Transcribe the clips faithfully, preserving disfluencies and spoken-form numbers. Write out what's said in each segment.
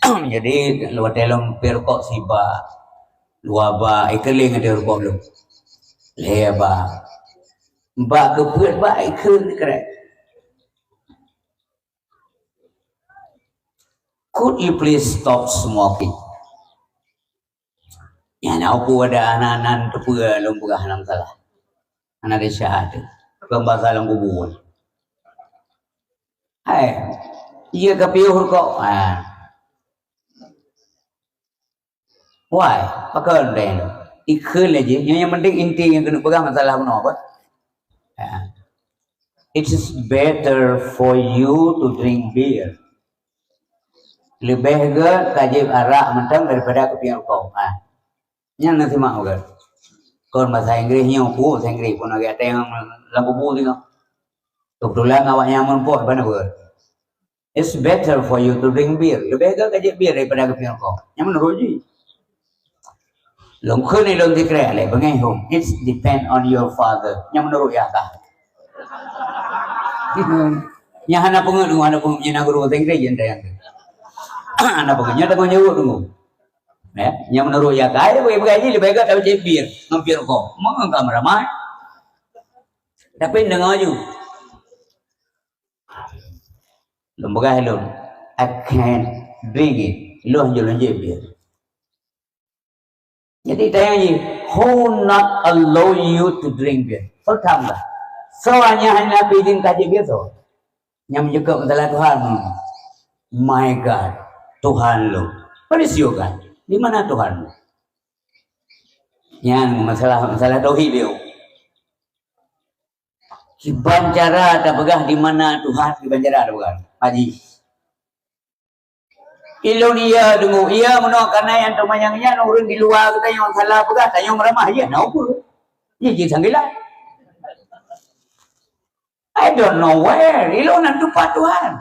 Jadi, watèe lôn piep rukok sibak, dua bak, ikheun lé ngon rukok lôn. Lhèe bak. Bak keupeuet bak, ikheun krek. Could you please stop smoking? Nyan na uku ada aneuk-aneuk teupeue lôn peugah hana masalah. Hana desya teuh. Kon basa lam kubu. Hai, iya ka piôh rukok. Ha. Why? Pakon deh. Ikheun lé jih. Nyang, nyang penting inti nyang keuneuk peugah masalah bunoe apa? Ha. It is better for you to drink beer. Leubeh gèt ka jieb arak mantong daripada keupiôh rukok. Ha. Nyan na simak gèt. Kon basa Inggris nyoe, pu, basa Inggris pun lagèe ada nyang lam kubu tengok. Kebetulan awak nyang meurumpok bana gèt. It's better for you to drink beer. Leubeh gèt ka jieb bir daripada keupiôh rukok. Nyan menurut jih. Lôn kheun lôn sikrek lé beungéh hom. It depend on your father. Nyan menurut yah kah. Nyan hana peungeut, hana peungeut nyan guru bahasa Inggris je tayang. Hana peungeut nyan tanggung jaweueb tu. Ya, nyan menurut yah kah. Ai bagi jih leubeh gèt ka jieb bir ngon piôh rukok. Meungan ka meuramai. Tapi deungö ju. Lôn peugah lôn, "I can't drink it." Lôn jeuet lôn jieb bir. Jadi tanyong jih, "Who not allow you to drink beer?" Soe tham kah? Soe nyang hana bri-izin kah jieb bir soe? Nyang meujeuet masalah Tuhan. My God, Tuhan lôn. What is your God? Di mana Tuhan? Nyan masalah, masalah tauhid dia. Kiban cara tapeugah di mana Tuhan, kiban cara tapeugah. Haji. Ilôn iya deungoe, iya meunoe kana nyang teuma nyang nyan ureueng di luwa geutanyoe salah peugah, tanyoe meuramah, iya na ukeue. Iya jih sanggilan. I don't know where. Ilôn na tupat Tuhan.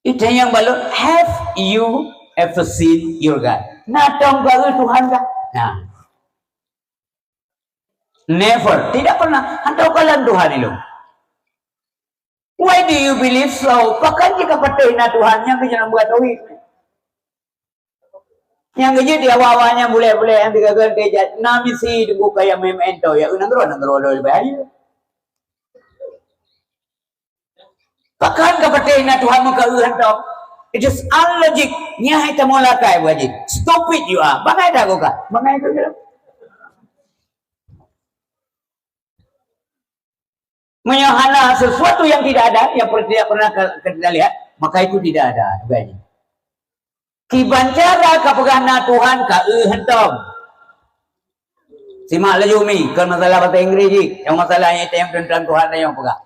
Itanyong bak lôn, "Have you ever seen your God?" Na tom ka eu Tuhan kah? Nah. Never. Tidak pernah. Hana takalon Tuhan ilôn. Why do you believe so? Pakon jih ka patéh na Tuhan nyang keuh jalan buat tauhid? Nyang geujeuet di awak-awak nyan bulèe-bulèe nyang teugagan teuh jat na misi deungon kaya meu'en-meu'en toh, ya, nanggroe-nanggroe lôn leubeh hayeue. Pakon ka patéh na Tuhan meuka eu hantom? It is unlogic. Nyan hai tamong lakai buat jih. Stupid you are. Bangai dah kau ka. Bangai tu je. Meunyoe hana sesuatu yang tidak ada, yang per-, tidak pernah ka, ka kita lihat, maka itu tidak ada juga ini. Kiban cara ka peugah na Tuhan ka eu hantom. Simak laju mi, kon masalah bahasa Inggris jih, nyang masalah nyang teuntang Tuhan nyang peugah.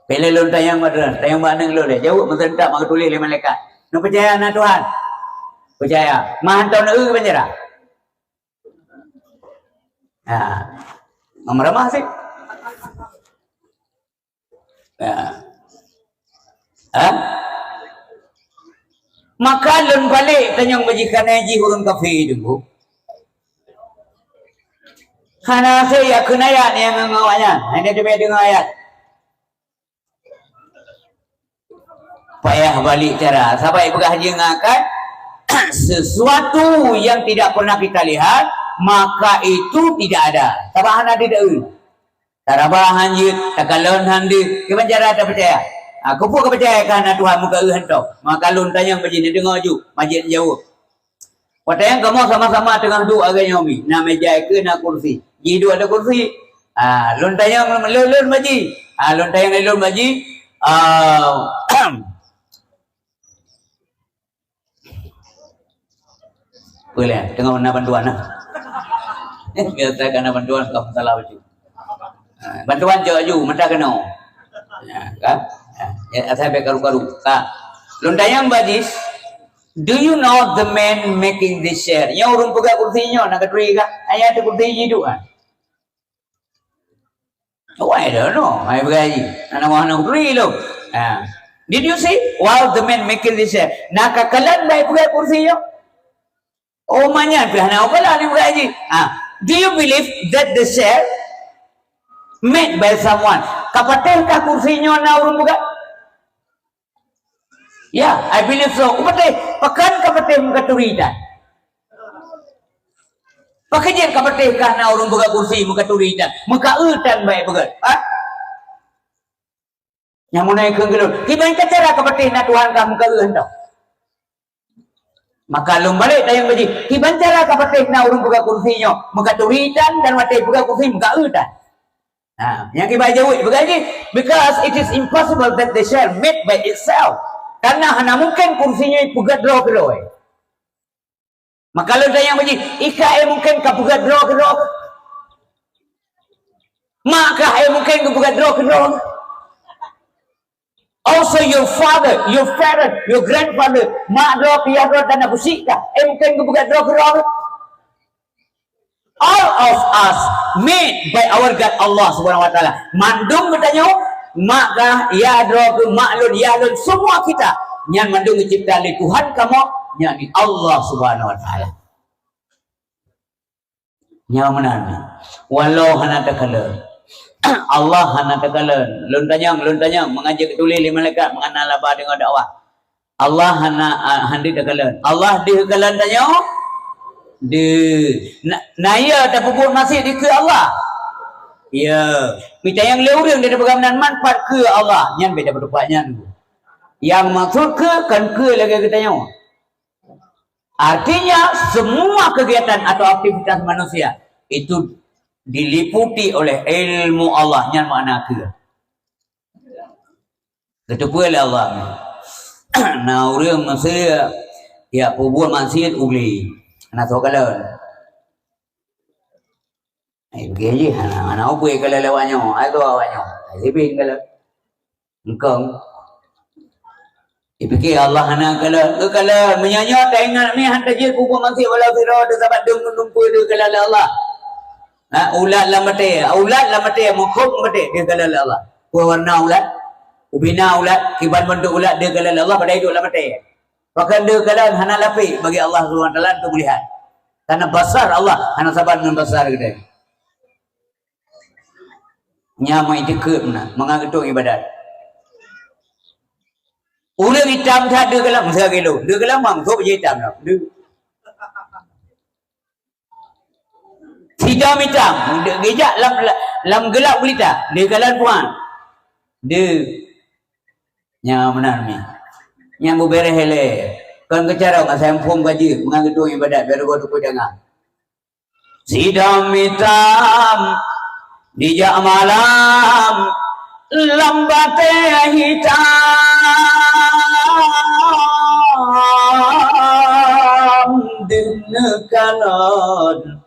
Pih lé lôn tanyong bak droen, tanyong bak aneuk lôn lé, jaweueb meuseuntak mak geutuléh lé malaikat. Neupeucaya na Tuhan? Peucaya. Ma hantom na eu kiban cara? Ha. Meumeuramah sih. Ha. Ha? Maka lôn balek tanyong bak jih, kana jih ureueng kafé teungku. Hana hase jak kheun ayat nyang ngon awak nyan. Hana teubiet deungoe ayat. Payah balik cara. Sabai peugah jeuet ngon akai, sesuatu yang tidak pernah kita lihat, maka itu tidak ada. Sabab hana teudeue. Taraba han jeuet, takalon han deuh. Kiban cara tapeucaya? Ha, keupeue kapeucaya ka na Tuhan meuka eu hantom? Maka lôn tanyong bak jih, neudeungoe ju, bak jih neujaweueb. Watèe nyan kamoe sama-sama teungoh duek lagèe nyoe mi, na meja ikeue, na kursi. Jih duek ateueh kursi. Ah, lôn tanyong lôn, lôn bak jih. Ah, lôn tanyong lôn bak jih. Ah, peue lé, teungoh na bantuan nah. Biasa ka na bantuan, ka masalah baju. Ah, bantuan jok aju, mata keunoe. Ya, kan? Ya, ya, asai bèk karu-karu. Ka. Lôn tanyong bak jih, "Do you know the man making this chair?" Nyoe ureueng peugah kursi nyoe, na katuri kah? Ayah tu kursi jih duek, ah. Oh, I don't know. Hai peugah jih. Aneuk moh aneuk katuri lôn. Ah. Did you see? While the man making this chair. Na kakalon bak peugah kursi nyoe? Oh, manyan pih hana ukalon ni bukai jih. Ha, do you believe that the chair made by someone? Ka patéh kah kursi nyoe na ureuëng peugah? Ya, I believe so. Ka patéh, pakon ka patéh meuka turi tan? Pakon jeuet ka patéh kah na ureuëng peugah kursi meuka turi tan? Meuka eu tan baik peugah. Ha? Nyang meunan kheun keu lôn, kiban cara ka patéh na Tuhan kah meuka eu tan? Maka lôn balek tanyong bak jih, kiban cara ka patéh na ureuëng peugah kursi nyoe meuka turi tan dan watée peugah kursi meuka eu tan? Ha, nyang kiban jaweueb peugah jih, because it is impossible that the chair made by itself. Karena hana mungken kursi nyoe peugah droe keudroe. Maka lôn tanyong bak jih, i kah éh mungken ka peugah droe keudroe? Mak kah éh mungken ka peugah droe keudroe? Also your father, your parent, your grandfather, mak droe, piah droe, dan abu sik kah éh mungken ka peugah droe keudroe? All of us made by our God Allah Subhanahu wa Taala. Mandum geutanyoe, mak kah, ya droe keuh, mak lôn, ya lôn, semua kita, nyan mandum geucipta lé Tuhan kamoe, yakni Allah Subhanahu wa Taala. Nyoe meunan. Walau hana takalon. Allah hana takalon. Lôn tanyong, lôn tanyong, mangat jeuet tuléh lé malaikat, mangat na laba deungoe dakwah. Allah hana, ah, hana takalon. Allah deuh kalon tanyoe? Deuh. Na, na ya tapeubuet maksiet dikeue Allah? Ya. Meutanyong lé ureuëng dia peugah meunan manfaat keu Allah, nyan beda pendapat nyan. Yang maksud keu, kan keu lagée geutanyoe. Artinya, semua kegiatan atau aktivitas manusia itu diliputi oleh ilmu Allah, nyan makna keu. Geuteupeue lé Allah. Na ureuëng meusé ya peubuet maksiet ulée. Na soe kalon. Ai, beugian jih, hana, hana ubé kalon lé awak nyoe. Ai, tu awak nyoe. Ai, sibin kalon. Engkong. Dipike Allah hana kalon. Geukalon. Meunyoe nyoe taingat mi han tajeuet peubuet maksiet walau sidroe teuh sabat deuh meunumpeue deuh kalon lé Allah. Ha, ulat lam até. Ulat lam até, meukhop lam até, deuh kalon lé Allah. Peue warna ulat? Ubina ulat, kiban bentuk ulat, deuh kalon lé Allah, padahai duek lam até. Pakon deuh kalon hana lapék bagi Allah Subhanahu wa Taala untuk melihat. Karena basar Allah hana saban ngon basar geutanyoe. Nyan meuiktikeuet meunan, mangat geutanyoe ibadat. Ureuëng itam that deuh kalon, meusagai lôn. Deuh kalon mang, soe beujitam lom. Deuh. Sidom itam, deuh geujak lam, lam geulab gulita. Deuh kalon puan. Deuh. Nyan meunan mi. Nyan beubeureh ilée. Kon keucarông asai muphom ka jeuet, mangat geutanyoe ibadat, biar goe teupeu jangan. Sidom itam dijak malam lam batée hitam, deuh neukalon,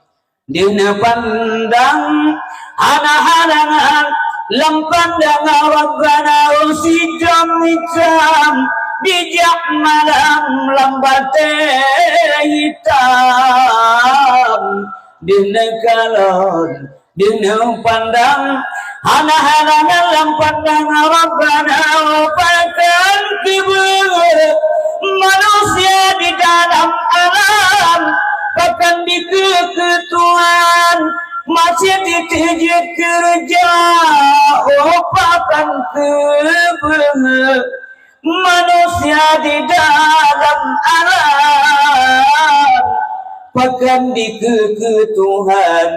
deuh neupandang, hana halangan lam pandangan Rabbana. Sidom itam dijak malam lam batée hitam, deuh neukalon, deuh neupandang, hana halangan lam pandangan Rabbana. Pakon keubeue manusia di dalam alam, pakon dikeue keu Tuhan, maksiet jeuet keureuja, oh pakon keubeue manusia di dalam alam, pakon dikeue keu Tuhan,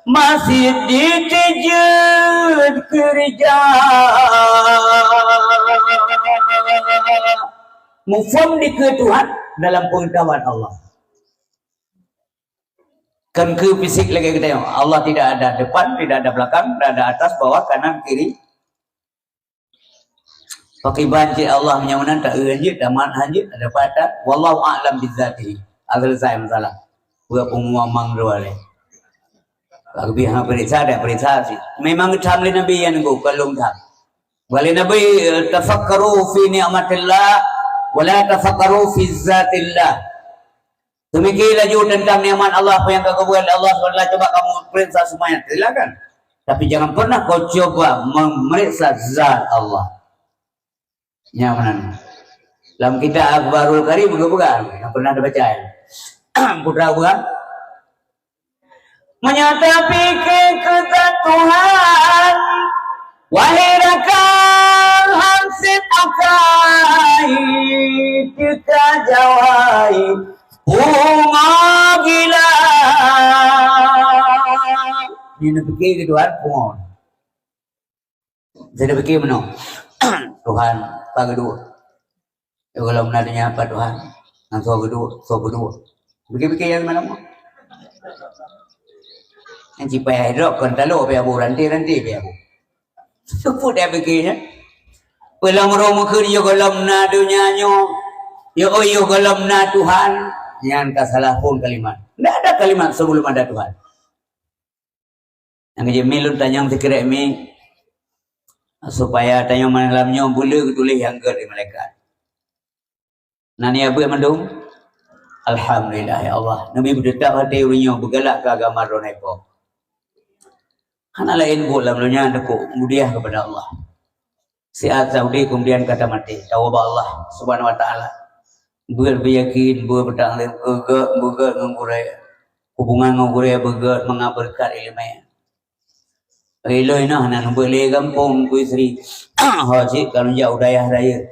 maksiet jeuet keureuja. Muphom dikeue Tuhan dalam pengetahuan Allah. Kon keu fisik lagée geutanyoe. Allah tidak ada depan, tidak ada belakang, tidak ada atas, bawah, kanan, kiri. Pakriban cit Allah meunyoe meunan, taeu hanjeuet, tamat hanjeuet, ada pada. Wallahu a'lam bizzatihi. Ah, selesai masalah. Buat pengumuman mang dua leh. Lebih ha periksa dan periksa sih. Memang tham lé Nabi yang nunggu, kalau tham. Wali Nabi, eh, tafakkaru fi ni'matillah, wala tafakkaru fi zatillah. Teumiki laju teuntang nikmat Allah, apa nyang ka geubuet lé Allah subhanahu wa taala, cuba kamu periksa semuanya. Silakan. Tapi jangan pernah kau cuba memeriksa zat Allah. Nyan meunan. Lam kitab Akhbarul Karim geupeugah, nyang pernah dibaca. Putra bukan? Meunyoe tapike keu zat Tuhan, Wahai rakan hansét akai, teuka jawai pungo gila. Nyan neupike keu Tuhan pungo. Jadi pike meunoe, "Tuhan, ka geuduek." Gohlom na donya pat Tuhan, ngon soe geuduek, soe geuduek. Pike-pike nyang mana mo? Nyang cit payah droe kon talo payah bu, ranté-ranté payah bu. Seupôt dak pike nyan. Peulom roh meukeue yoh gohlom na donya nyoe, yoh, oh, yoh gohlom na Tuhan, nyan ka salah phon kalimat. Ndak ada kalimat sebelum ada Tuhan. Nyang jeuet mi lôn tanyong sikrek mi, supaya tanyong malam nyoe buleue geutuléh nyang gét di malaikat. Na ni abeuet mandum? Alhamdulillah, ya Allah. Nabi beuteutap até ureuëng nyoe beugalak keu agama droeneuh po. Hana laén buet lam donya teuku mudiah kepada Allah. Siat saudi kemudian kata maté, tawa bak Allah Subhanahu wa Taala. Beuet beuyakin, beuet beutaklim, beugét, beugét ngon gurée. Hubungan ngon gurée beugét mangat beureukat ileumé. Iloi noh hana neubeuet lé gampông Teungku Yusri. Ho cit ka lôn jak u dayah rayeuk.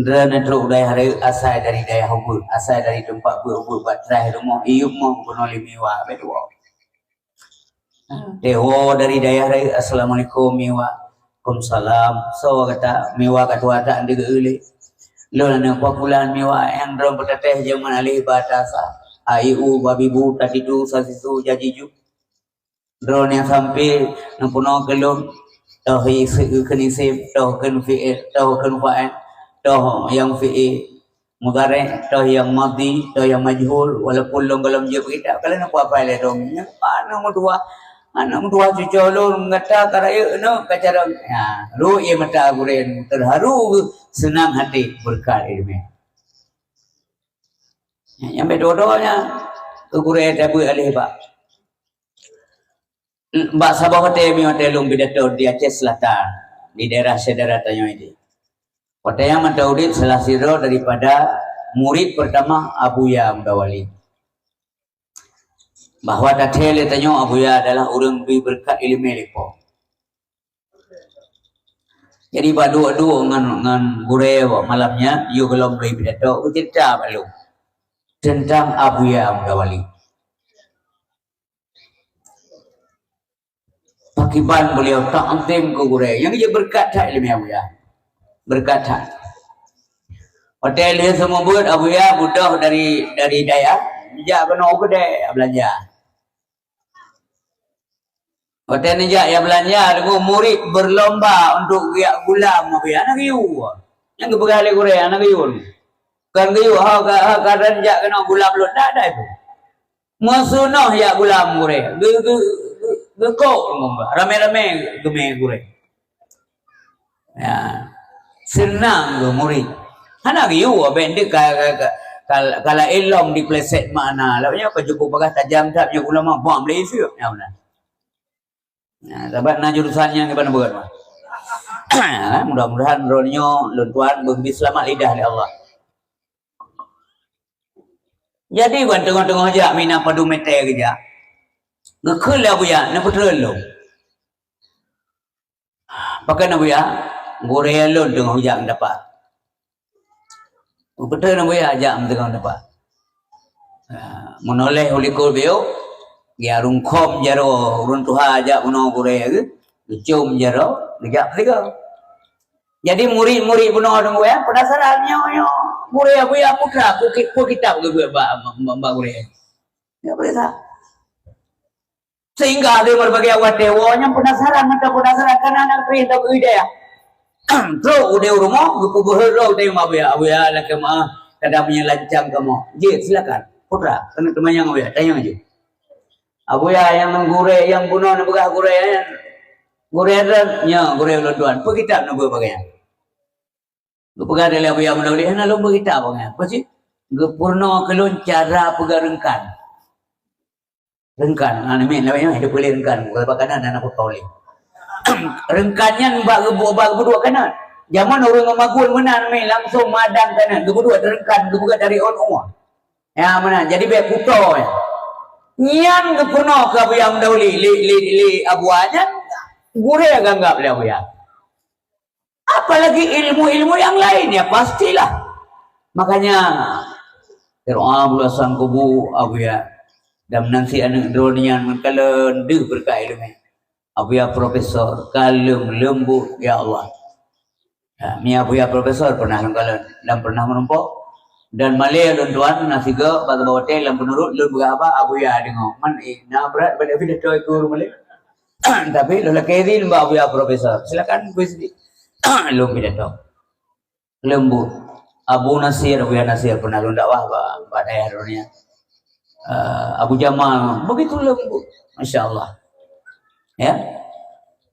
Droeneuh trok u dayah rayeuk asai dari dayah ubeut, asai dari teumpat beuet-ubeut bak traih rumoh, iyup moh geunoe lé Miwa, abéh tuwoe. Tewoe dari dayah rayeuk, "Assalamualaikum, Miwa." "Waalaikumsalam." "Soe gata?" "Miwa ka tuha that deungon ulée." "Lôn aneuk Pak Fulan, Miwa, nyang droe beutatéh jameun aléh ba tasa. A i u, ba bi bu, tatitu, sasisu, jajiju." Droeneuh nyang sampé neupeunoh keu lôn, toh i-, kheun isim, toh kheun fi'il, toh kheun fa'il, toh nyang fi'il mudhari', toh nyang madhi, toh nyang majhul, walaupun lôn gohlom jeuet beukitab, ka lheueh neupeuhafai lé droeneuh. Nyan aneuk meutuwah, aneuk meutuwah cucoe lôn, gata ka rayeuk nyoe ka carông. Ya, rhot ie mata gurée, teuharu geuh, seunang até beureukat ileumé. Nyang bék droe-droe nyan keu gurée tabeuet aléh bak. Bak saboh watée mi watée lôn pidato di Aceh Selatan, di daerah syedara tanyoe nyoe. Watée nyan mantong udeb salah sidroe daripada murid pertama Abuya Mudawali. Bahwa tathée lé tanyoe Abuya adalah ureuëng bri beureukat ileumé lé Po. Jadi bak duek-duek ngon, ngon gurée bak malam nyan, yôh gohlom lôn pidato, beucerita bak lôn teuntang Abuya Mudawali. Pakiban beliau takzim keu gurée. Nyang jeuet beureukat that ileumé Abuya. Beureukat that. Watée lheueh seumeubeuet Abuya beudôh dari, dari dayah, jak keunoe u keudée beulanja. Watée neujak jak beulanja, deungoe murit beurlomba untuk geujak gulam Abuya, hana geuyue. Nyang geupeugah lé gurée, hana geuyue. Kon geuyue, ha ka, ha ka dan jak keunoe gulam lôn, dak, dak itu. Meusunôh jak gulam gurée, geu-, geu-, geu-, geukok ramé-ramé geumé gurée. Ya. Seunang geuh murit. Hana geuyue abéh ndeuk ka, ka, ka, ka, ka laén lom dipleset makna. Lawét nyoe ka cukup bagah tajam that nyoe ulama bak meuleusu. Ya, beuna. Nah, sabab na jurusan nyang kiban buet mah. Mudah-mudahan droeneuh nyoe lôn tuan beubri seulamat lidah lé Allah. Jadi ban teungoh-teungoh jak mina padum meter geujak. Geukheun lé Abuya, neupeutrön lom. Pakon Abuya, gurée lôn teungoh jak ngeudapa. Geupeutreun Abuya jak meuteungoh napa. Ha, meunoléh u likot biôk, geurungkhom jaroe, ureuëng tuha jak bunoe gurée geuh, geucom jaroe, geujak meusigoe. Jadi murit-murit bunoe deungon gurée peunasaran, "Nyoe, nyoe, gurée Abuya peue ka, peue ki-, peue kitab geubeuet bak, bak, bak gurée?" Nyoe peuriksa. Sehingga di berbagai awak dewa nyang penasaran, mata penasaran, karena anak perintah ke hidayah. Trok u dayah rumoh, geupeubeuhet lom dayah Abuya, "Abuya, lakée meuah, kada meunyo lancang kamoe." "Jeuet, silakan. Putra, keuneuk teumanyong Abuya, tanyong jih." "Abuya, nyang ngon gurée, nyang bunoe neupeugah gurée nyan, gurée droe?" "Nyo, gurée ulôn tuan." "Peue kitab neubeuet bak gobnyan?" Geupeugah lé Abuya Mudawali, "Hana lôn beuet kitab bak gobnyan." "Peue cit?" "Geupeurunoe keu lôn cara peugah reungkan." Reungkan, ah, namiet, namiet, namiet, hidop boleh reungkan, bukan bak kanan, anak putau lé. Reungkan nyan bak geubu-, bak geupeuduek kanan. Jameun ureuëng ngon magun meunan, mi langsung madang kanan, geupeuduek reungkan, geupeugah dari on uang. Ya, meunan, jadi bék putau, ya. Nyan geupeurunoe keu Abuya Mudawali, lé, lé, lé Abuya nyan, Gurée geuanggab lé Abuya. Apalagi ilmu-ilmu yang lain, ya pastilah. Makanya, doa bulusan kubu Abuya. Dan nanti aneuk droe nyan meukalon deuh beureukat ileumèe. Abuya profesor, kalon leumbot, ya Allah. Ha, mi Abuya profesor pernah lôn kalon dan pernah meurumpok. Dan malèe lôn tuan, na sigoe bak saboh hotel lam peunurut lôn peugah haba, Abuya deungoe. Man, eh, na brat bak Abuya toi kur malèe. Tapi lôn lakèe izin bak Abuya profesor. Silakan, bui sidi. Lôn pidato. Leumbot. Abu Nasir, Abuya Nasir pernah lôn dakwah bak, bak dayah droe nyan. Eh, Abu Jamal, begitu leumbot. Masya Allah. Ya.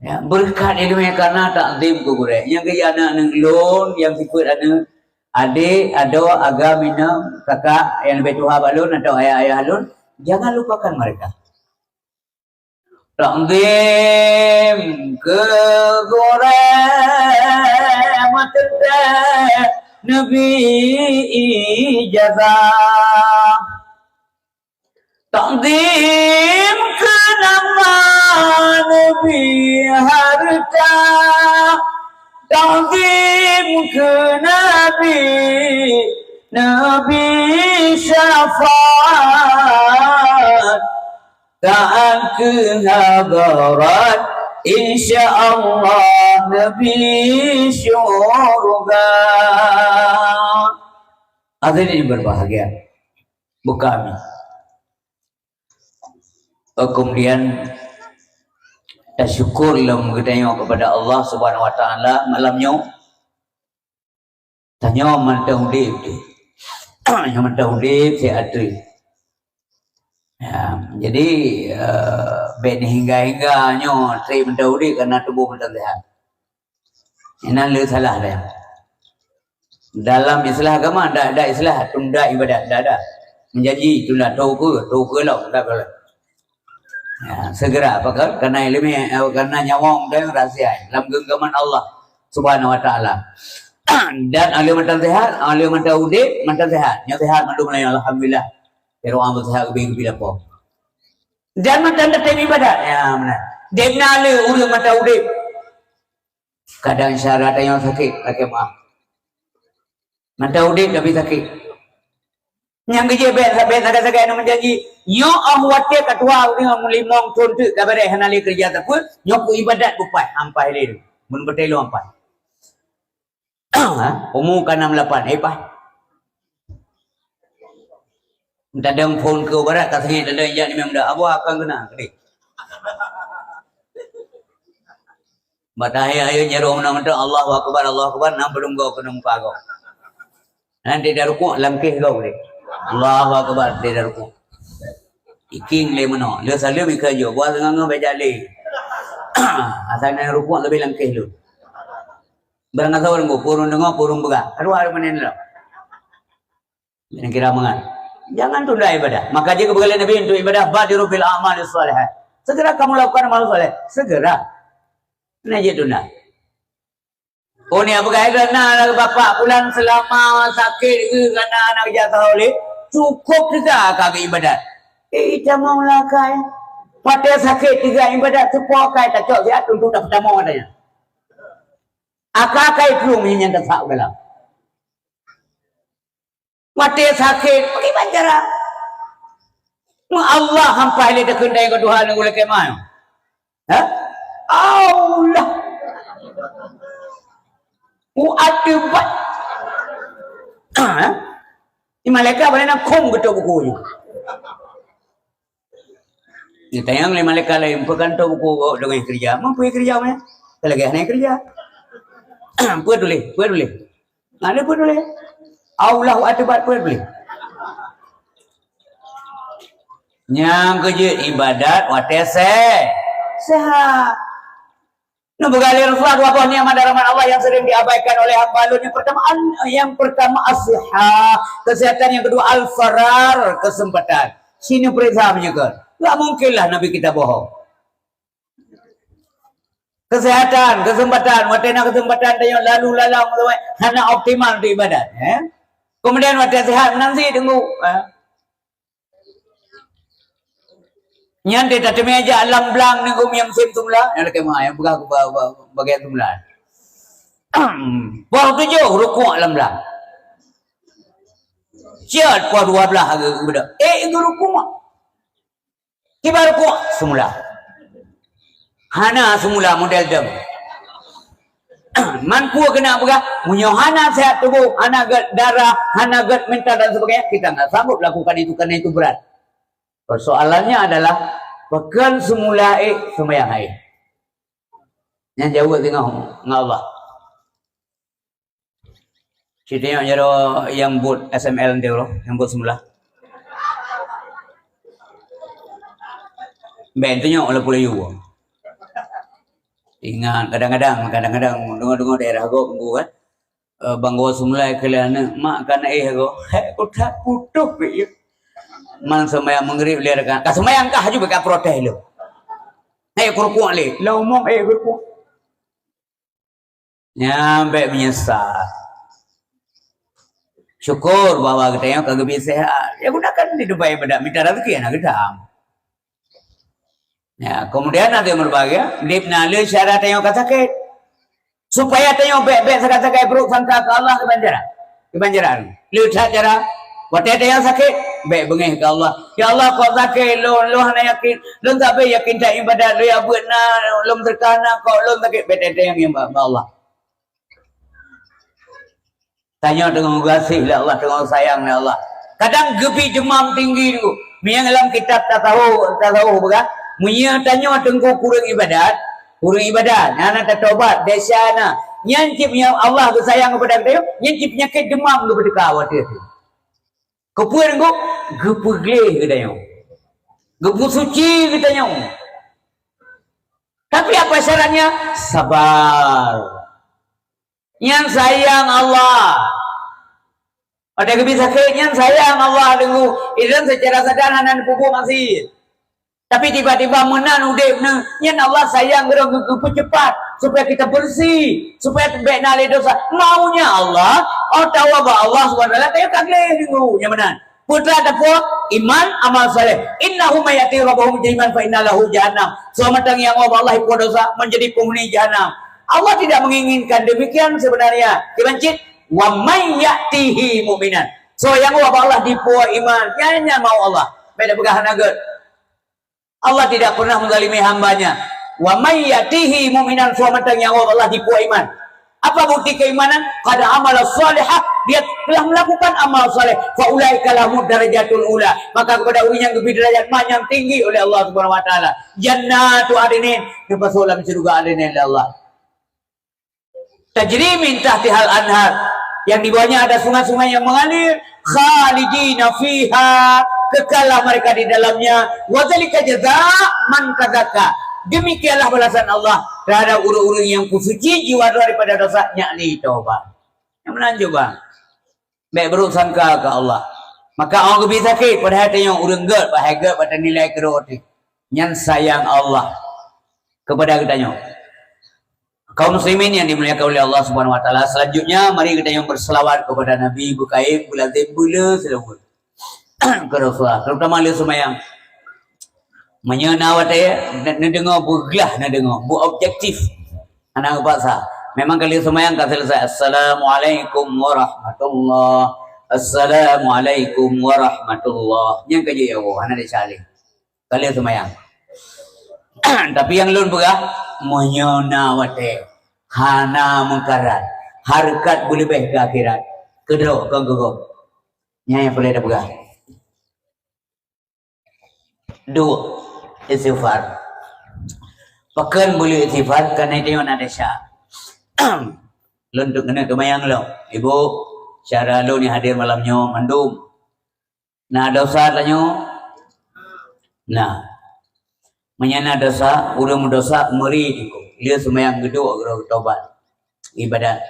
Ya, beureukat ileumèe karena takzim keu gurèe. Nyang keu aneuk-aneuk lôn, nyang sifeuet aneuk, adék, adoe, agam, inong, kakak nyang leubeh tuha bak lôn atau ayah-ayah lôn, jangan lupakan mereka. Takzim keu gurèe meuteuntèe neubi ijazah. Takzim keu nama neubi hareuta. Takzim keu Nabi neubi syafaat. Taát keu hadarat, insya Allah neubi syurga. Hadirin yang berbahagia, buka mi. Kemudian, tasyukur lom geutanyoe kepada Allah Subhanahu wa Taala malam nyoe. Tanyoe mantong udép tu. Nyoe mantong udép, siat trép. Ya, jadi, eh, bèk hingga-hingga nyoe trép mantong udép karena tuboh mantong sihat. Inan le salah dia. Dalam istilah agama, ndak ada istilah tunda ibadat, ndak ada. Menjanji tunda, toke, toke lom, ndak boleh. Ya, segera, apa kan? Karena ilmu, eh, karena nyawong dan rahsia lam genggaman Allah Subhanahu wa Taala. Dan aleu mantong sehat, aleu mantong udép, mantong sehat. Nyoe sehat mandum laén, alhamdulillah. Kira orang sehat lebih lebih apa. Dan mantong tetap ibadat. Ya, benar. Debna aleu ureueng mantong udép. Kadang syarat yang sakit, pakai maaf. Mantong udép tapi sakit. Nyang geujeuet bèk, bèk sagai-sagai aneuk meujanji. Nyoe óh watèe ka tuha ureueng limong thon teuk ka beureh hana lé keureuja sapeue, nyoe ku ibadat bupaih ampai lé. Mun beutôi lôn ampai. Ha? Umu ka nam lapan, eh, paih. Tadong phon keu barat ka sengit tadong jak ni memang dah. Abu akan kena, kedih. Bak tahiyat ayat jaroe meunan mantong, Allahu Akbar, Allahu Akbar, nam beulunggo keuneuk muka gob. Nanti dah rukuk, langkeh gob lé. Allahu Akbar, dia dah rukuk. Iking lé meunoe, le saleuem ikeu jok, buat teungoh-ngoh bèk jak lé. Asai na rukuk leubeh langkeh lôn. Barang asai ureueng purun deungoe, purun peugah. Aduh, ada meunan lom. Yang kira mangat. Jangan tunda ibadah. Maka jika berkali Nabi untuk ibadah, badiru bil a'malis salihah. Segera kamu lakukan amal saleh. Segera. Nah, je tunda. Oh, ni apa kata na bapak pulang selama sakit ke karena anak jatuh oleh cukup juga kagak ibadat. Eh, kita mau lakai. Pada sakit juga ibadat sepokai tak cok sihat untuk tak pertama katanya. Aka kai kru minyan tak sak dalam. Watèe sakét, pakriban cara? Meu Allah hampai lé takheun dai keu Tuhan ngon gulée keuman. Ha? Allah. Ku ateubat. Ha? Di malaikat boleh nak khum geutôp buku nyoe. Ditanyong lé malaikat laén, "Peue kan tôp buku deungon keureuja? Meung peue keureuja meunan? Lagée hana keureuja." "Peue tuléh? Peue tuléh?" Hana peue tuléh. Allahu Akbar peue tuléh. Nyang keujeuet ibadat watée se-, sehat. Neupeugah lé Rasulullah dua boh nikmat dan rahmat Allah yang sering diabaikan oleh hamba Allah. Yang pertama, al-, yang pertama as-sihah, kesehatan. Yang kedua al-farar, kesempatan. Sini periksa meunyoe. Enggak mungkinlah Nabi kita bohong. Kesehatan, kesempatan, watée na kesempatan tanyoe lalu lalang, hana optimal untuk ibadat, eh. Kemudian watée sehat meunan cit teungku, eh. Nyan teuh tateumé jak lam blang nanggroe nyang sem seumula, nyang lakée meu'ah, nyang peugah ba-, ba-, bagian seumula. Poh tujoh rukuk lam blang. Siat poh dua blaih geu-, geubeudôh. Eh, geurukuk. Kiban rukuk seumula. Hana seumula model dem. Man peue keuneuk peugah, meunyoe hana sehat tuboh, hana gét darah, hana gét mental dan sebagainya, kita nggak sanggup lakukan itu karena itu berat. Persoalannya adalah, pakon seumula ék seumayang hai. Nyan jaweueb teungoh ngon Allah. Siteungoh jaroe nyang buet S M L nyoe, nyang buet seumula. Bèk teungoh oleh pula yue. Ingat, kadang-kadang, kadang-kadang deungoe-deungoe daerah gob kan. Eh, bang goe seumula keu lé aneuk, "Mak, ka na éh goe." Hek, kutap putôh pih. Man seumayang Maghrib lé rakaat. Ka seumayang kah ju bèk ka protes lé. Hek, kurukuk lé. Lom mong, eh, kurukuk. Nyan bèk meunyeusal. Syukur bahwa geutanyoe ka geubri sehat. Ya, gunakan di teumpat ibadat, mita rezeki aneuk geutanyoe. Ya, kemudian ada yang berbahagia, dibna lé syara tanyoe ka sakét. Supaya tanyoe bèk-bèk sagai-sagai buruk sangka keu Allah, kiban cara. Kiban cara. Lé that cara, watèe tanyoe sakét, bèk beungéh keu Allah. "Ya Allah, kok sakét lôn, lôn hana yakin, lôn sabe yakin that ibadat, lôn jak beuet na, lôn seudeukah na, kok lôn sakét." Bèk tanyoe nyang ba Allah. Tanyoe teungoh geugaséh lé Allah, teungoh sayang lé Allah. Kadang geubri deumam tinggi tu. Meunyoe lam kitab tasawuf, tasawuf peugah, meunyoe tanyoe teungku kureueng ibadat, kureueng ibadat, hana tatobat, desya na. Nyan cit meunyoe Allah geusayang keupada geutanyoe, nyan cit peunyakét deumam geupeuteuka watèe tu. Keupeue teungku? Geupeugleh geutanyoe. Geupeusuci geutanyoe. Tapi apa syaratnya? Sabar. Nyan sayang Allah. Watèe geubri sakét, nyan sayang Allah deungoe. Ilôn secara sadar hana neupeubuet maksiet. Tapi tiba-tiba meunan udép neuh, nyan Allah sayang geutanyoe geu-, geupeucepat supaya kita bersih, supaya bèk na lé dosa. Maunya Allah, oh, tawa bak Allah Subhanahu wa Taala, tanyoe ka gleh deungoe, nyan meunan. Peue teuma tapuwoe? Iman, amal saleh. Innahu may ya'ti rabbahu mujriman fa inna lahu jahannam. Soe mantong nyang woe bak Allah jipuwoe dosa, menjadi penghuni jahanam. Allah tidak menginginkan demikian sebenarnya. Kiban cit, "Wa may ya'tihi mu'minan." Soe nyang woe bak Allah jipuwoe iman, nyan, nyan mau Allah. Bèk tapeugah hana gèt. Allah tidak pernah menzalimi hambanya. "Wa may ya'tihi mu'minan", soe mantong nyang woe bak Allah jipuwoe iman. Apa bukti keimanan? "Qad amila shalihan", dia telah melakukan amal saleh. "Fa ulaika lahumud darajatul ula", maka kepada ureueng nyan geubri darajat manyang tinggi oleh Allah Subhanahu wa Taala. "Jannatu adnin", geupasoe lam syeuruga adnin lé Allah. "Tajri min tahtihal anhar", yang di bawahnya ada sungai-sungai yang mengalir, "khalidina fiha", kekallah mereka di dalamnya, "wa dzalika jazaa man tazakka", demikianlah balasan Allah terhadap ureueng-ureueng yang kusuci jiwa daripada dosa, yakni taubat. Nyang meunan jeuet bang. Bèk buruk sangka keu Allah. Maka awak geubri sakét, padahai tanyoe ureueng gèt, padahai gèt bak tanilai keudroe teuh. Nyan sayang Allah kepada geutanyoe. Kaum muslimin yang dimuliakan oleh Allah Subhanahu wa Taala, selanjutnya mari geutanyoe berselawat kepada Nabi, beukayém, beulazém, beulé seulaweuet keu Rasulullah, terutama lé seumayang. Meunyoe na watèe ne-, neudeungoe beuglah, neudeungoe beuobjektif. Hana geupaksa. Memang ka lheueh seumayang ka selesai. "Assalamualaikum warahmatullah. Assalamualaikum warahmatullah." Nyan ka jeuet ya Allah, hana desya lé. Ka lheueh seumayang. Tapi nyang lôn peugah, meunyoe na watèe hana meukarat, hareukat beuleubeh keu akhirat, keudroe kon keu gob. Nyan nyang peureulèe tapeugah. Duek, istighfar. Pakon beuleue istighfar? Karena itu na desya. Lôn tu keuneuk teumayang lom. Ibu, syedara lôn nyang hadir malam nyoe mandum. Na dosa tanyoe? Na. Meunyoe na dosa, ureueng meudosa meuri dikeu. Lheueh seumayang geuduek, geutobat. Ibadat.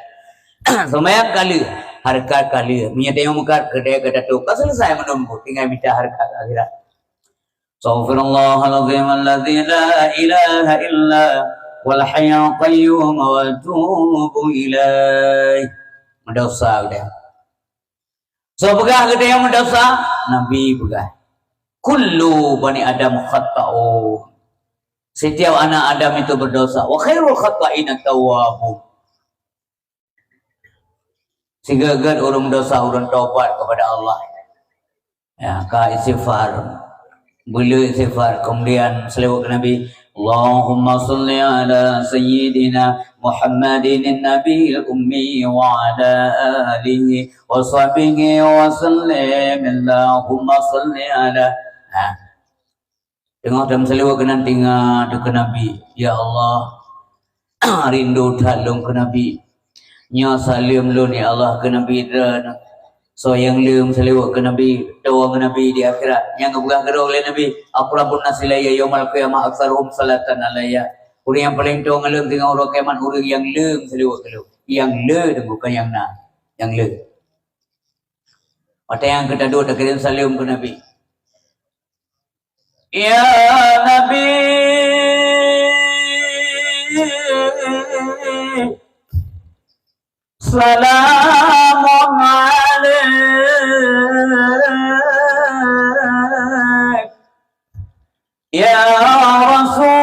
Seumayang ka lheueh, hareukat ka lheueh. Meunyoe tanyoe meukat, keudéh ka tatup, ka selesai meunumbu, tinggai mita hareukat akhirat. Astaghfirullahalazim alladzi la ilaha illa huwal hayyul qayyum wa atubu ilaih. Meudosa udah. Soe peugah geutanyoe meudosa? Nabi peugah. Kullu bani Adam khata'un. Setiap anak Adam itu berdosa. Wa khairul khata'ina tawwabun. Sigeugét ureuëng dosa, ureuëng taubat kepada Allah. Ya, ka istighfar. Beuleue istighfar, kemudian selewat ke Nabi. Allahumma salli ala sayyidina Muhammadin nabiyil ummi wa ala alihi wa sahbihi wa sallim. Allahumma salli ala. Ha. Teungoh tameuselewat keunan, teuingat keu Nabi, "Ya Allah, rindu that lôn keu Nabi. Nyoe saleuem lôn, ya Allah, keu Nabi droeneuh. Soe nyang le meuselewat keu Nabi, toe ngon Nabi di akhirat. Nyang geupeugah keudroe lé Nabi, 'Aqrabun nasi ilayya yaumal qiyamah aktsaruhum salatan alayya.' Ureuëng nyang paleng toe ngon lôn teungoh uroe kiamat, ureuëng nyang le meuselewat keu lôn." Nyang le, bukan nyang na. Nyang le. Watée nyang ka taduek takirém saleuem keu Nabi. Ya Nabi, salamun alaik. Ya Rasul,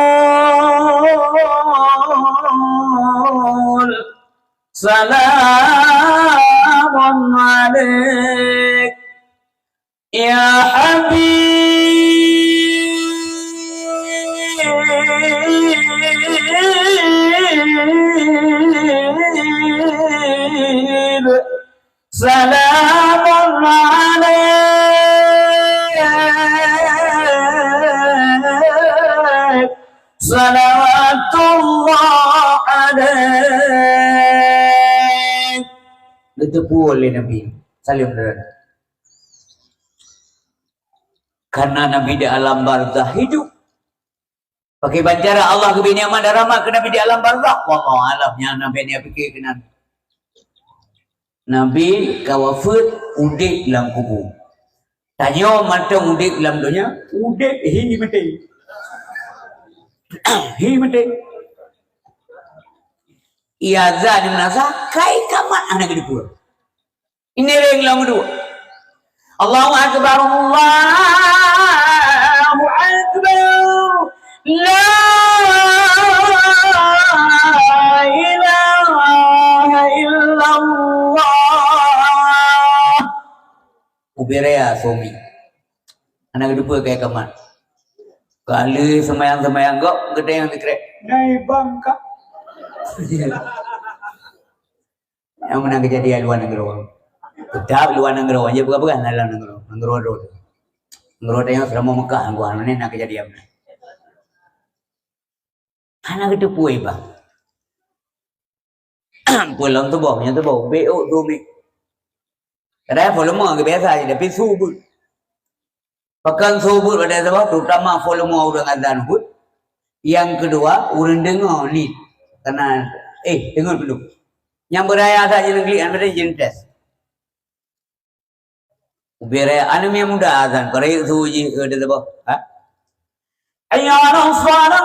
salamun alaik. Ya Habib, salamun alaik, salawatullah alaik. Geuteupeue lé Nabi, saleuem droeneuh. Karena Nabi di alam barzakh hidup. Pakriban cara Allah geubri nikmat dan rahmat keu Nabi di alam barzakh? Wallahu a'lam, nyan Nabi ni pike keunan. Nabi ka wafeuet, udeb lam kubu. Tanyoe mantong udeb lam donya, udeb hi maté. Hi maté. Iya zat di meunasah, kai kamat hana geuteupeue. Ini ring lom dua. Allahu Akbar, Allahu Akbar. La ilaha illallah. Ubé raya suami. Anak kedua kayak kamat. Kali semayang-semayang gok, gede yang dikrek. Nai bangka. Nyang meunan keujadian luwa nanggroe. Teutap luwa nanggroe, hana peugah-peugah na lam nanggroe. Nanggroe droe. Nanggroe tanyoe seuramoe Mekah, nanggroe hana na keujadian meunan. Hana geuteupeue bang. Peue lom tuboh, nyoe tuboh, B O dumi. Kadang volume geubiasa je, tapi su beuet. Pakon su beuet pada saboh, terutama volume ureuëng azan beuet. Nyang keudua, ureuëng deungoe ni. Karena, eh, deungoe dulu. Nyang beuraya that jeuet neuglik, an berarti jeuet tes. Ubé raya aneuk miet muda azan, ka rayeuk su jih, eh, pada saboh. Ha? Hayya 'alas shalah.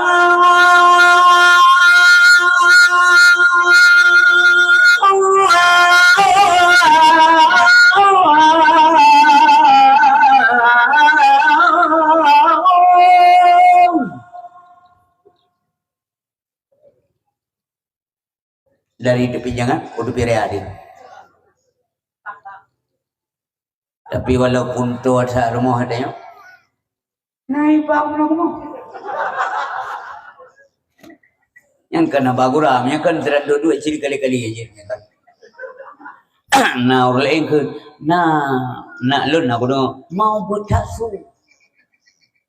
Dari tepi jangat, u tepi raya deh. Tapi walaupun tu asa rumoh ada nyoe, na ibak meunyoe. Nyang kana bagura, nyang kan sira duek-duek cit kali-kali aja, nyang kan. Na ureuëng laén keu, na, na lôn na kuno mau buet that su.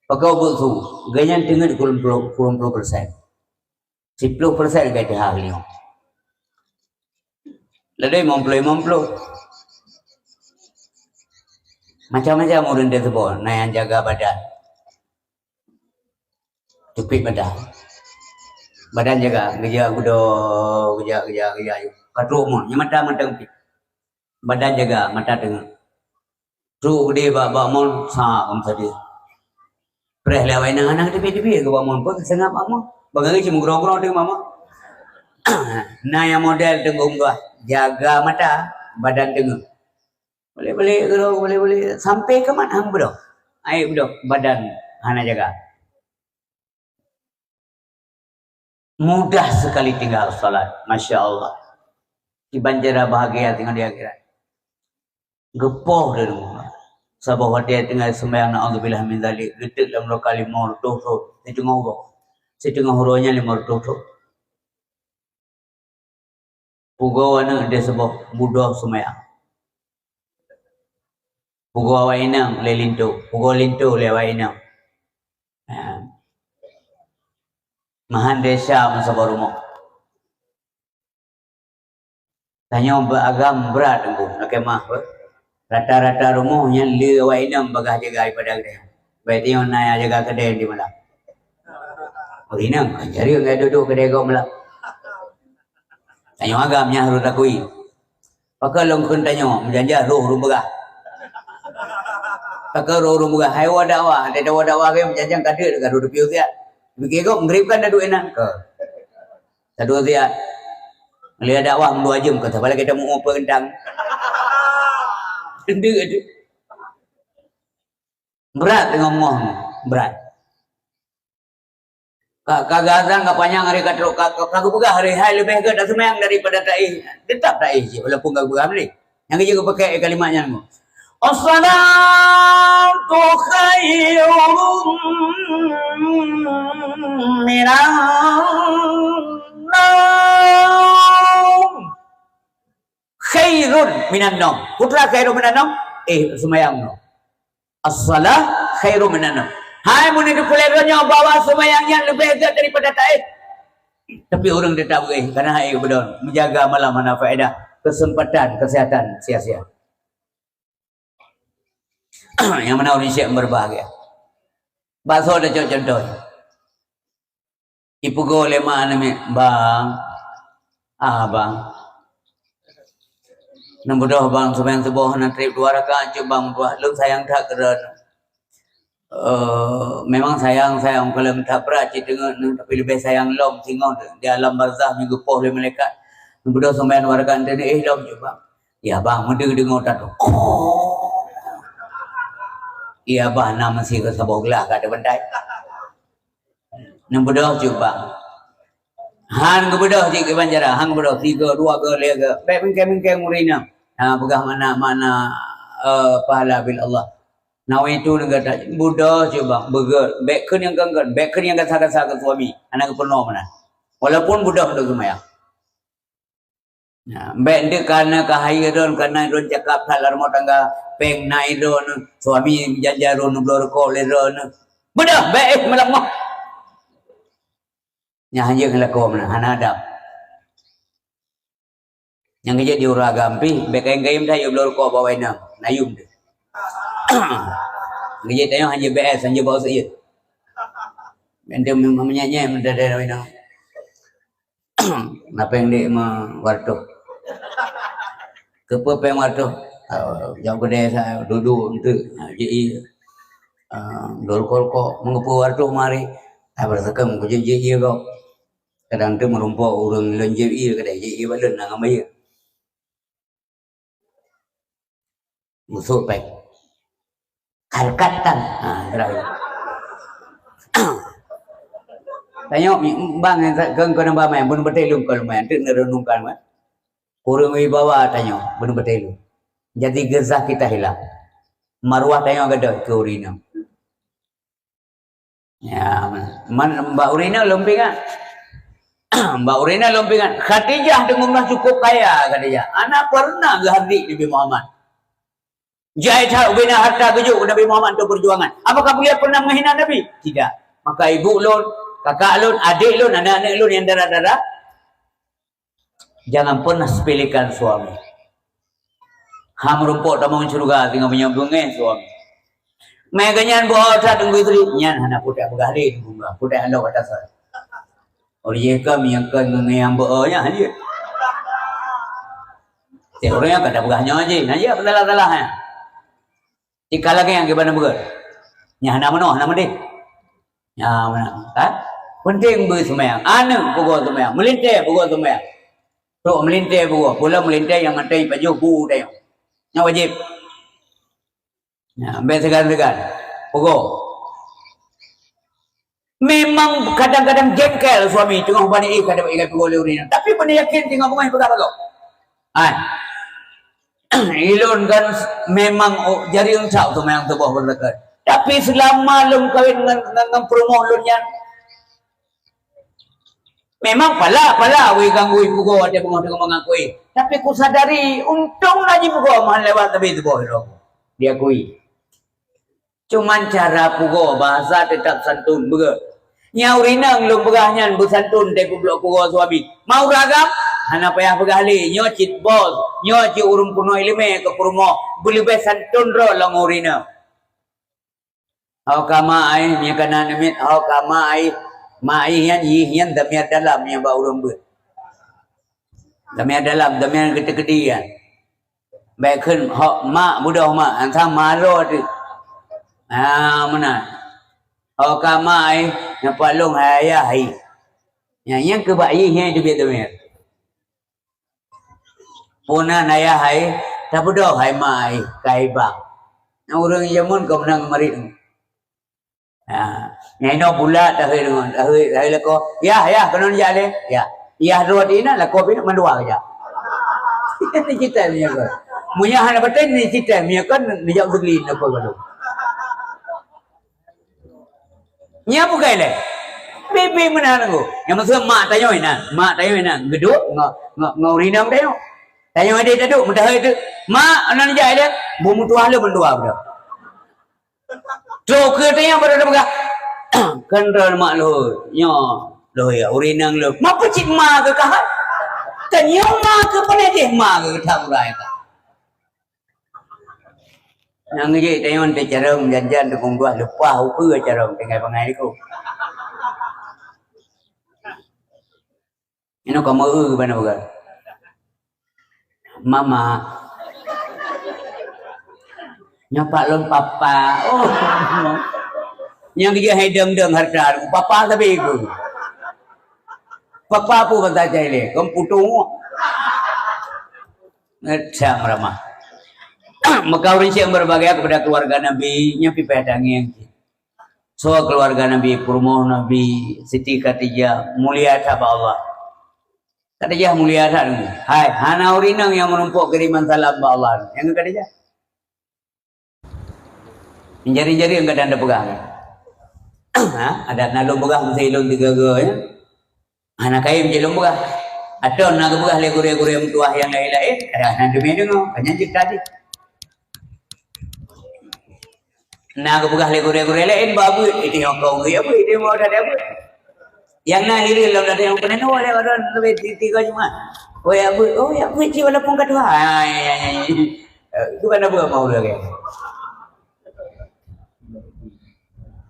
Pakon buet su, ganyan teungeut kureueng ploh, kureueng ploh persen. Siploh persen ka teuhah lom. Ladai limong ploh, limong ploh. Macam-macam ureuëng teuseubut, na nyang jaga badan. Teupiet badan. Badan jaga, geujak gudo, geujak, geujak, geujak. Ka trok mon, nyang mata mantong piet. Badan jaga, mata teungeut. Trok geude bak, bak mon, sa, kon sabe. Preh lé awai nyan hana teupie-teupie keu bak mon, peue seungab bak mon. Bagaih cit meugroe-groe teuma bak mon. Na nyang model teunggu meudoh, jaga mata, badan teungeut. Balek-balek keudroe, balek-balek sampai keumat han beudôh. Aib dok badan hana jaga. Mudah sekali tinggal salat. Masya Allah. Kiban cara bahagia tinggal di akhirat. Geupoh di rumoh. Saboh watèe tinggai seumayang, naudzubillah min dzalik, geuteuk lam lokal limong reutôh trok, siteungoh uroe. Siteungoh uroe nyan limong reutôh trok. Pugoe aneuk deh saboh, budôh seumayang. Pugoe awak inong lé linto, pugoe linto lé awak inong. Ha. Mahan desya meusaboh rumoh. Tanyoe beuagam brat teungku, lakèe mah beuh. Rata-rata rumoh nyan le awak inong bagah jaga daripada geutanyoe. Baik tanyoe na jaga keudè di malam. Oh, inong, jari ngai duek-duek keudè gob malam. Tanyoe agam nyan harôh takui. Pakon lôn kheun tanyoe, meujan-jan roh ureueng peugah. Pakon roh ureueng peugah, hai woe dakwah, watèe dakwah, dakwah ke meujan-jan ka deuek ka roh teupiyôh siat. Pike gob, meugrib kan taduek inan. Ka. Taduek siat. Lheueh dakwah meudua jeuem ka, saban lagèe tamu'oh peue keuntang. Deuek tu. Brat teungoh-ngoh, brat. Ka, ka geuazan, ka panyang hari ka trok, ka, ka, ka geupeugah hari hai leubeh gèt taseumayang daripada taéh. Teutap taéh cit, walaupun ka geupeugah meunan. Nyang geujeuet geupakèk kalimat nyan nyoe. As-salatu khairum minan naum. Khairun minan naum. Peue khairun minan naum? Eh, seumayang nyoe. As-salah khairun minan naum. Hai, meunyoe teupeuleueh nyoe bahwa seumayang nyan leubeh gèt daripada taéh. Tapi ureueng teutap geuéh, karena hai beudôh, meujaga malam hana faedah, keuseumpatan keuseuhatan sia-sia. Nyang mana ureueng syèk beubahgia. Bak soe tacok contoh? Ipugoe lé ma aneuk miet, "Bang, ah, bang. Neubeudôh bang, seumayang suboh hana trép dua rakaat cit bang, dua lôn sayang that keu droeneuh." "Eh, memang sayang, sayang, kalon that brat cit teungeut neuh, tapi leubeh sayang lom singoh di alam barzakh meunyoe geupoh lé malaikat. Neubeudôh seumayang dua rakaat neuh, eh, lom cit bang." "Ya bang, meudeungoe that." "Ya bah, na meusigoe saboh glah ka teubantai." Neubeudôh cit bang. Han geubeudôh cit kiban cara, han geubeudôh, sigoe, dua goe, lhèe goe. Bèk mingkèng-mingkèng ureueng inong. Ha, peugah makna, makna, eh, pahala bil Allah. Nawaitu neugata, beudôh cit bang, beugèt. Bèk kheun nyang gèt-gèt, bèk kheun nyang gasa-gasa keu suami. Hana geupeurunoe meunan. Walaupun beudôh lôn seumayang. Nah, bèk deuh kana ka hayeue droen, kana droen cakap that lam rumoh tangga, péng na droen, suami janja droen, bloe rukok lé droen. Beudôh, bèk, eh, malam moh. Nyan hanjeuet lakoe meunan, hana adab. Nyang geujeuet di ureueng agam pih, bèk kayém-kayém that yue bloe rukok bak awak inong, na yum teuh. Geujeuet tanyoe hanjeuet B S, hanjeuet bak U S I. Bèk teuh meunyét-nyét meunan dada awak inong. Na péng dek ma wartoh. Keupeue péng wartoh? Ah, jak keudè sa dudu eunteuk. Ha, jeuet ie. Ah, dua rukok-rukok, meungeupeu wartoh mari. Ah, beurasakeuem kujeuet jeuet ie gob. Kadang teuk meurumpok ureueng lôn jeuet ie, kadang jeuet ie bak lôn na ngon bayeue. Busuk péng. Harkat tan. Ha, geura. Tanyoe mi-, bang nyang sa-, keu, keu namba manyang, bunoe beutôi lôn kon lumayan, teuk neureunungkan, kan. Kureueng wibawa tanyoe, bunoe beutôi lôn. Jadi geuzah kita hilang. Maruah tanyoe gadôh keu ureueng inong. Ya, man, bak ureueng inong lôn peuingat. Bak ureueng inong lôn peuingat. Khadijah deungon Allah cukup kaya, Khadijah. Hana pernah geuhardi Nabi Muhammad. Jai that ubena harta geujok keu Nabi Muhammad untuk perjuangan. Apakah beliau pernah menghina Nabi? Tidak. Maka ibu lôn, kakak lôn, adek lôn, aneuk-aneuk lôn nyang dara-dara, jangan pernah sepelekan suami. Ha meurumpok tamong syeuruga singoh meunyoe beungéh suami. Mé geuh nyan beuo that Teungku Idris, nyan hana putéh peugah lé Teungku Mbah, putéh alok atasan. Ureueng jih ka meunyoe kon ngon nyang beuo nyan han jeuet. Tiep ureueng nyan ka tapeugah nyoe jih, han jeuet peusalah-salah nyan. Tika lagèe nyang kiban beugèt. Nyan hana meunoe, hana meudeh. Nyan meunan, kan? Penting beuseumayang. Aneuk peugoe seumayang, meulintèe peugoe seumayang. Trok meulintèe peugoe, peue lom meulintèe nyang mantong jipajoh bu tanyoe. Nyan wajéb. Nyan, bèk seugan-seugan. Peugoe. Memang kadang-kadang jengkel suami teungoh bani éh kadang ingat peugoe lé ureueng inong. Tapi bani yakin teungoh beungoh peugah bagoe. Hai. Ilôn kan memang, oh, jari euntak tu memang tuboh beureukat. Tapi seulama lôn kawin ngon, ngon, ngon peurumoh lôn nyan, memang pala-pala wui ganggu peugoe watèe beungoh teungoh mangat kuéh. Tapi kusadari untông laju peugoe meuhan lewat tapi tuboh lôn diakui. Cuman cara peugoe bahasa teutap santun beugöt. Nyang ureueng inong lôn peugah nyan beusantun deh peublok peugoe suami. Mau ragam? Hana payah peugah lé. Nyoe cit bos, nyoe cit ureueng peunoh ileumèe keu peurumoh. Beuleubèh santun droe lom ureueng inong. Ho ka ma ai, nyoe ka na neumiet, ho ka ma ai. Ma ai nyan, yih nyan damiet dalam nyang bak ureueng beuet. Damiet dalam, damiet keudéh-keudéh nyan. Bèk kheun hok mak, beudôh mak, antang maro teuh. Ha, meunan. Ho ka ma ai, nyan pat lôn hai ayah hai. Nyan, nyan keu bak yih nyan teubiet-teubiet. Peue nan ayah hai, tabeudôh hai ma ai, ka hai bang. Nyan ureueng jameun ka meunan marit. Ha, nyan inoe bulat tahe deungon, tahe, tahe lakoe. Yah, yah, keunoe neujak lé. Yah. Yah droe di inan, lakoe pih mandua geujak. Ni cerita meunyoe kon. Meunyoe hana baten ni cerita meunyoe kon neujak beugli lakoe baru. Nya bukai lé. Bibi meunan nanggu. Nyang maksud mak tanyoe inan, mak tanyoe inan geuduek ngon, ngon, ngon ureueng inong tanyoe. Tanyoe deh taduek meutahe tu. Mak, aneuk neujak lé. Beumeutuah lé mandua budak. Trok keu teunyang baru tapeugah, "Kan droe mak lôn, nyoe lôn ya, ureueng inong lôn." Ma peucit ma keu ka hai? Kan nyoe ma keu peunah jih ma keu that urai ka. Nyang jih tanyoe teucarông janjan teupeubuah leupah ukeue carông tinggai bangai likot. Inoe kamoe eu bana peugah. Mama. Nyoe pat lôn papa. Oh. Nyang geujak hai dong-dong harta. Papa sabe ku. Papa peue bangsa cai lé. Kon putong. Ngecam ramah. Maka ureueng syek berbahagia kepada keluarga Nabi, nyan pih payah tangieng cit. Soe keuluwarga Nabi, peurumoh Nabi, Siti Khadijah, mulia that bak Allah. Khadijah mulia that deungon. Hai, hana ureueng inong nyang meurumpok kiriman salam bak Allah. Nyang keu Khadijah. Jari-jari nyang kadang tapeugah. Ha, adat na lôn peugah meusi lôn tiga-tiga, ya. Hana kayém jih lôn peugah. Atau na geupeugah lé gurée-gurée meutuah nyang laén-laén, kadang hana teumé deungoe, ka nyan cit tadi. Na geupeugah lé gurée-gurée laén bak abeuet, itu nyang kong geuh abeuet, itu nyang udah abeuet. Nyang na hireuen lom dah nyang peunoh lé orang lebih tiga jemaah. Oh ya abeuet, oh ya abeuet cit walaupun ka tuha. Ha, ya, ya, ya, ya. Eh, itu kan abeuet mau lagi.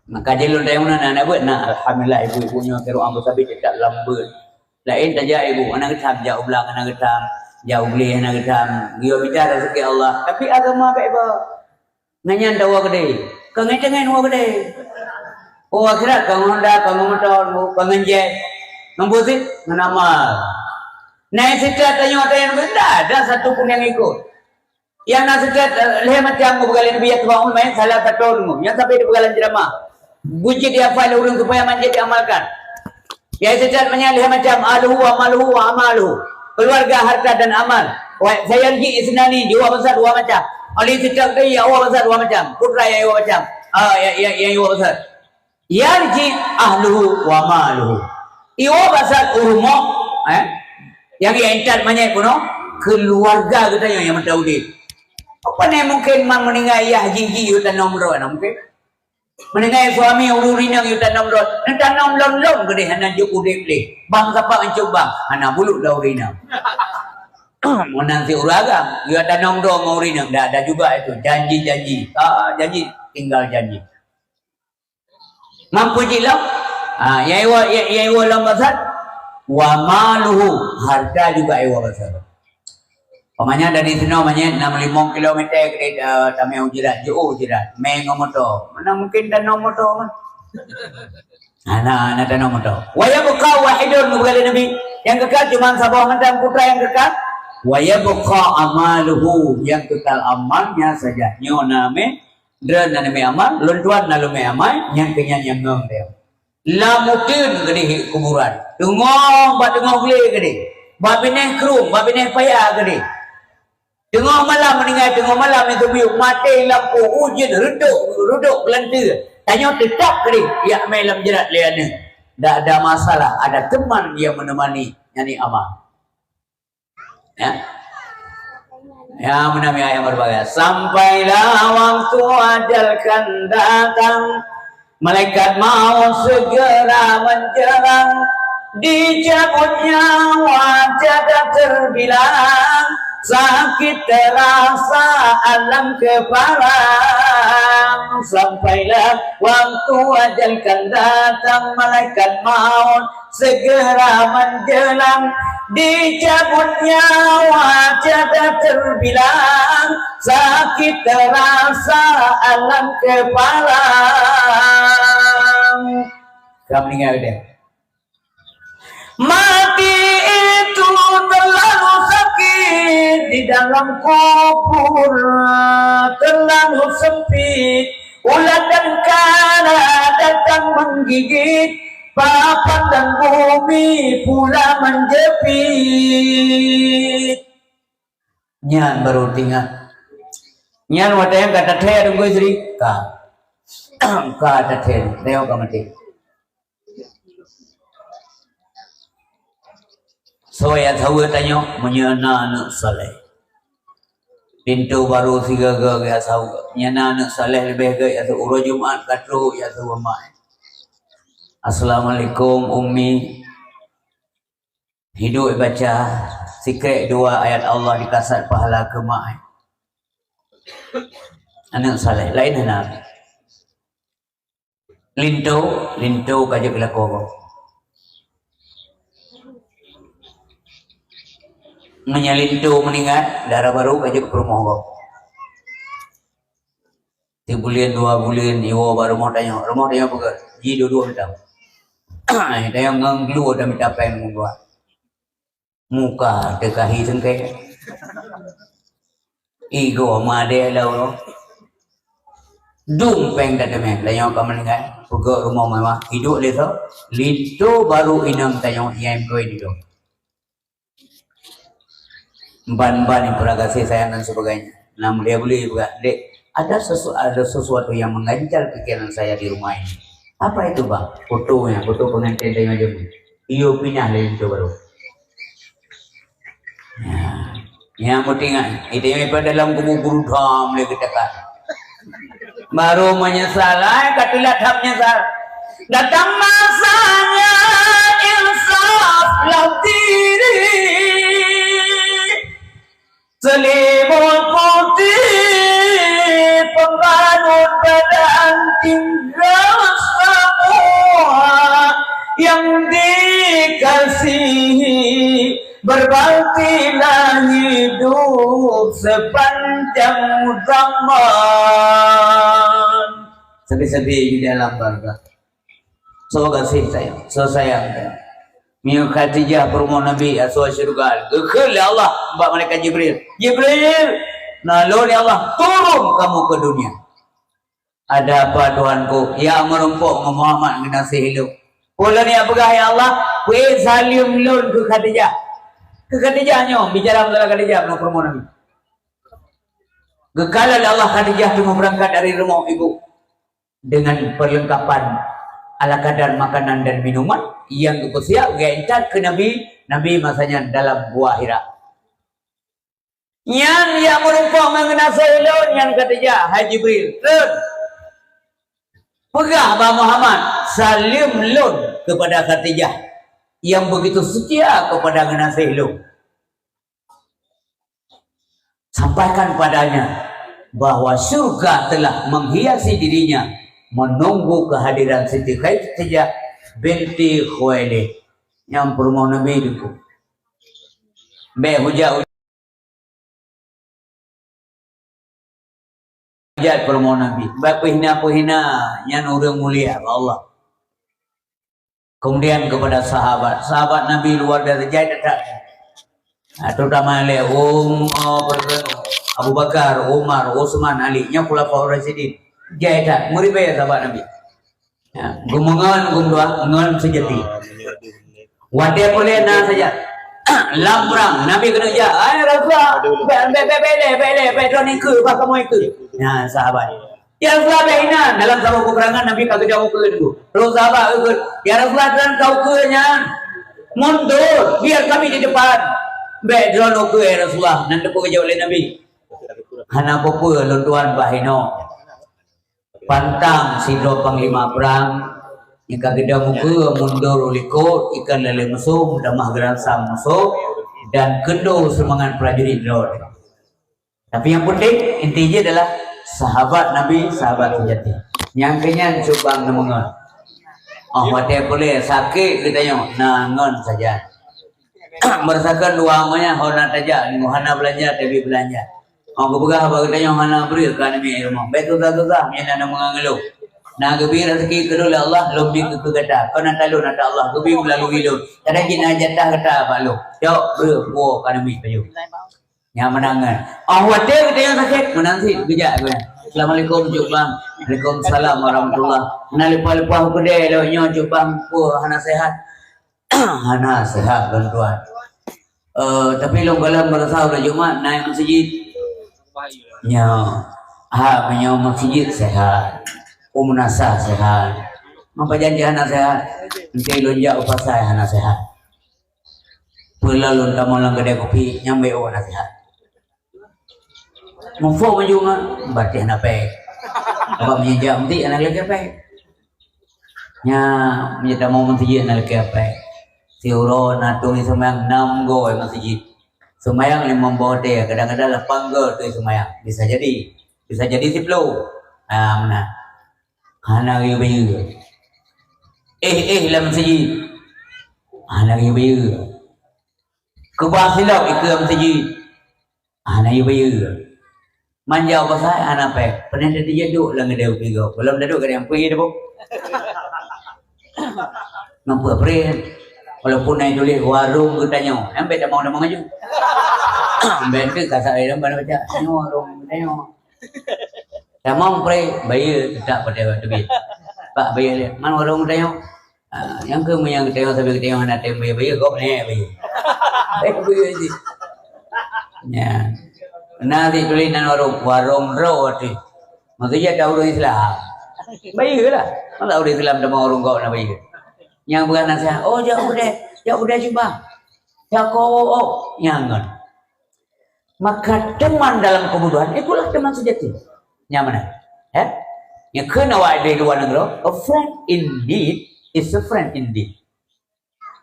Maka jih lôn tanyong na, na, na beuet na. Alhamdulillah, ibu-ibu nyoe keu ruang beusabe ceutak lambeuet. Laén tajak ibu, hana geutam, jak u blang hana geutam, jak u glé hana geutam. Geuyue mita raseuki Allah. Tapi agama bèk ba. Ngon nyan tawoe keudeh. Ka ngon tangan woe keudeh. Oh, akhirat ka ngon honda, ka ngon moto, ka ngon jet. Ngon buet sit, ngon amal. Nah, setiap tanyoe-tanyoe, tak ada satu pun yang ikut. Nyang na seutet, eh, lhèe macam geupeugah lé Nabi, "Yatba'ul mayyit salasatun." Nyang sabe geupeugah lam ceramah. Buet jih dihafal lé ureueng supaya manjeuet diamalkan. Nyang seutet meunyan lhèe macam, ahluhu wa maluhu wa amaluhu. Keluarga, harta dan amal. Wa sayarji isnani, jiwoe bansa dua macam. Ahli seutet tadi jiwoe bansa dua macam. Putra jiwoe macam. Ah, ya, ya, ya, jiwoe bansa. Yarji ahluhu wa maluhu. Iwoe basat u rumoh, eh? Nyang intat manyét bunoe, keuluwarga geutanyoe nyang mantong udép. Apa ni mungkin mang meuninggai yah jih-jih yue tanom droe na mungkin? Meuninggai suami ureueng inong yue tanom droe, tanom lom-lom geudeh hana jeuet udép lé. Bang sapa euncok bang, hana bulut dah ureueng inong. Meunan si ureueng agam, yue tanom droe ngon ureueng inong, dah, dah juga itu, janji-janji. Ah, janji, tinggal janji. Mampu jih lom? Ha, nyang iwoe, nyang, nyang iwoe lom basat, wa maluhu, harta juga iwoe basat. Umpamanya dari sinoe manyét enam limong kilometer keudeh, eh, tamé u jirat, jiôh u jirat, mé ngon moto. Mana mungkin tanom moto mah? Hana, hana tanom moto. Wa yabqa wahidun, geupeugah lé Nabi. Nyang kekal cuma saboh mantong putra nyang kekal. Wa yabqa amaluhu, nyang kekal amalnya saja. Nyoe na mé Droeneuh na neumè amai, lôn tuan na lôn mè amai, nyan keuh nyan nyang ngon lé. Lam uteuen keudéh kuburan. Teungoh bak teungoh glé keudéh. Bak binéh krueng, bak binéh paya keudéh. Teungoh malam meuninggai, teungoh malam nyang teubiyeu, maté lampu, ujeuen, reudôk, reudôk keulanteue. Tanyoe teutab keudéh, jak mè lam jrat lé aneuk. Tidak ada masalah, ada teman yang menemani, yakni ama. Ya. Ya, meunan ya, yang berbahagia. Sampailah waktu ajal kan datang, malaikat maut segera menjelang, dicabut nyawa tiada terbilang, sakit terasa alam kepala. Sampailah waktu ajal kan datang, malaikat maut segera menjelang, dicabut nyawa tiada terbilang, sakit terasa alam kepala. Ka meuninggai deh. Mati itu terlalu sakit, di dalam kubur terlalu sempit, ulat dan kala datang menggigit, papan dan bumi pula menjepit. Nyan baru teuingat. Nyan watèe nyang ka tathèe Teungku Yusri, ka. Ka tathèe, tayue ka maté. Soe nyang saweue tanyoe, meunyoe na aneuk saleh. Pintoe barô sigaga geusaweue. Meunyoe na aneuk saleh leubeh gèt, ya uroe Jumat ka trôk, ya saweue mai. Assalamualaikum, Ummi. Hidup baca sikrek dua ayat Allah dikasat pahala keu mak. Aneuk saleh, laén hana. Linto, linto ka jeuet keu lakoe gob. Meunyoe linto meuninggai, dara barô ka jeuet keu peurumoh gob. Sibuleuen, dua buleuen, iwoe bak rumoh tanyoe. Rumoh tanyoe peugah, ji duek-duek mita. Tanyoe ngon glue tamita péng meubuet. Muka teukahi seungkée. Igoe madé lom. Dum péng tateumé, tanyoe ka meuninggai. Peugöt rumoh mewah, hidup lé soe. Linto barô inong tanyoe nyang keu linto. Ban-ban nyang peurah gaséh sayang dan sebagainya. Nah, mulia-mulia juga, "Dek, ada sesu-, ada sesuatu yang mengganjal pikiran saya di rumah ini." "Apa itu, Bang?" "Fotonya, foto pengantin tengah jamu." Iyo pinah lé linto barô. Nah, nyang penting ah, itu yang dalam kubu guru dham lé kita kan. Baru menyesal, ai, ka teulat that menyesal. Datang masanya insaflah diri. Selimut putih pembalut badan, tinggal semua yang dikasihi. Berbaktilah hidup sepanjang zaman. Sabe-sabe di dalam barzakh. Soe gaséh sayang, soe sayang sayang. Meunyoe Khadijah peurumoh Nabi asoe syeuruga, geukheun lé Allah bak malaikat Jibril, "Jibril, na lôn ya Allah turun kamoe keu dunia." "Ada apa, Tuhanku?" "Ya meurumpok ngon Muhammad geunaséh lôn." "Peue lôn jak peugah ya Allah?" "Peuék saleuem lôn keu Khadijah." Keu Khadijah nyoe, bicara masalah Khadijah, peurumoh Nabi. Geukalon lé Allah Khadijah teungoh beurangkat dari rumoh ibu dengan perlengkapan ala kadar makanan dan minuman nyang geupeusiap geuintat keu Nabi, Nabi masa nyan dalam Gua Hira. Nyan nyang meurumpok ngon geunaséh lôn nyan Khadijah, hai Jibril, "Lôn peugah bak Muhammad, saleuem lôn keupada Khadijah nyang begitu seutia keupada geunaséh lôn." Sampaikan padanya bahwa syurga telah menghiasi dirinya menunggu kehadiran Siti Khadijah binti Khuwailid. Nyang peurumoh Nabi Teungku. Bèk hujat-hujat peurumoh Nabi. Bèk peuhina-peuhina, nyan ureueng mulia bak Allah. Kemudian kepada sahabat, sahabat Nabi luar biasa jai that. Nah, terutama lé Umar, Abu Bakar, Umar, Utsman, Ali, nyan khulafaur rasyidin. Jai that, meuribèe sahabat Nabi. Ya, geumeungon, geumeudoa, ngon seujati. Watèe puléh na saja. Lam prang, Nabi keuneuk jak. "Hai Rasulullah, bèk, bèk, bèk, bèk lé, bèk lé, bèk droeneuh keue, bah kamoe keue." Ya, sahabat. "Ya Rasulullah, bèk inan." Dalam saboh peperangan, Nabi ka geudong ukeue teungku. Terus sahabat geukheun, "Ya Rasulullah, droeneuh ka ukeue nyan. Mundur, biar kami di depan." "Bèk droeneuh ukeue, ya Rasulullah." Nan teupeu geujaweueb lé Nabi. "Hana peue-peue, lôn tuan bah inoe." Pantang sidroe panglima prang, nyang ka geudong ukeue mundur u likot, ikan lalé musoh, damah geuransang musoh, dan keundo seumangat prajurit droe. Tapi nyang penting, inti jih adalah sahabat Nabi, sahabat seujati. Nyang keunyan cubang neumeungon. Oh, watèe puléh sakét geutanyoe, na ngon sajan. Meurasakan dua manyang hana tajak, hana beulanja, tapi beulanja. Oh, geupeugah bak geutanyoe hana breueh ka aneuk miet rumoh. Bèk susah-susah, nyan na meungeuluh. Na geubi raseuki keu lôn lé Allah, lôn bi keu gata. Kon ata lôn, ata Allah, geubi meulalui lôn. Kadang jih na jatah gata bak lôn. Cok, breueh, puwoe ka aneuk miet pajoh. Nyan meunan ngon. Oh, watèe geutanyoe sakét, meunan cit geujak geuh. "Assalamualaikum, Cuk Bang." "Waalaikumsalam warahmatullah." Na leupah-leupah u keudè lôn nyoe, "Cuk Bang, peue hana sehat?" "Hana sehat lôn tuan. Eh, tapi lôn gohlom meurasa uroe Jumat na i meuseujid." "Nyoe, ha, meunyoe meuseujid sehat, u meunasah sehat. Meunyo pajan jih hana sehat, enteuk lôn jak u pasai hana sehat. Peue lôn tamong lam keudè kupi, nyan bèk hana sehat." Muphom laju ngon, berarti hana péng. Sabab meunyo jak meuseujid hana lakèe péng. Nyan, meunyo tamong meuseujid hana lakèe péng. Siuroe na tueng seumayang nam goe meuseujid. Seumayang limong boh watèe, kadang-kadang lapan goe tueng seumayang. Bisa jadi. Bisa jadi siplôh. Ha, meunan. Hana geuyue bayeue. Éh-éh lam meuseujid. Hana geuyue bayeue. Keubah silop ikeue meuseujid. Hana geuyue bayeue. Manja u pasai hana péng. Peureulèe teuh jaduk lam keudè kupi gob. Gohlom tadok keudè kupi teuh boh. Ngon peue preh. Walaupun na tuléh warong geutanyoe, nyan bèk tamong-tamong laju. Bèk teuk ka sabe lam bana baca, "Nyoe warong geutanyoe." Tamong preh, bayeue teutap pada teubiet. Pak bayeue lé, "Man warong geutanyoe?" Ah, nyang keuh meunyo geutanyoe sabe geutanyoe hana tem bayeue-bayeue, gob nyan bayeue. Bayeue-bayeue jih. Nyan. Na situléh nan warong, warong droe teuh. Maksudnya dah ureueng Islam. Bayeue lah. Masa ureueng Islam teuma ureueng gob na bayeue. Nyang peugah nasihat, "Oh, jak u keudè, jak u keudè cuba. Jak ko, oh, oh." Nyan ngon. Maka teman dalam kebodohan itulah teman sejati. Nyan meunan. Eh? Nyang kheun awak di luar nanggroe, a friend in need is a friend indeed.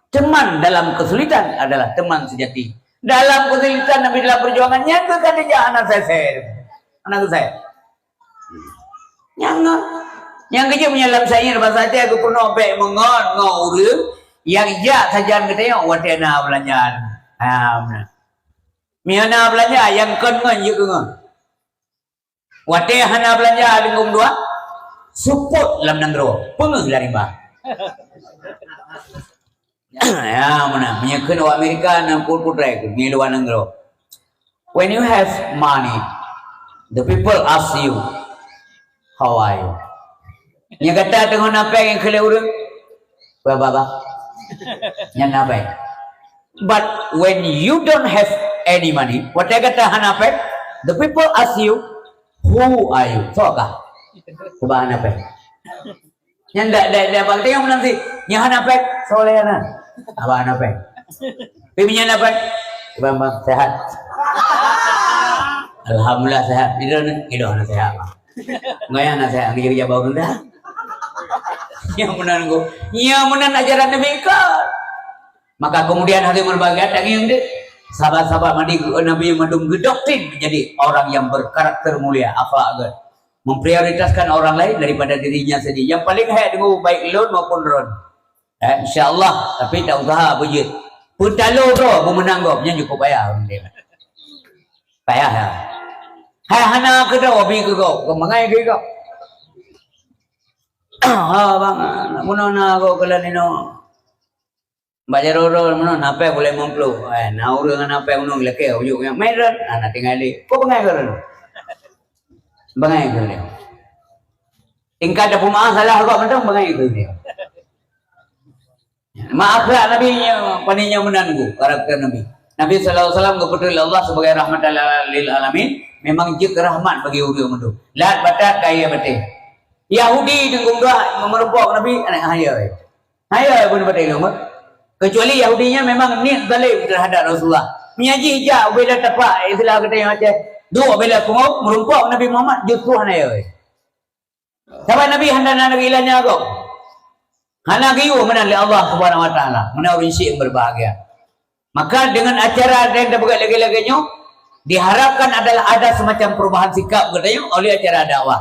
Teman dalam kesulitan adalah teman sejati. Dalam kesulitan Nabi dalam perjuangan, nyang keu ka dijak hana sesé. Hana sesé. Nyang, nyang keujeuet meunyoe lam syair bahasa Aceh geupeurunoe bèk meungon ngon ureueng nyang jak sajan geutanyoe watèe na beulanja. Ha, meunan. Meunyoe na beulanja, nyang kon ngon jeuet keu ngon. Watèe hana beulanja lingkong dua, seupôt lam nanggroe, peungeuh lam rimba. Ya, meunan. Meunyoe kheun awak Amerika, nan pun putrèe keu, di luwa nanggroe. When you have money, the people ask you, "How are you?" Nyang gata teungoh na péng nyang keu lé ureueng, "Bah, bah, bah." Nyan na péng. But when you don't have any money, watèe gata hana péng, the people ask you, "Who are you?" Soe kah? Sebab hana péng. Nyan dak, dak, dak, bak teuka meunan sit. Nyang hana péng, soleh na. Abang hana péng. Tapi meunyo na péng, "Bang, bang, sehat?" "Alhamdulillah, sehat." Itu, itu hana sehat, Bang. Enggak ya, hana sehat, kerja-kerja bau rendah. Nyang meunan ko. Nyang meunan ajaran Nabi ka. Maka kemudian hadirin berbahagia, tangieng deh. Sahabat-sahabat madi Nabi mandum geudoktrin menjadi orang yang berkarakter mulia, akhlak gét. Memprioritaskan orang lain daripada dirinya sendiri. Yang paling hèk deungoe baik lôn maupun droen. Eh, insya Allah, tapi tak usaha beujeuet. Peutalo droe beumeunang gob, nyan cukup payah. Payah ya. Hai hana keu droe bi keu gob, keu mangai keu gob. Ha bang, nak bunoe na gob keu lôn inoe. Bak jaroe droe meunoe na péng buleuen limong ploh. Eh, na ureueng na péng meunoe lakèe ujoe nyang meuret, ah, na tinggai lé. Ko bangai keu ureueng? Bangai keu ureueng. Tingkat dah peumaaf salah agak mantong bangai itu dia. Maaf lah Nabi nya, pane nya meunan gu karakter Nabi. Nabi sallallahu alaihi wasallam geupeutreun lé Allah sebagai rahmatan lil alamin, memang jeuet rahmat bagi ureuëng mandum. Lat batat kaya batin. Yahudi teunggong dah meureumpok Nabi, aneuk hayai. Hayai pun batai lom. Kecuali Yahudi nya memang niat zalim terhadap Rasulullah. Meunyo jih jak ubé dah tapak istilah geutanyoe Aceh. Duek bela pungo meurumpok Nabi Muhammad justru hana yai. Sabab Nabi hana na lagée ilan nyan agam. Hana geuyue meunan lé Allah Subhanahu wa taala. Meunan ureuëng syik berbahagia. Maka dengan acara dan tapeugah lagée-lagée nyoe diharapkan adalah ada semacam perubahan sikap geutanyoe oleh acara dakwah.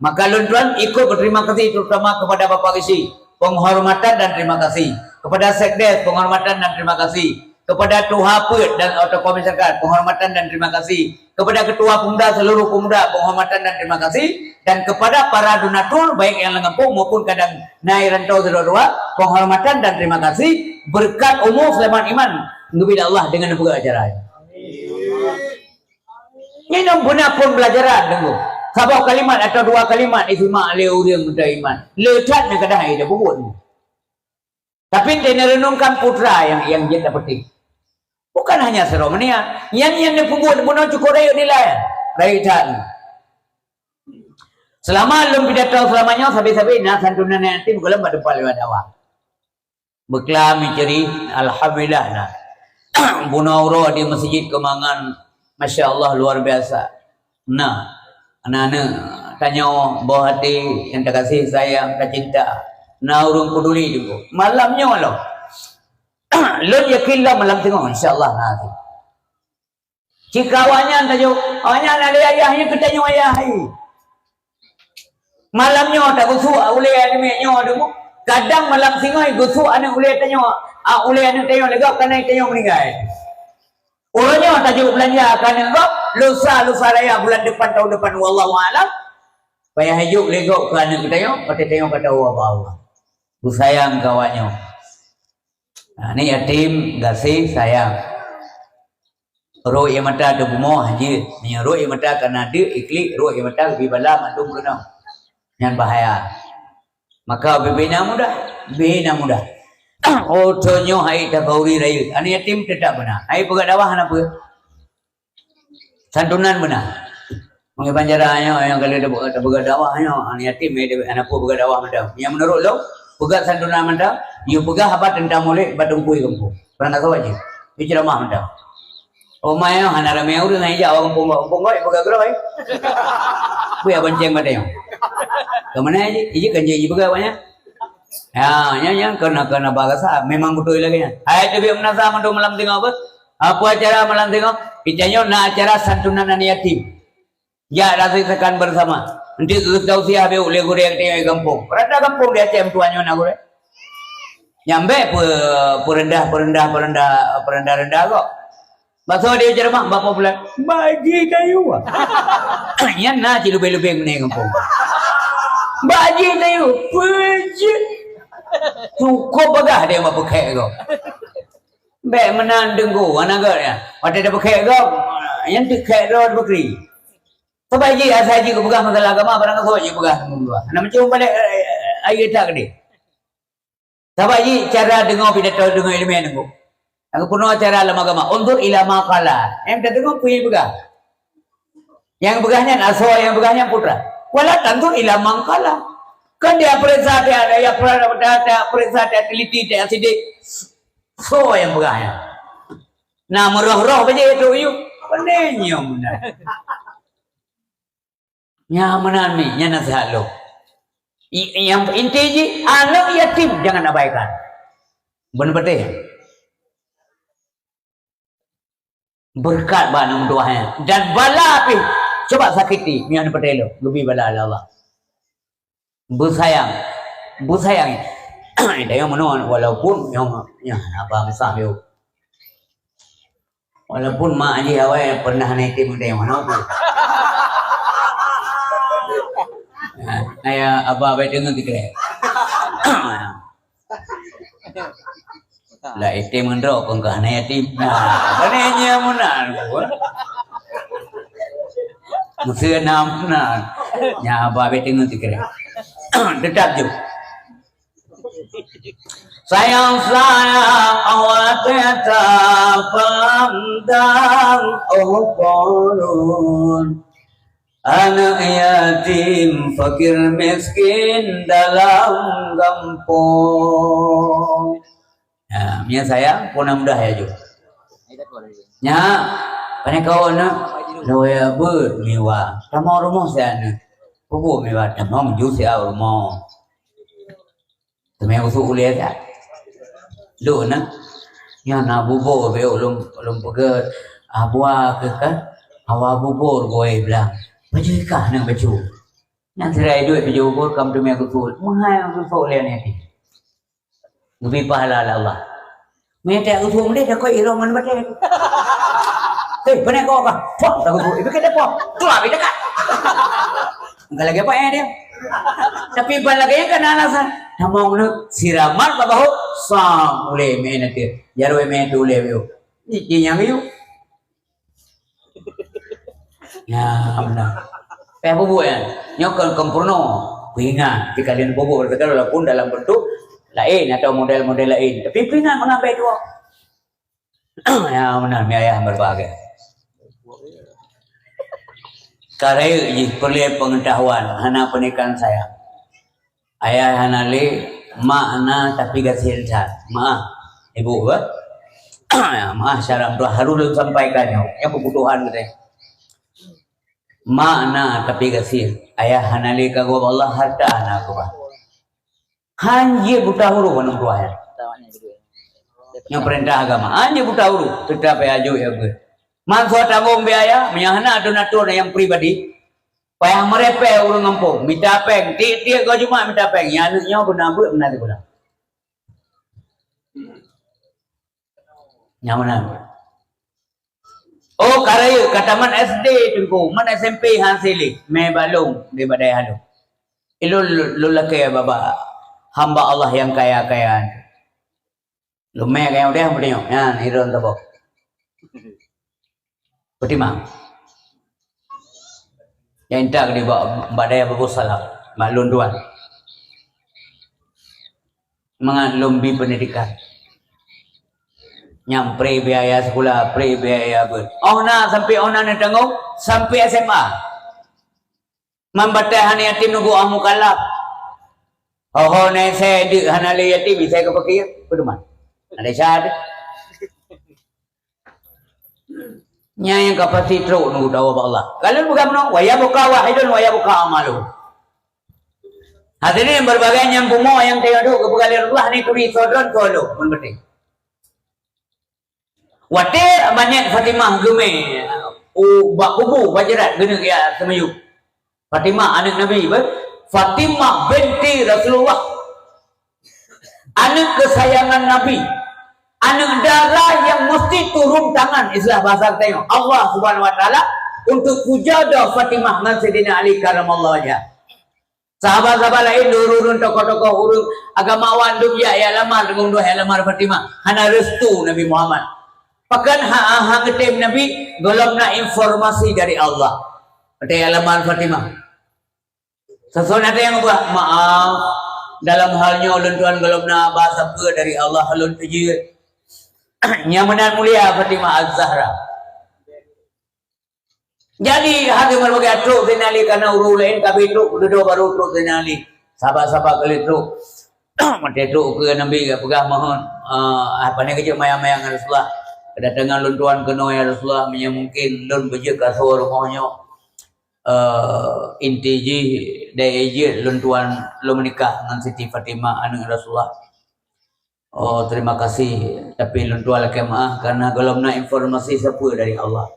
Maka lôn tuan ikut berterima kasih terutama kepada Bapak Geuchik, penghormatan dan terima kasih. Kepada Sekdes, penghormatan dan terima kasih. Kepada Tuha Peuet dan atau komisaris, penghormatan dan terima kasih. Kepada Ketua Pemuda seluruh pemuda, penghormatan dan terima kasih. Dan kepada para donatur, baik yang lam gampông maupun kadang nai rantau sidroe-droe, penghormatan dan terima kasih. Berkat umur selamat iman, geubri lé Allah dengan peugah acara. Nyoe beuna pun pelajaran deungoe. Saboh kalimat atau dua kalimat isimak lé ureuëng meuiman. Le that nyang kadang hai dah peubuet. Tapi teuneuk renungkan putra yang yang jeuet dapeuteh. Bukan hanya sidroe meuniat. Nyan nyang neupeubuet bunoe cukup rayeuk nilai. Rayeuk that. Selama lôn pidato selama nyoe sabe-sabe na santunan yatim gohlom bak teumpat lewat dakwah. Beuklam mencuri, alhamdulillah na. Bunoe uroe di Masjid Keumangan, masya Allah luar biasa. Na, aneuk-aneuk tanyoe boh até nyang takasih sayang tacinta. Na ureuëng peduli juga. Malam nyoe loh. Lôn yakin lah malam teungoh insya Allah na. Cit ka awaknyan tajok, awaknyan na lé ayah nyan keu tanyoe ayah hai. Malam nyoe tagusuk ulée aneuk miet nyoe deungoe. Kadang malam singoh gusuk aneuk ulée tanyoe, a ulée aneuk tanyoe lé gob kana tanyoe meuninggai. Uroe nyoe tajok beulanja keu aneuk gob, lusa, lusa raya bulan depan, tahun depan, wallahu a'lam. Payah jok lé gob keu aneuk tanyoe, patéh tanyoe ka tahu apa Allah. Beusayang keu awaknyoe. Ha, ni yatim, gaséh, sayang. Rot ie mata teubumoh jeuet. Meunyoe rot ie mata kana deuk iklik, rot ie mata geubri bala mandum keunoe. Nyan bahaya. Maka bibina mudah, bina mudah. Oh, tanyoe hai takauri rayeuk. Aneuk yatim teutap beuna. Hai peugah dakwah hana peue. Santunan beuna. Mengapa cara nyoe nyang kali tapeugah dakwah nyoe, aneuk yatim, aneuk peue peugah dakwah mantong. Nyang menurut lôn, peugah santunan mantong, yue peugah haba teuntang mulod bak teungku gampông. Pernah tahu aja. Yue ceramah mantong. Omai nyoe hana ramé ureuëng hai jak bak gampông, bak gampông koi peugah keudroe. Peue ya bonceng batée nyoe. Keu mana ji? Iji kan ji peugah banyak. Ya, nyan nyan kena kena bahasa memang beutôi lagée nyan. Hai teubiet meunasah mandum malam singoh beuh. Apa acara malam singoh? Kita nyoe na acara santunan aneuk yatim. Jak rasakan bersama. Nanti geutausiah beu lé gurée di gampông. Rata gampông di Aceh meutuah nyoe na gurée. Nyang bék pe-, peurendah, peurendah, peurendah, peurendah-rendah kok. Basoe di ceramah bak populer, "Bak Haji Tayu." Nyan na cit leubeh-leubeh meunan gampông. "Bak Haji Tayu." Peujeuet. Cukup bagah dia bak peukhek kok. Bék meunan teungku, aneuk geuh nyan. Watée teupeukek gob, nyan teukhek droe teupeukri. Sabab jih asai jih geupeugah masalah agama, barang soe jih peugah teungku dua. Hana meucom balek, eh, ayeue that keudeh. Sabab jih cara deungoe pidato deungoe ileumèe teungku. Nyang peunoh cara lam agama, unzur ila ma qala. Nyang tadeungoe peue nyang peugah. Nyang peugah nyan asoe, nyang peugah nyan putra. Wala tanzur ila man qala. Kan dia periksa, dia, dia, dia periksa, dia teliti, dia sidik. Soe nyang peugah nyan? Na meuroh-roh bajée trok yue. Pane nyoe meunan. Nyan meunan mi, nyan nasihat lôn. I-, nyang inti jih, aneuk yatim jangan abaikan. Beuneupatéh. Beureukat bak aneuk meutuah nyan. Dan bala pih, coba sakiti, nyan patéh lôn, geubri bala lé Allah. Beusayang. Beusayang. Tanyoe meunoe, walaupun nyoe, nyoe haba misah yôh. Walaupun mak jih awai pernah hana item tanyoe meunoe tu. Nah, aya haba bai deungoe teukrek. Lah item ngon droe kon ka hana yatim. Nah, pane nyang meunan. Meuseu na meunan. Nya haba bai deungoe teukrek. Teutap jeuet. Sayang-sayang awak tetap pandang, oh pulon. Aneuk yatim, fakir miskin dalam gampông. Ha, meunyo sayang, puna mudah ya ju. Nya, pane kawan na, lawyer beuet miwa. Tamong rumoh si aneuk. Pupuk miwa, tamong ju si rumoh. Teumé usuk ulée that. Duek na. Nyan na bubur be ulôn, ulôn peugah, ah, buah keuh kan? Hawa bubur goi blang. Baju ikah nang baju. Nyan sirai duek baju bubur kam teumé kusuk. Meuhai kusuk ulée nyan. Geubi pahala lé Allah. Meunyo tak usuk ulée, takot irong ngon batée. Hei, beuna kau kah? Pok, tak usuk. Ibu kata pok. Keluar, beda kah? Enggak lagi apa ya dia? Tapi ban lagèe nyan kana alasan. Tamong neuk siramat bak bahô, sang ulèe mè nanti. Jaroe mè tu ulèe biu. Ni nyang biu. Ya, benar. Payah bubuek ya. Nyoe kon, kon peurunoe. Peuingat, jika kalian bubuek, walaupun dalam bentuk lain atau model-model lain. Tapi peuingat mengambil dua. Ya, meunan, mi ayah berbahagia. Ka rayeuk jih peureulèe peungeutahuan, hana peunikan sayang. Ayah hana lé, mak na tapi gasien that. Maah, ibu, eh? Ya, maah, syarat tu harus lôn sampaikan nyoe. Nyoe keubutuhan geutanyoe. Mak na tapi gasien. Ayah hana lé, ka gob Allah, harta hana keubah. Han jeuet buta huruf aneuk buah nyan. Nyoe peurintah agama. Han jeuet buta huruf, teutap ya jok ya beuet. Mansoe tanggong biaya, meunyo hana donatur nyang pribadi, payah meurepè ureueng gampông, mita péng, tiep-tiep goe Jumat mita péng, nyan aneuk nyoe beuna beuet, beuna sikula. Nyang meunan. Oh, ka rayeuk, ka tamat S D Teungku, man S M P han silih, mè bak lôn, di badai halu. Ilôn lôn lakèe bak hamba Allah nyang kaya-kaya. Lôn mè kaya udeh, beutanyong, nyan, ilôn tabok. Fatimah. Nyang intat di bak badai Abu Salam, bak lôn tuan. Mangat lôn bi peundidikan. Nyang pri biaya sikula, pri biaya beuet. Oh na, sampai oh na neutanggong, sampai S M A. Man batèe hana yatim nunggu ah mukallaf. Ho-ho na isai deuk hana lé yatim, isai ka pakai, peue teuma? Ada isai deuk. Nyan nyang ka pasti trok nunggu tawa bak Allah. Kalau bukan meunoe, wa yabqa wahidun wa yabqa amalu. Hadirin berbagai nyang bumoe nyang teuka duek keu peugalak Allah ni turi sodron solo pun penting. Watèe manyét Fatimah geumè u bak kubu bajeurat geuneuk ya seumiyueb. Fatimah aneuk Nabi, beh? Fatimah binti Rasulullah. Aneuk kesayangan Nabi. Aneuk dara nyang mesti turun tangan, istilah bahasa geutanyoe, Allah Subhanahu Wa Taala untuk puja doa Fatimah ngon Saidina Ali karamallahu wajhah. Sahabat-sahabat laén, ureueng-ureueng tokoh-tokoh, ureueng agamawan dum jak, jak lamar, deungon dua jak lamar Fatimah. Hana restu Nabi Muhammad. Pakon ha, ha, ha geutém Nabi, gohlom na informasi dari Allah. Watèe jak lamar Fatimah. Sasoe na nyang buet, maaf, dalam hal nyoe ulôn tuan gohlom na ba sapeue dari Allah, ulôn peujeuet. Nyang meunan mulia Fatimah Az-Zahra. Jadi, hana meureuga trok Saidina Ali, karena ureueng laén ka abéh trok, dudoe baru trok Saidina Ali. Sahabat-sahabat kali trok. Watèe trok keu Nabi, geupeugah mohon, eh, apa ni, keu jeuet mayang-mayang, ya Rasulullah. Kedatangan lôn tuan keunoe, ya Rasulullah, meunyo mungkin lôn beujeuet ka asoe rumoh nyoe. Eh, inti jih, dai jeuet lôn tuan, lôn meunikah ngon Siti Fatimah, aneuk Rasulullah. Oh, terima kasih. Tapi lôn tuan lakèe maaf, karena gohlom na informasi sapeue dari Allah.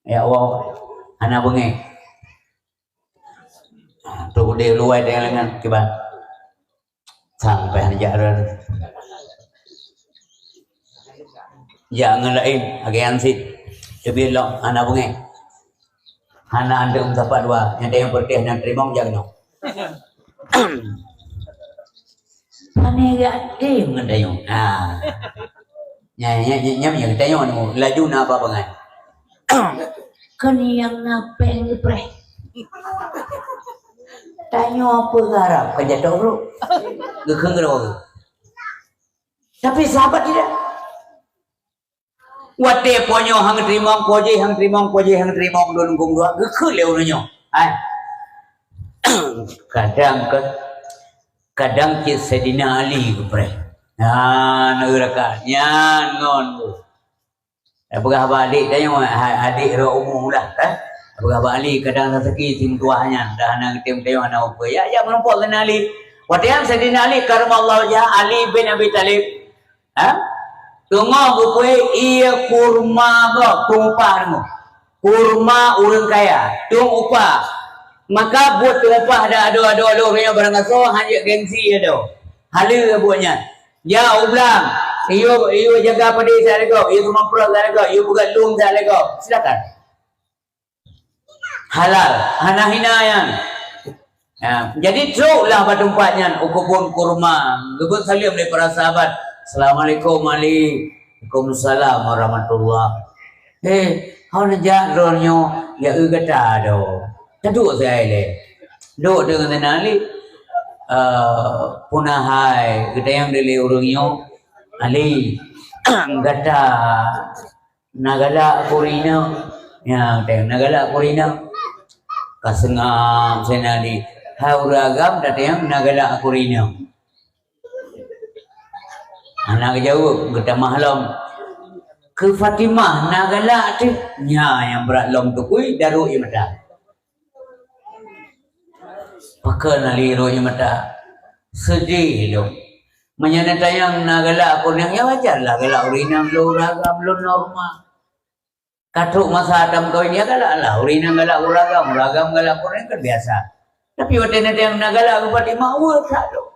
Ya Allah, hana beungèh. Ah, tu di luar dengan, dengan kiban. Sampai hana jak rön. Jak ngon laén, lagèe nyan cit. Teubiet lom, hana beungèh. Hana andeuem sapat dua, nyang teurimong peureutéh nyang teurimong jak nyoe. Pane geuadem ngon tanyoe. Ha. Nya, nya, nya, nya, nya, tanyoe nyoe, laju na apa bangai. Kon nyang na péng geupreh. Tanyoe peue geurharap ka jatuh brok. Geukheun keudroe. Tapi sahabat tidak. Watée po nyoe han teurimong, po jéh han teurimong, po jéh han teurimong, lôn lungkong dua, geukheun lé ureuëng nyoe. Hai. Kadang kan, kadang cit Saidina Ali geupreh. Nyan, nyan ngon. Peugah bak adék tanyoe, ha-, adék rot umu lah, eh. Peugah bak Ali, kadang raseuki si meutuah nyan, dah hana geutem tanyoe hana upeue. Ya, ya, meurumpok Saidina Ali. Watée nyan Saidina Ali, karramallahu wajhah, Ali bin Abi Thalib, ha? Teungoh geupeue ié kurma gob, tueng upah teungoh. Kurma ureuëng kaya, tueng upah. Maka buet tueng upah dak adoe-adoe lôn nyoe barangkasoe hana jeuet gengsi adoe. Haleue buet nyan. Ya, ublang. Yue, yue jaga padé siat lé gob, yue teumamprot siat lé gob, yue peugét lôn siat lé gob. Silakan. Halal, hana hina nyan. Ya, jadi troklah bak teumpat nyan, u keubon kurma. Geubeuet saleuem lé para sahabat. "Assalamualaikum, Ali." "Waalaikumsalam warahmatullah." "Eh, hana jak droeneuh nyoe, ya eu gata do. Taduek siat lé." Duek deungon Saidina Ali. "Eh, puna hai, geutanyong lé ureuëng nyoe, Ali, gata na galak keu ureuëng inong?" "Ya, teuh, na galak keu ureuëng inong." Ka seungab Saidina Ali. "Hai ureuëng agam, tatanyong na galak keu ureuëng inong?" Hana geujaweueb, geutamah lom. "Keu Fatimah na galak teuh?" Nyan nyang brat lom teukui, dan rot ie mata. Pakon Ali rot ie mata? Seudeh lom. Meunyoe neutanyong na galak keu ureuëng inong, ya wajar lah galak ureuëng inong, lôn ureuëng agam, lôn normal. Ka trok masa tameukawen, ya galak lah. Ureuëng inong galak ureuëng agam, ureuëng agam galak ureuëng inong, kan biasa. Tapi watée neutanyong na galak keu Fatimah, weueh that lom.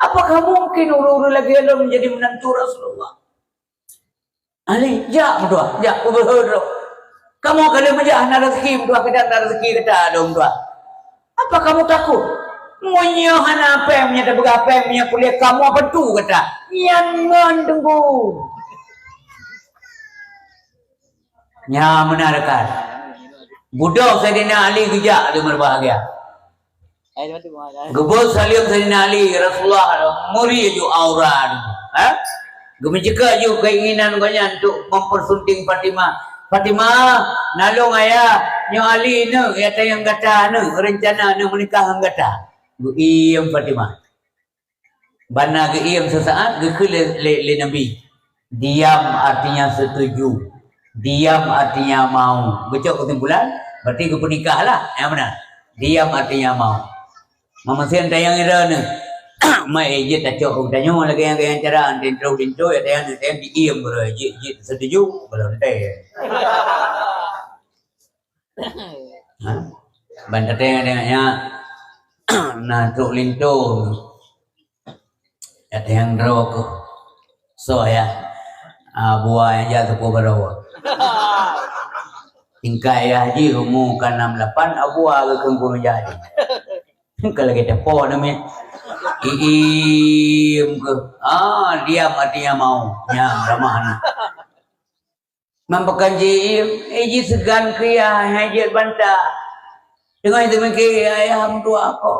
Apakah mungkin ureuëng-ureuëng lagée lôn menjadi menantu Rasulullah? Ali, jak meutuah, jak, peubeuet droe. Kamoe ka lheueh meujak hana raseuki meutuah, kadang na raseuki gata droe meutuah. Apa kamu takut? Meunyoe hana péng, meunyoe tapeugah péng, meunyoe kuliah kamoe apa tu gata? Nyan ngon teungku. Nyan meunan rakan. Budok Saidina Ali geujak lé meubahgia. Geubeuet saleuem Saidina Ali, Rasulullah meuri ju aura, ha? Geumeuceukeuk ju keinginan gobnyan untuk mempersunting Fatimah. "Fatimah, nalong ayah, nyoe Ali neuk, ya tanyong gata neuk, rencana neuk meunikah ngon gata." Geuiem Fatimah. Bana geuiem seusaat, geukheun lé, lé, lé Nabi, "Diam artinya setuju. Diam artinya mau." Geucok keusimpulan, berarti geupeunikah lah. Nyang meunan. "Diam artinya mau." Meumeusén tayang ira neuh. Mai jeuet tacok u tanyoe lagée nyang, lagée nyang cara, linto-linto, ya tayang, tayang diiem, bro. Jeuet, jeuet setuju, belom teh. Ha? Ban tateueng-teueng nyan, na trok linto. Tateueng droe keuh. Soe yah? Abua nyang jak teupeu baroe. Tingkat yah jih umu ka nam lapan, abua geukheun kureueng jak jih. Ka lagée teupeu namiet. Iim keuh. Ah, diam artinya mau. Nyan ramah aneuk. Man pakon jiiem, eh, jiseugan keu yah, hai jeuet banta. Teungoh jiteumiké, ayah meutuah ko.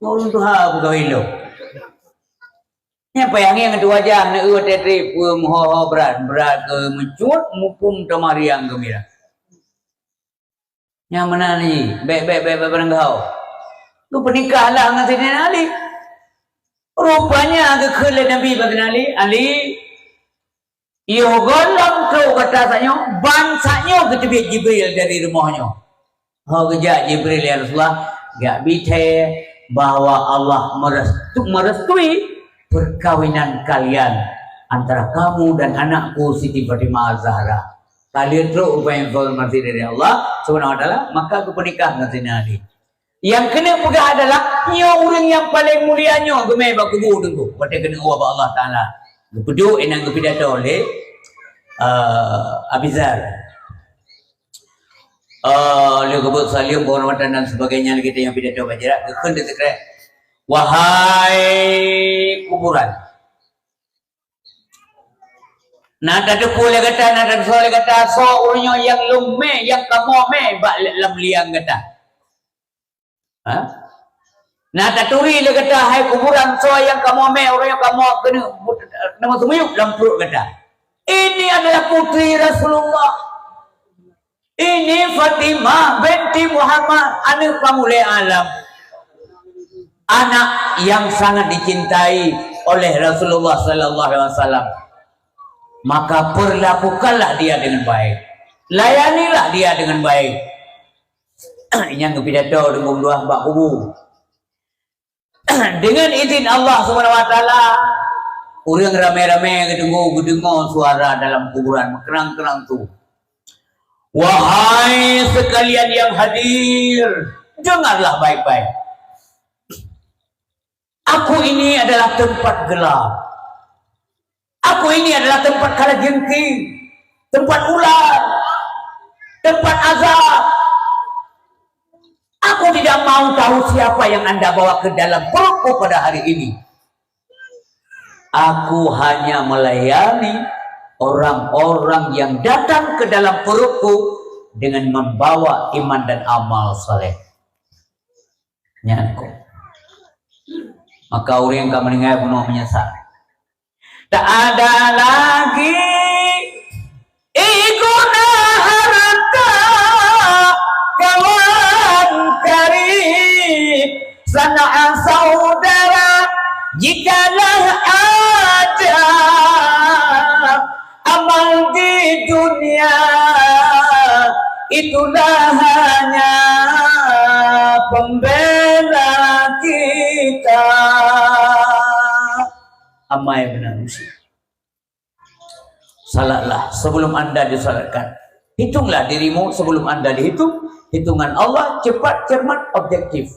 Ureueng tuha peugawé lôn. Nyan payah ngieng ateueh wajah, na eu watée trép, peue meuho-ho brat, brat keu meucut, muphom tamah riang geumbira. Nyang meunan jih, bék, bék, bék, bék barangkaho. Geupeunikah lah ngon Saidina Ali. Rupanya geukheun lé Nabi bak Saidina Ali, "Ali, yoh gohlom trok gata saat nyoe, ban saat nyoe geuteubiet Jibril dari rumoh nyoe." Ho geujak Jibril, "Ya Rasulullah, jak bi thée bahwa Allah merestu-, merestui perkawinan kalian antara kamu dan anakku Siti Fatimah Az-Zahra." Ka lheueh trok rupanya informasi dari Allah Subhanahu wa Taala, maka geupeunikah ngon Saidina Ali. Nyang keuneuk peugah adalah, nyoe ureueng nyang paleng mulia nyoe geumé bak kubu Teungku, watée keuneuk woe bak Allah Taala. Geupeuduek inan geupidato lé, eh, Abi Zar. Eh, lheueh geubeuet saleuem, penghormatan dan sebagainya lagée nyang pidato bak jarak, geukheun teuseukrék, "Wahai kuburan, na tateupeue lé gata, na tateusoe lé gata, soe ureueng nyoe nyang lôn mé, nyang kamoe mé bak lam liang gata?" Ha? Na taturi lé gata, hai kuburan, soe nyang kamoe mè, uroe nyoe kamoe keuneuk, keuneuk meusumiyueb lam pruet gata. Ini adalah putri Rasulullah. Ini Fatimah binti Muhammad, aneuk pangulèe alam. Anak yang sangat dicintai oleh Rasulullah sallallahu alaihi wasallam. Maka perlakukanlah dia dengan baik. Layanilah dia dengan baik. Nyang geupidato deungon dua bak kubu. Dengan izin Allah Subhanahu wa Taala, ureuëng ramé-ramé geudeungoe, geudeungoe suara dalam kuburan meukeurang-keurang tu. Wahai sekalian yang hadir, dengarlah baik-baik. Aku ini adalah tempat gelap. Aku ini adalah tempat kalajengking, tempat ular, tempat azab. Aku tidak mau tahu siapa yang anda bawa ke dalam perutku pada hari ini. Aku hanya melayani orang-orang yang datang ke dalam perutku dengan membawa iman dan amal saleh. Nyan kok. Maka ureuëng ka meuninggai bunoe meunyeusal. Tak ada lagi guna harta, kawan karib, sanak saudara, jikalau ada amal di dunia, itulah hanya pembela kita. Amai beuna manusia. Salatlah sebelum anda disalatkan. Hitunglah dirimu sebelum anda dihitung. Hitungan Allah cepat, cermat, objektif.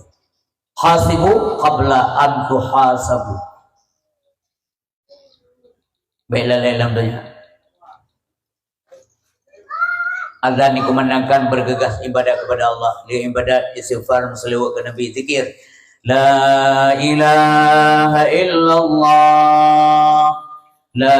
Hasibu qabla an tuhasabu. Baiklah, lain lam dunia. Azan dikumandangkan, bergegas ibadah kepada Allah. Dia ibadat, istighfar, selawat ke Nabi, zikir. La ilaha illallah. La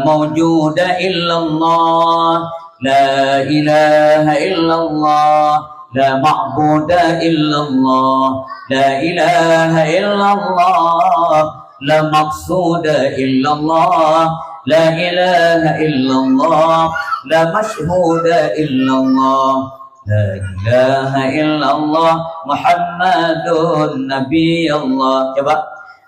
maujuda illallah. La ilaha illallah. La ma'buda illallah. La ilaha illallah. La maqsuda illallah. La ilaha illallah. La masyhuda illallah. La ilaha illallah. Muhammadun Nabi Allah. Coba.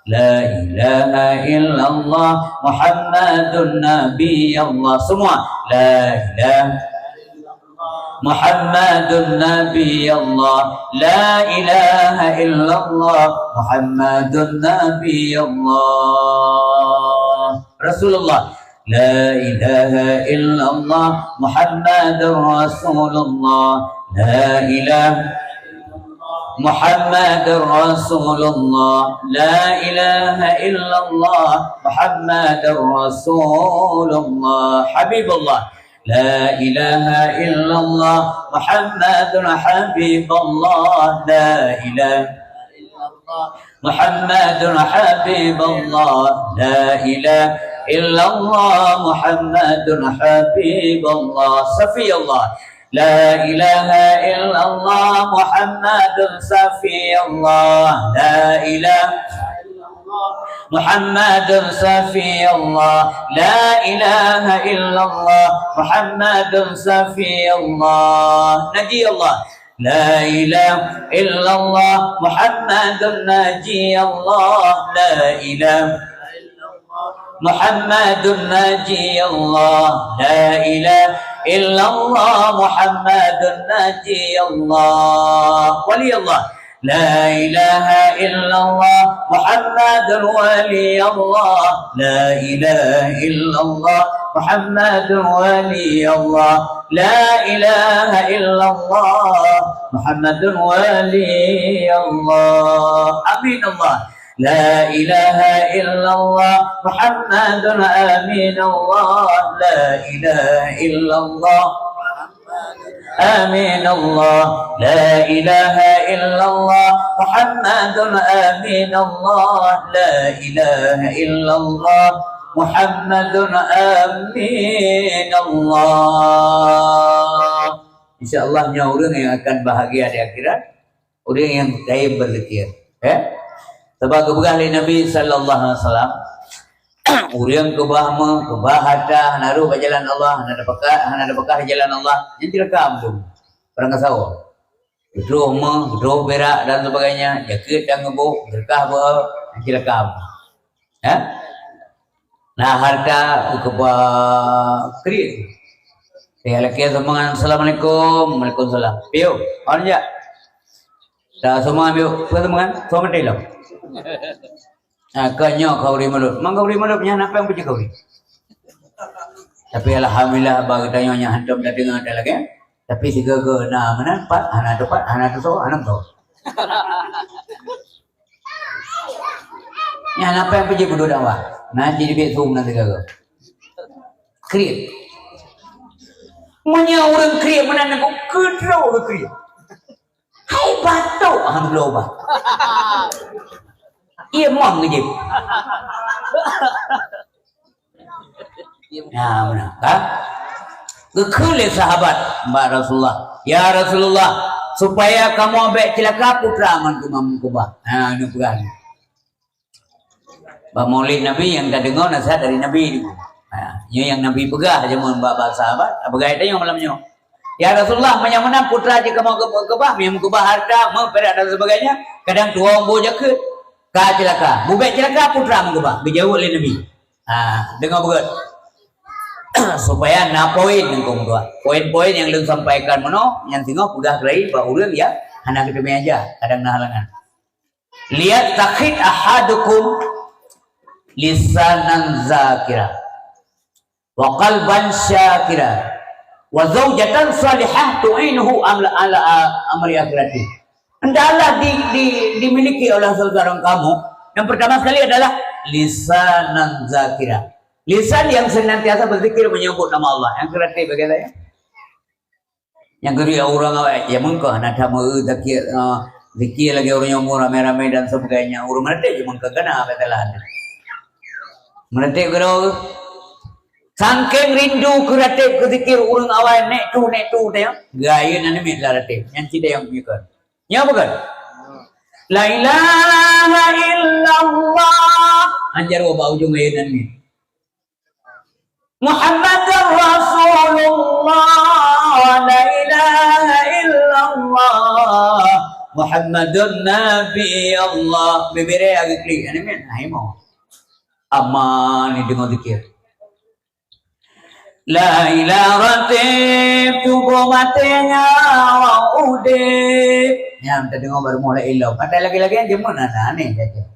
La ilaha illallah Muhammadun Nabi Allah. Semua. La ilaha Muhammadun Nabi Allah. La ilaha illallah Muhammadun Nabi Allah. Rasulullah. La ilaha illallah Muhammadur Rasulullah. La ilaha Muhammadur Rasulullah. La ilaha illallah Muhammadur Rasulullah. Habibullah. La ilaha illallah Muhammadun Habibullah. La ilaha Muhammadun Habibullah. La ilaha illallah Muhammadun Habibullah. Safiyullah. La ilaha illallah Muhammadun Safiyullah. La ilaha Muhammadun Safiyullah. La ilaha illallah Muhammadun Safiyullah. Najiyullah. La ilaha illallah Muhammadun Najiyullah. La ilaha Muhammadun Najiyullah. La ilaha illallah Muhammadun Najiyullah. Waliyullah. La ilaha illallah Muhammadun Waliyullah. La ilaha illallah Muhammadun Waliyullah. La ilaha illallah Muhammadun Waliyullah. Amin Allah. La ilaha illallah Muhammadun Aminullah. La ilaha illallah Aminullah. La ilaha illallah Muhammadun Aminullah. La ilaha illallah Muhammadun Aminullah. Insya Allah, nyoe ureuëng nyang akan bahagia di akhirat, ureuëng nyang daim berzikir. Eh? Sabab geupeugah lé Nabi sallallahu alaihi wasallam, ureuëng keubah meuh, keubah harta, hana rôh bak jalan Allah, hana teupeugah, hana teupeugah jalan Allah, nyan cilaka meuh. Barang kasawa. Geutroh meuh, geutroh pirak dan sebagainya, jakeuet dan geuboh, geureukah beuhe, nyan cilaka meuh. Eh? Na harta keubah kriet. Eh, lakée seumangat, "Assalamualaikum." "Waalaikumsalam." "Piôh, on jak." Dah seumangat, piôh. Peue seumangat? Seumangat maté lom. Ah, ka nyoe khauri mulod. Mang khauri mulod nyan apa nyang peucit khauri? Tapi alhamdulillah, bak geutanyoe nyang hantom tadeungoe that lagée. Tapi sigoe-goe na meunan pat, hana teupat, hana teusoe, hana meusoe. Nyan apa nyang peucit peuduek dakwah? Na jih dibiet su meunan sigoe-goe. Kriet. Meunyoe ureuëng kriet meunan, nangkok keudroe kriet. Hai batok, alhamdulillah, bah. Iya, mong jih. Ya, beuna, ha? Geukheun lé sahabat bak Rasulullah, "Ya Rasulullah, supaya kamoe bék cilaka, putra ngon keumam keubah." Ha, neupeugah. Bak Maulid Nabi nyang tadeungoe nasihat dari Nabi. Ha, nyoe nyang Nabi peugah jameun bak, bak sahabat, peugah tanyoe malam nyoe. "Ya Rasulullah, meunyoe meunan putra jih kamoe keu-, keubah, meukeubah harta, meuh, pirak dan sebagainya, kadang tuwoe boh jakeuet, ka cilaka. Bubék cilaka putra meukeubah," geujaweueb lé Nabi. Ha, deungoe beugét. Supaya na poin nyang keu meukeubah. Poin-poin nyang lôn sampaikan meunoe, nyang singoh peugah keurayeuk bak ureuëng nyang hana geuteumé aja, kadang na halangan. "Liyattakhid ahadukum lisanan zakira, wa qalban syakira, wa zaujatan salihah tu'inuhu amla-, ala a-, amri akhirati." Hendaklah di, di, dimiliki oleh seseorang kamu, yang pertama sekali adalah lisanan zakira. Lisan yang senantiasa berzikir, menyebut nama Allah. Yang kedua, bagaimana? Nyang keudua, ureuëng awai, ya, meungkah na that meu-, zakir, ah, zikir lagée ureuëng nyang ramé-ramé dan sebagainya. Ureuëng meuratéb je meungkah, kana apa salah. Meuratéb keudroe. Sangkéng rindu keu ratéb, keu zikir ureuëng awai, nek tu, nek tu, teuh, ya. Gaya nan miet lam ratéb. Nyan cit nyang meunyeukon. Nyan bukan? La ilaha illallah. Anjar bak ujong ayat nan miet. Muhammadur Rasulullah, la ilaha illallah, Muhammadun Nabi Allah. Bibiré agak klik, ini kan? Nah, imo. Aman ni dengar zikir. La ilaha ratib, tuboh maté nyawa udeb. Nyang tadeungoe baru mulai ilom. Kata lagi-lagi yang jemun, nah, nah, aneh saja.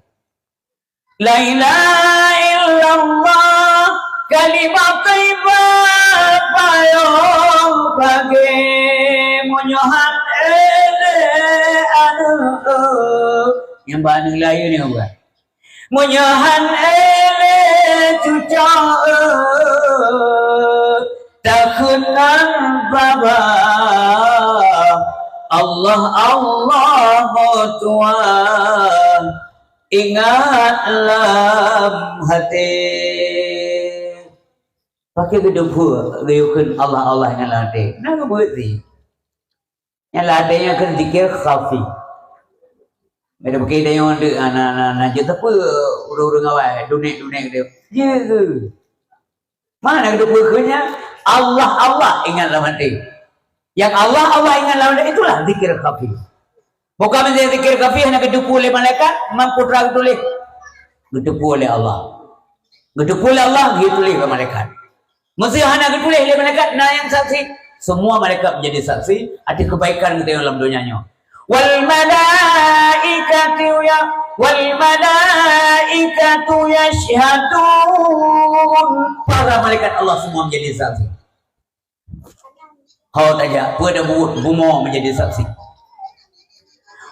La ilaha illallah, kalimah thayyibah, payong pagée, meunyoe han éle aneuëk. Nyang ba aneuëk laén ni bukan? Meunyoe han éle cucoe, takheun nan babah, Allah, Allah, oh Tuhan. Ingat lam até. Pakri geuteupeue geuyue kheun Allah, Allah ingat lam até. Na geubeuet sih. Nyang lam até nyan kheun zikir khafi. Ada bukit dayong deuk, ah, na, na, na, jeuet teupeu ureuëng-ureuëng awai, dunek-dunek dia. Ya ke? Mana geuteupeue kheun nyan? Allah, Allah ingat lam até. Yang Allah, Allah ingat lam até, itulah zikir khafi. Bukan menjadi zikir khafi hana geuteupeue lé malaikat, man putra geutuléh. Geuteupeue lé Allah. Geuteupeue lé Allah, geuteupeue lé malaikat. Meusé hana geuteupeue lé malaikat, na nyang saksi. Semua malaikat menjadi saksi atas kebaikan geutanyoe lam donya nyoe. Wal malaikatu ya, wal malaikatu yashhadun. Para malaikat Allah semua menjadi saksi. Ho tajak, peue tabuet, bumoe menjadi saksi.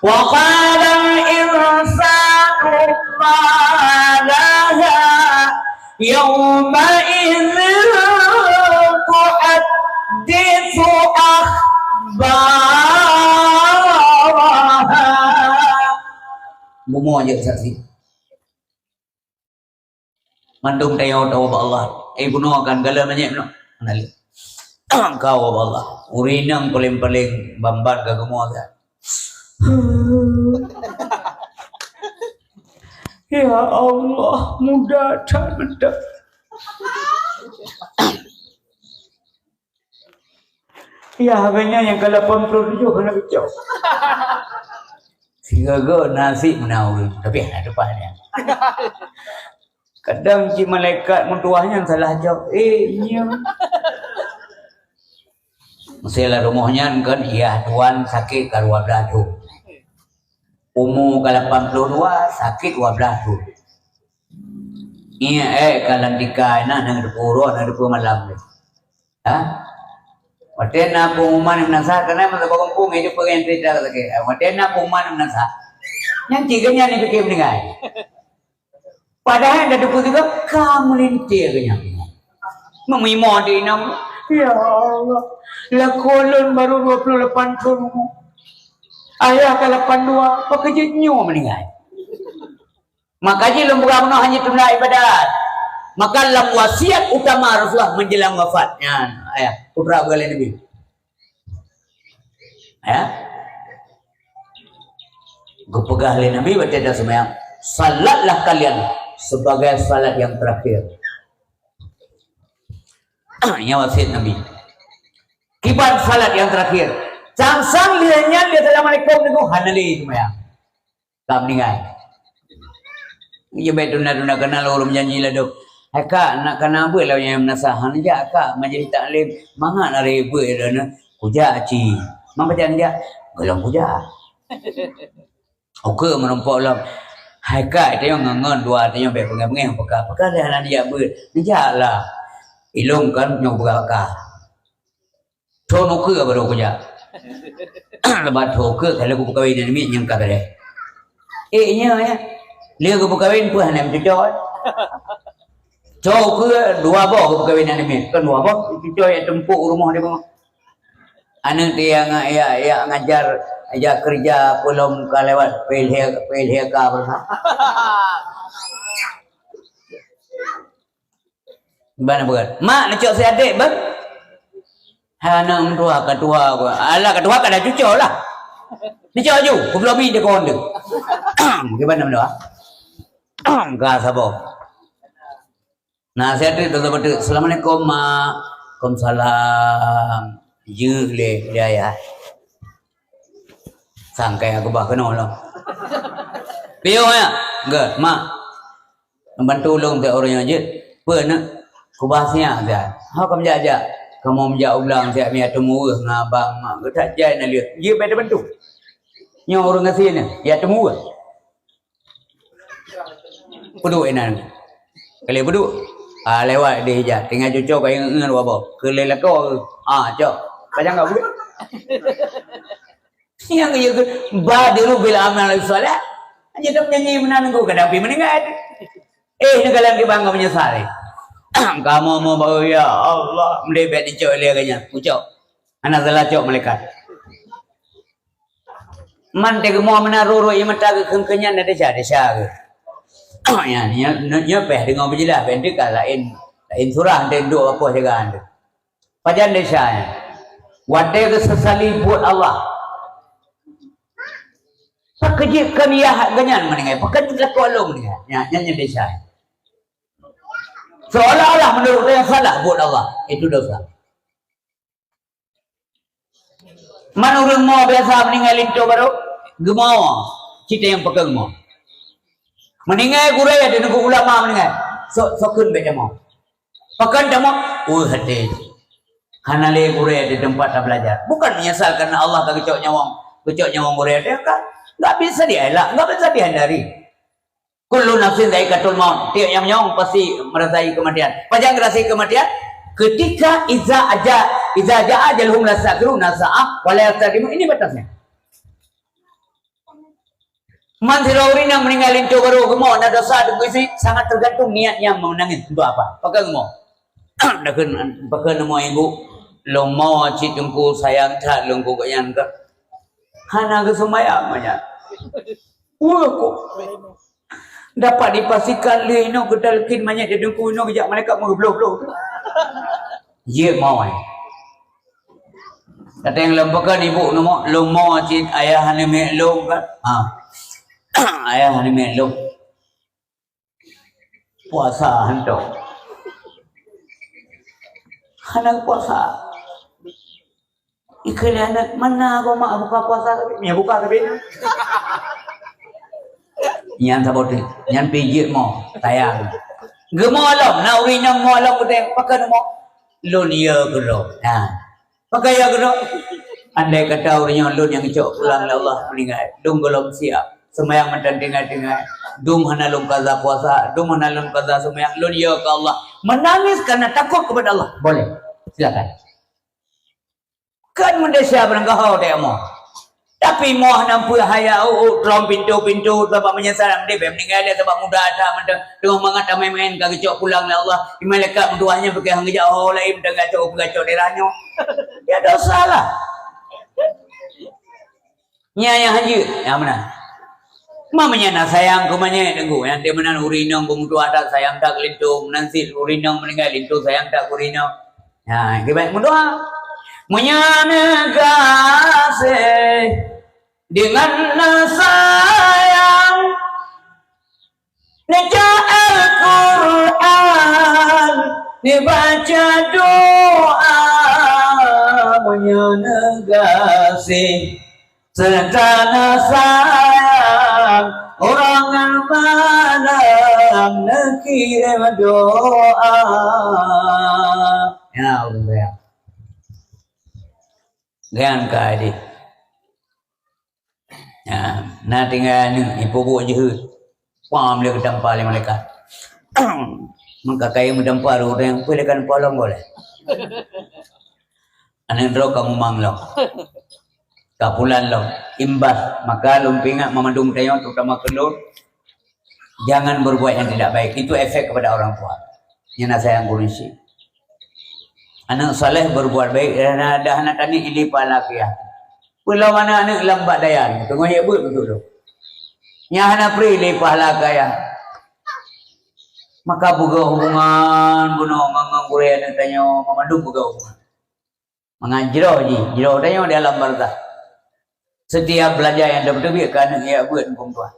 Wa qalal insanu ma laha, yauma idzin tuhadditsu akhbaraha. Bumoe jeuet saksi. Mandum tanyoe tawoe bak Allah. Eh, bunoe kan galak manyét meunoe. Hana lé. Ka woe bak Allah. Ureueng inong paleng-paleng ban-ban ka geumoe kan. Ya Allah, muda that mantap. Ya, agaknya yang ke lapan puluh tujuh kena kecok. Sigaga nasi menawi, tapi hana depan dia. Kadang cik malaikat meutuah nyan salah jawab. Eh, nyo. Mesti lah rumoh nyan kan, iya tuan sakit ka dua belas tahun. Umu ka lapan puluh dua, sakit dua belas tahun. Iya, eh, ka lantika, nah, nang depan uroe, nang depan malam ni. Ha? Watèe na pengumuman meunasah, keunan masa bagampông, itu pengen cerita lagi. Watèe na pengumuman meunasah. Nyan cik geuh nyan ni pikir meninggai. Padahai dah depan juga, ka melintir geuh nyan. Memimo di inong. Ya Allah. Lakoe lôn baru dua puluh lapan tahun. Ayah ka lapan dua, pakon jeuet nyoe meninggai. Maka jih lôn peugah bunoe hana tunda ibadat. Maka lam wasiat utama Rasulullah menjelang wafat. Nyan, ayah, putra beureukat Nabi. Ya. Geupeugah lé Nabi watèe dah seumayang, "Salatlah kalian sebagai salat yang terakhir." Nyan wasiat Nabi. Kiban salat yang terakhir. Sang-sang lheueh nyan, lheueh assalamualaikum, teungoh hana lé seumayang. Ka meuninggai. Nyoe bèk tunda-tunda, keunan lôn ureueng janji ladôm. Hai kak, nak kana beuet lôn nyang meunasah, hana jak kak, majlis taklim mangat na ribeuet lôn. Kujak cit. Man pajan jak? Gohlom kujak. Ukeue meurumpok lom. Hai kak, tanyoe ngon-ngon dua tanyoe bèk peungéh-peungéh, peugah-peugah lé hana neujak beuet. Neujak lah. Ilôn kan nyoe peugah ka. Thon ukeue baru kujak. Leubeh thon ukeue ka lheueh geupeukawen aneuk miet nyang ka bèrèh. Eh, nyoe ya. Lheueh geupeukawen peue hana meucuco, eh. Thon ukeue dua boh geupeukawen aneuk miet. Kan dua boh, cuco ya teumpok rumoh di bawah. Aneuk dia nga-, ya, ya ngajar, ya kerja peulom ka lewat, P L H, P L H K bersama. Ban beureukat. Mak, neucok si adék, bang? Hai aneuk meutuha, ka tuha, alah, ka tuha ka dah cuco lah. Neucok ju, peublomi di keuhon tu. Bagaimana meutuha? Ka saboh. Nah, si adék tu saboh tu. "Assalamualaikum, Mak." "Waalaikumsalam." Jeuet lé, lé ayah. Sangkai aku bah keunoe lah. Piôh ya? Enggak, Mak. Bantu ulôn siat ureueng nyoe jeuet. Peue na? Kubah siat siat. Ho ka meujak-jak. Kamoe meujak u blang siat, meuiya teumeuweuh ngon abang mak geuh that jai na lheueh. Jeuet bèk teubantu. Nyoe ureueng gasien nyoe, ya teumeuweuh. Peuduek inan. Kali peuduek. Ah, lewat di hijab. Tinggai cuco ka ingat-ingat dua boh. Keu lé lakoe. Ah, cok. Pajan ka buet. Nyang geuyue keu badiru bil amal saleh. Hanya dak nyanyi meunan nunggu kadang pi meuninggai. Eh, neukalon kiban ka meunyeusal, eh. Kamoe mau baru, ya Allah, meudeh bèk dicok lé geuh nyan. Kucok. Hana salah cok malaikat. Man teugeumong meunan rot-rot ie mata geuh kheun-kheun nyan na desya-desya geuh. Nyan, nyan, nyan payah deungoe beujeulaih, bèk teuka laén, laén surah, teuka duek apoh jaga nyan. Pajan desya nyan? Watèe geusesali buet Allah. Pakon jeuet kon yah geuh nyan meuninggai, pakon jeuet lakoe lôn meuninggai. Nyan, nyan, nyan desya. Seolah-olah meunurot nyang salah buet Allah. Itu dosa. Man ureueng mo biasa meuninggai linto barô, geumo, cit nyang pakon mo. Meuninggai gurèe, ada nunggu ulama meuninggai. Sok, sokheun bèk tamong. Pakon tamong? Uh, hati. Hana lé gurèe di teumpat tabelajar. Bukan meunyeusal karena Allah ka geucok nyawöng, geucok nyawöng gurèe teuh kan? Enggak bisa dielak, enggak bisa dihindari. Kullu nafsin dzaiqatul maut. Tiep nyang meunyoe pasti meurasai keumatian. Pajan geurasai keumatian? Ketika iza aja, iza jaa ajaluhum la yastakhiruna sa'ah wa la yastaqdimun. Ini batasnya. Man sidroe ureueng nyang meuninggai linto barô geumo na dosa deungon isi, sangat tergantung niat nyang meunangis untuk apa. Pakon geumo? Pakon, pakon geumo ibu, lôn mo cit teungku sayang that lôn keu gobnyan ka. Hana geuseumayang manyét. Wah, kok dapat dipastikan lé inoe geutalkin manyét di teungku inoe geujak malaikat meugeubloh-bloh. Jeuet mo ai. Datang lom pakon ibu nyoe mo, lôn mo cit ayah aneuk miet lôn kan. Ha. Ayah aneuk miet lôn. Puasa hantom. Hana puasa. Ikheun lé aneuk, "Mana kau mak buka puasa kami?" "Ya buka kami." Nyan saboh teuk, nyan pijit mo, sayang. Geumo lom, na ureueng inong mo lom geutem, pakon mo? Lôn yö keudroe. Nah, pakon yö keudroe? Andai kata ureueng nyoe lôn nyang geucok pulang lé Allah meuninggai, dum gohlom siap. Seumayang mantong tinggai-tinggai. Dum hana lôn kaza puasa, dum hana lôn kaza seumayang, lôn yö keu Allah. Menangis karena takut kepada Allah. Boleh. Silakan. Kan meudesya beurangkaho teuh mo. Tapi mo hana peue haya, oh, oh, trom pintoe-pintoe, sabab meunyeusal, deh, bèk meuninggai lé, sabab muda that mantong. Teungoh mangat tamè-mè ka geucok pulang lé Allah. Di malaikat meutuah nyan pike han geujak ho laén, mantong gacok, gacok daerah nyoe. Ya dosa lah. Nyan nyang hanjeuet, nyang meunan. Ma meunyan na sayang keu manyét teungku, nyang teuh meunan ureueng inong beumeutuah that sayang that keu linto, meunan cit ureueng inong meuninggai linto sayang that keu ureueng inong. Nah, kiban meudoa. Meunyoe neugaséh deungon neusayang, neucok Al-Qur'an, neubaca doa, meunyoe neugaséh seureuta neusayang, uroe ngon malam neukirém doa. Ya Allah, ya. Nyan ka deh. Nah, na tinggai aneuk, ipubuet jeuhet. Pam lé geutampa lé malaikat. Meuka kayém geutampa lé ureueng, peue lé ka neupalong gohlom. Aneuk droe ka mumang lom. Ka pulan lom. Imbas, maka lôn peuingat mandum tanyoe, terutama keu lôn, jangan berbuat yang tidak baik. Itu efek kepada orang tua. Nyan na sayang gurèe syik. Aneuk saleh berbuat baik, dan hana, dan hana taneuk ilée pahala keu yah. Peulom aneuk-aneuk lam bak dayah, teungoh yue beuet beutôi lom. Nyang hana pri lé pahala keu yah. Maka peugah hubungan bunoe ngon, ngon gurèe aneuk tanyoe, mandum peugah hubungan. Mangat jroh jih, jroh tanyoe di alam barzakh. Setiap beulanja nyang tapeuteubiet keu aneuk yue beuet muphom tuha.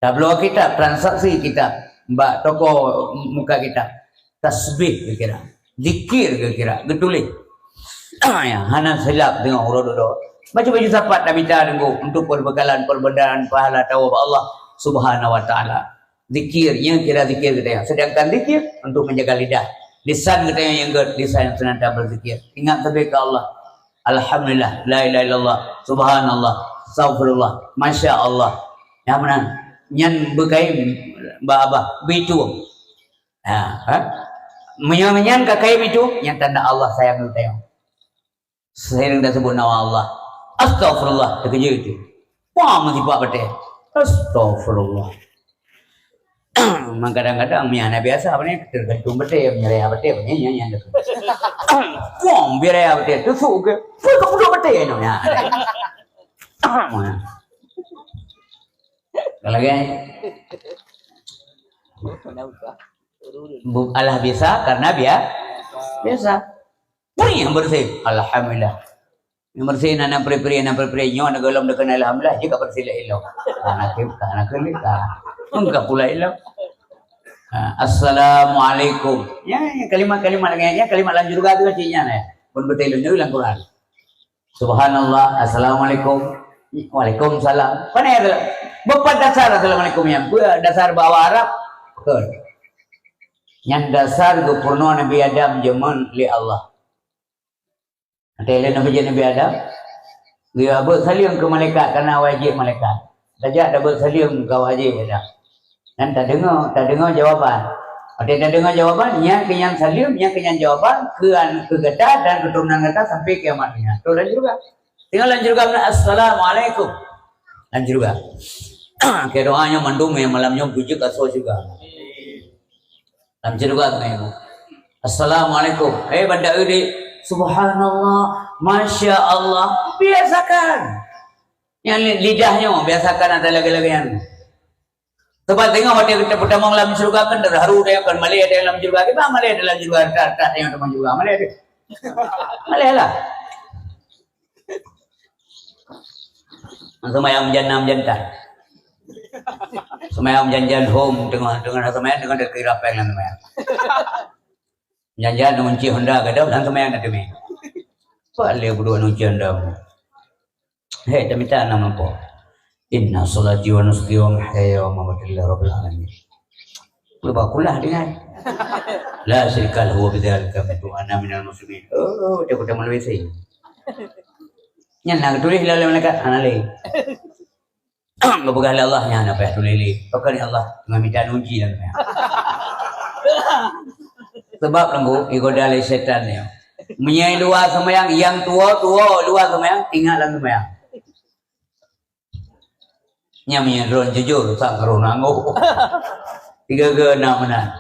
Tabloe kitab, transaksi kitab bak toko muka kitab. Tasbih geukira, zikir geukira, geutuléh. Ah, ya, hana silap teungoh uroe dudoe. Baju-baju sapat tamita teungku untuk perbekalan perbendaharian pahala tawoe bak Allah Subhanahu wa Taala. Zikir, nyang kira zikir geutanyoe. Sedangkan zikir untuk menjaga lidah. Lisan geutanyoe nyang gèt, lisan nyang seunantiasa berzikir. Ingat sabé keu Allah. Alhamdulillah, la ilaha illallah, subhanallah, astaghfirullah, masya Allah. Nyang meunan, nyan beukayém bak babah, beutueng. Ha, ha? Meunyoe nyan ka kayém beutueng, nyan tanda Allah sayang keu geutanyoe. Seuhingga tasebut nama Allah. Astaghfirullah, teukeujot tu. Wah, meusipak batèe. Astaghfirullah. Memang kadang-kadang, meunyo hana biasa, apa ni, tergantung batèe, meunyo raya batèe, apa ni, nyan, nyan, nyan. Wah, biar raya batèe, tusuk ke? Fuh, kau puduk batèe, no, ya. Kalau kan? Bu-, alah biasa, karena bia-, biasa. Peue nyang beureuséh? Alhamdulillah. Nyang beureuséh na, na pri-pri, na pri-pri. Nyoe na gohlom deukon alhamdulillah, jeuet ka beureuséh lé ilong. Ka na keu, ka na keu lé, ka. Enggak pula ilong. Ha, assalamualaikum. Ya, ya, kalimat-kalimat lagèe nyan, ya, kalimat lam syeuruga tu cit nyan, ya. Pun beutôi lôn lam Quran. Subhanallah, assalamualaikum. Waalaikumsalam. Pane tu? Beupat dasar assalamualaikum nyan. Peue dasar bahasa Arab? Beutôi. Nyan dasar geupeurunoe Nabi Adam jameun lé Allah. Watèe lé Nabi, Nabi Adam, geuyue beuet saleuem keu malaikat, karena wajéb malaikat. Tajak tabeuet saleuem keu wajéb Adam. Dan tadeungoe, tadeungoe jawaban. Watèe tadeungoe jawaban, nyan keu nyan saleuem, nyan keu nyan jawaban, keu an-, keu gata dan keuturonan gata sampai kiamat dunia. Troh lam syeuruga. Tinggai lam syeuruga, "Assalamualaikum." Lam syeuruga. Keu doa nyoe mandum nyang malam nyoe beujeuet asoe syeuruga. Lam syeuruga keunoe. "Assalamualaikum." Eh, banda eude. "Subhanallah, masya Allah." Biasakan. Nyang li-, lidah nyoe biasakan ada lagèe-lagèe nyan. Sebab teungoh watèe geutamong lam syeuruga kan terharu dia kan malèe ada lam syeuruga. Kiban malèe ada lam syeuruga, tak, tak tengok teman syeuruga. Malèe ada. Malèe lah. Seumayang jannah jantan. Seumayang janjan hom teungoh, teungoh seumayang teungoh teuki rapeng lam seumayang. Janjan ngon cik Honda gadôh lam seumayang na teumé. Pak lé budoe ngon cik Honda. Hei, tamita nama apa? Inna salati wa nusuki wa mahyaya wa mamati lillahi rabbil alamin. Leubeh kulah dengan. La syarika lahu wa bidzalika umirtu wa ana minal muslimin. Oh, dia kata malu isi. Nyan nak tulis lalu malaikat, ana lé. Geupeugah lé Allah nyan apa tuléh lé. Pakon ya Allah, ngon mita uji lam seumayang. Sebab lembu, igoda lé setan nyoe. Meunyoe luwa seumayang, nyang tuwo-tuwo luwa seumayang, ingat lam seumayang. Nyang meunyoe droen jujur, sang karoh nanggoh. Tiga-tiga na meunan.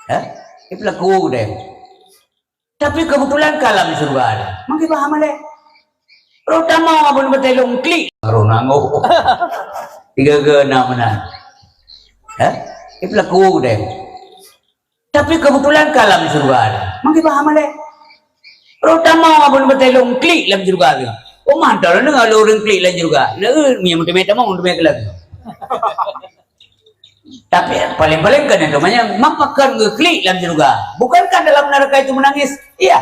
Eh? Ini pelaku deh. Tapi kebetulan ka lam syurga dah. Mungkin paham lé. Terutama abon betelong klik. Baru nanggoh. Tiga-tiga na meunan. Eh? Ini pelaku deh. Tapi kebetulan ka lam syurga dah. Mungkin paham lé. Terutama abon betelong klik lam syurga tu. Oh, mantap lah dengar ureueng klik lam syurga. Nah, eh, mi meuteumé tamong, meuteumé keulak. Tapi paling-paling keunan teumanyong, mapa kon geuklik lam syurga? Bukankah dalam neraka itu menangis? Iya.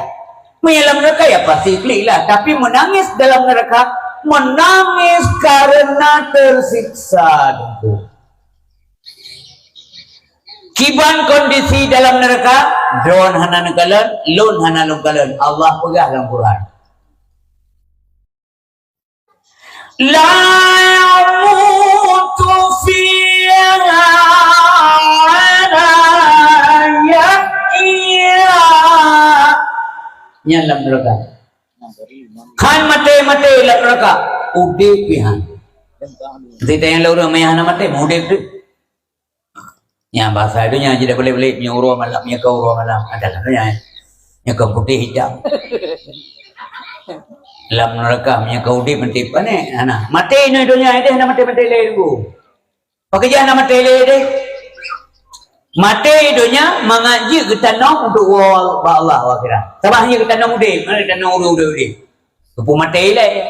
Meunyoe lam neraka ya pasti klik lah. Tapi menangis dalam neraka, menangis karena tersiksa dulu. Kiban kondisi dalam neraka, droen hana neukalon, lôn hana lôn kalon. Allah peugah lam Quran. La yamutu fiha wa la yahya. Nyan lam neraka. Kan maté-maté lam neraka. Udép pihan. Sita nyang lôn ureueng meunyang hana maté, udép tu. Nyang basa donya jeuet balek-balek, meunyoe uroe malam, meunyoe ka uroe malam, ada lah donya, eh. Meunyoe ka putih hitam. Lam neraka, meunyoe ka udép, meuntip pané, hana. Maté nyoe donya, eh, deh, hana maté-maté lé, Teungku. Pakon jih hana maté lé, deh. Maté donya, mangat jeuet geutanom untuk woe bak Allah, woe akhirat. Sabab hana geutanom udép, hana geutanom ureueng udép-udép. Peumaté lé.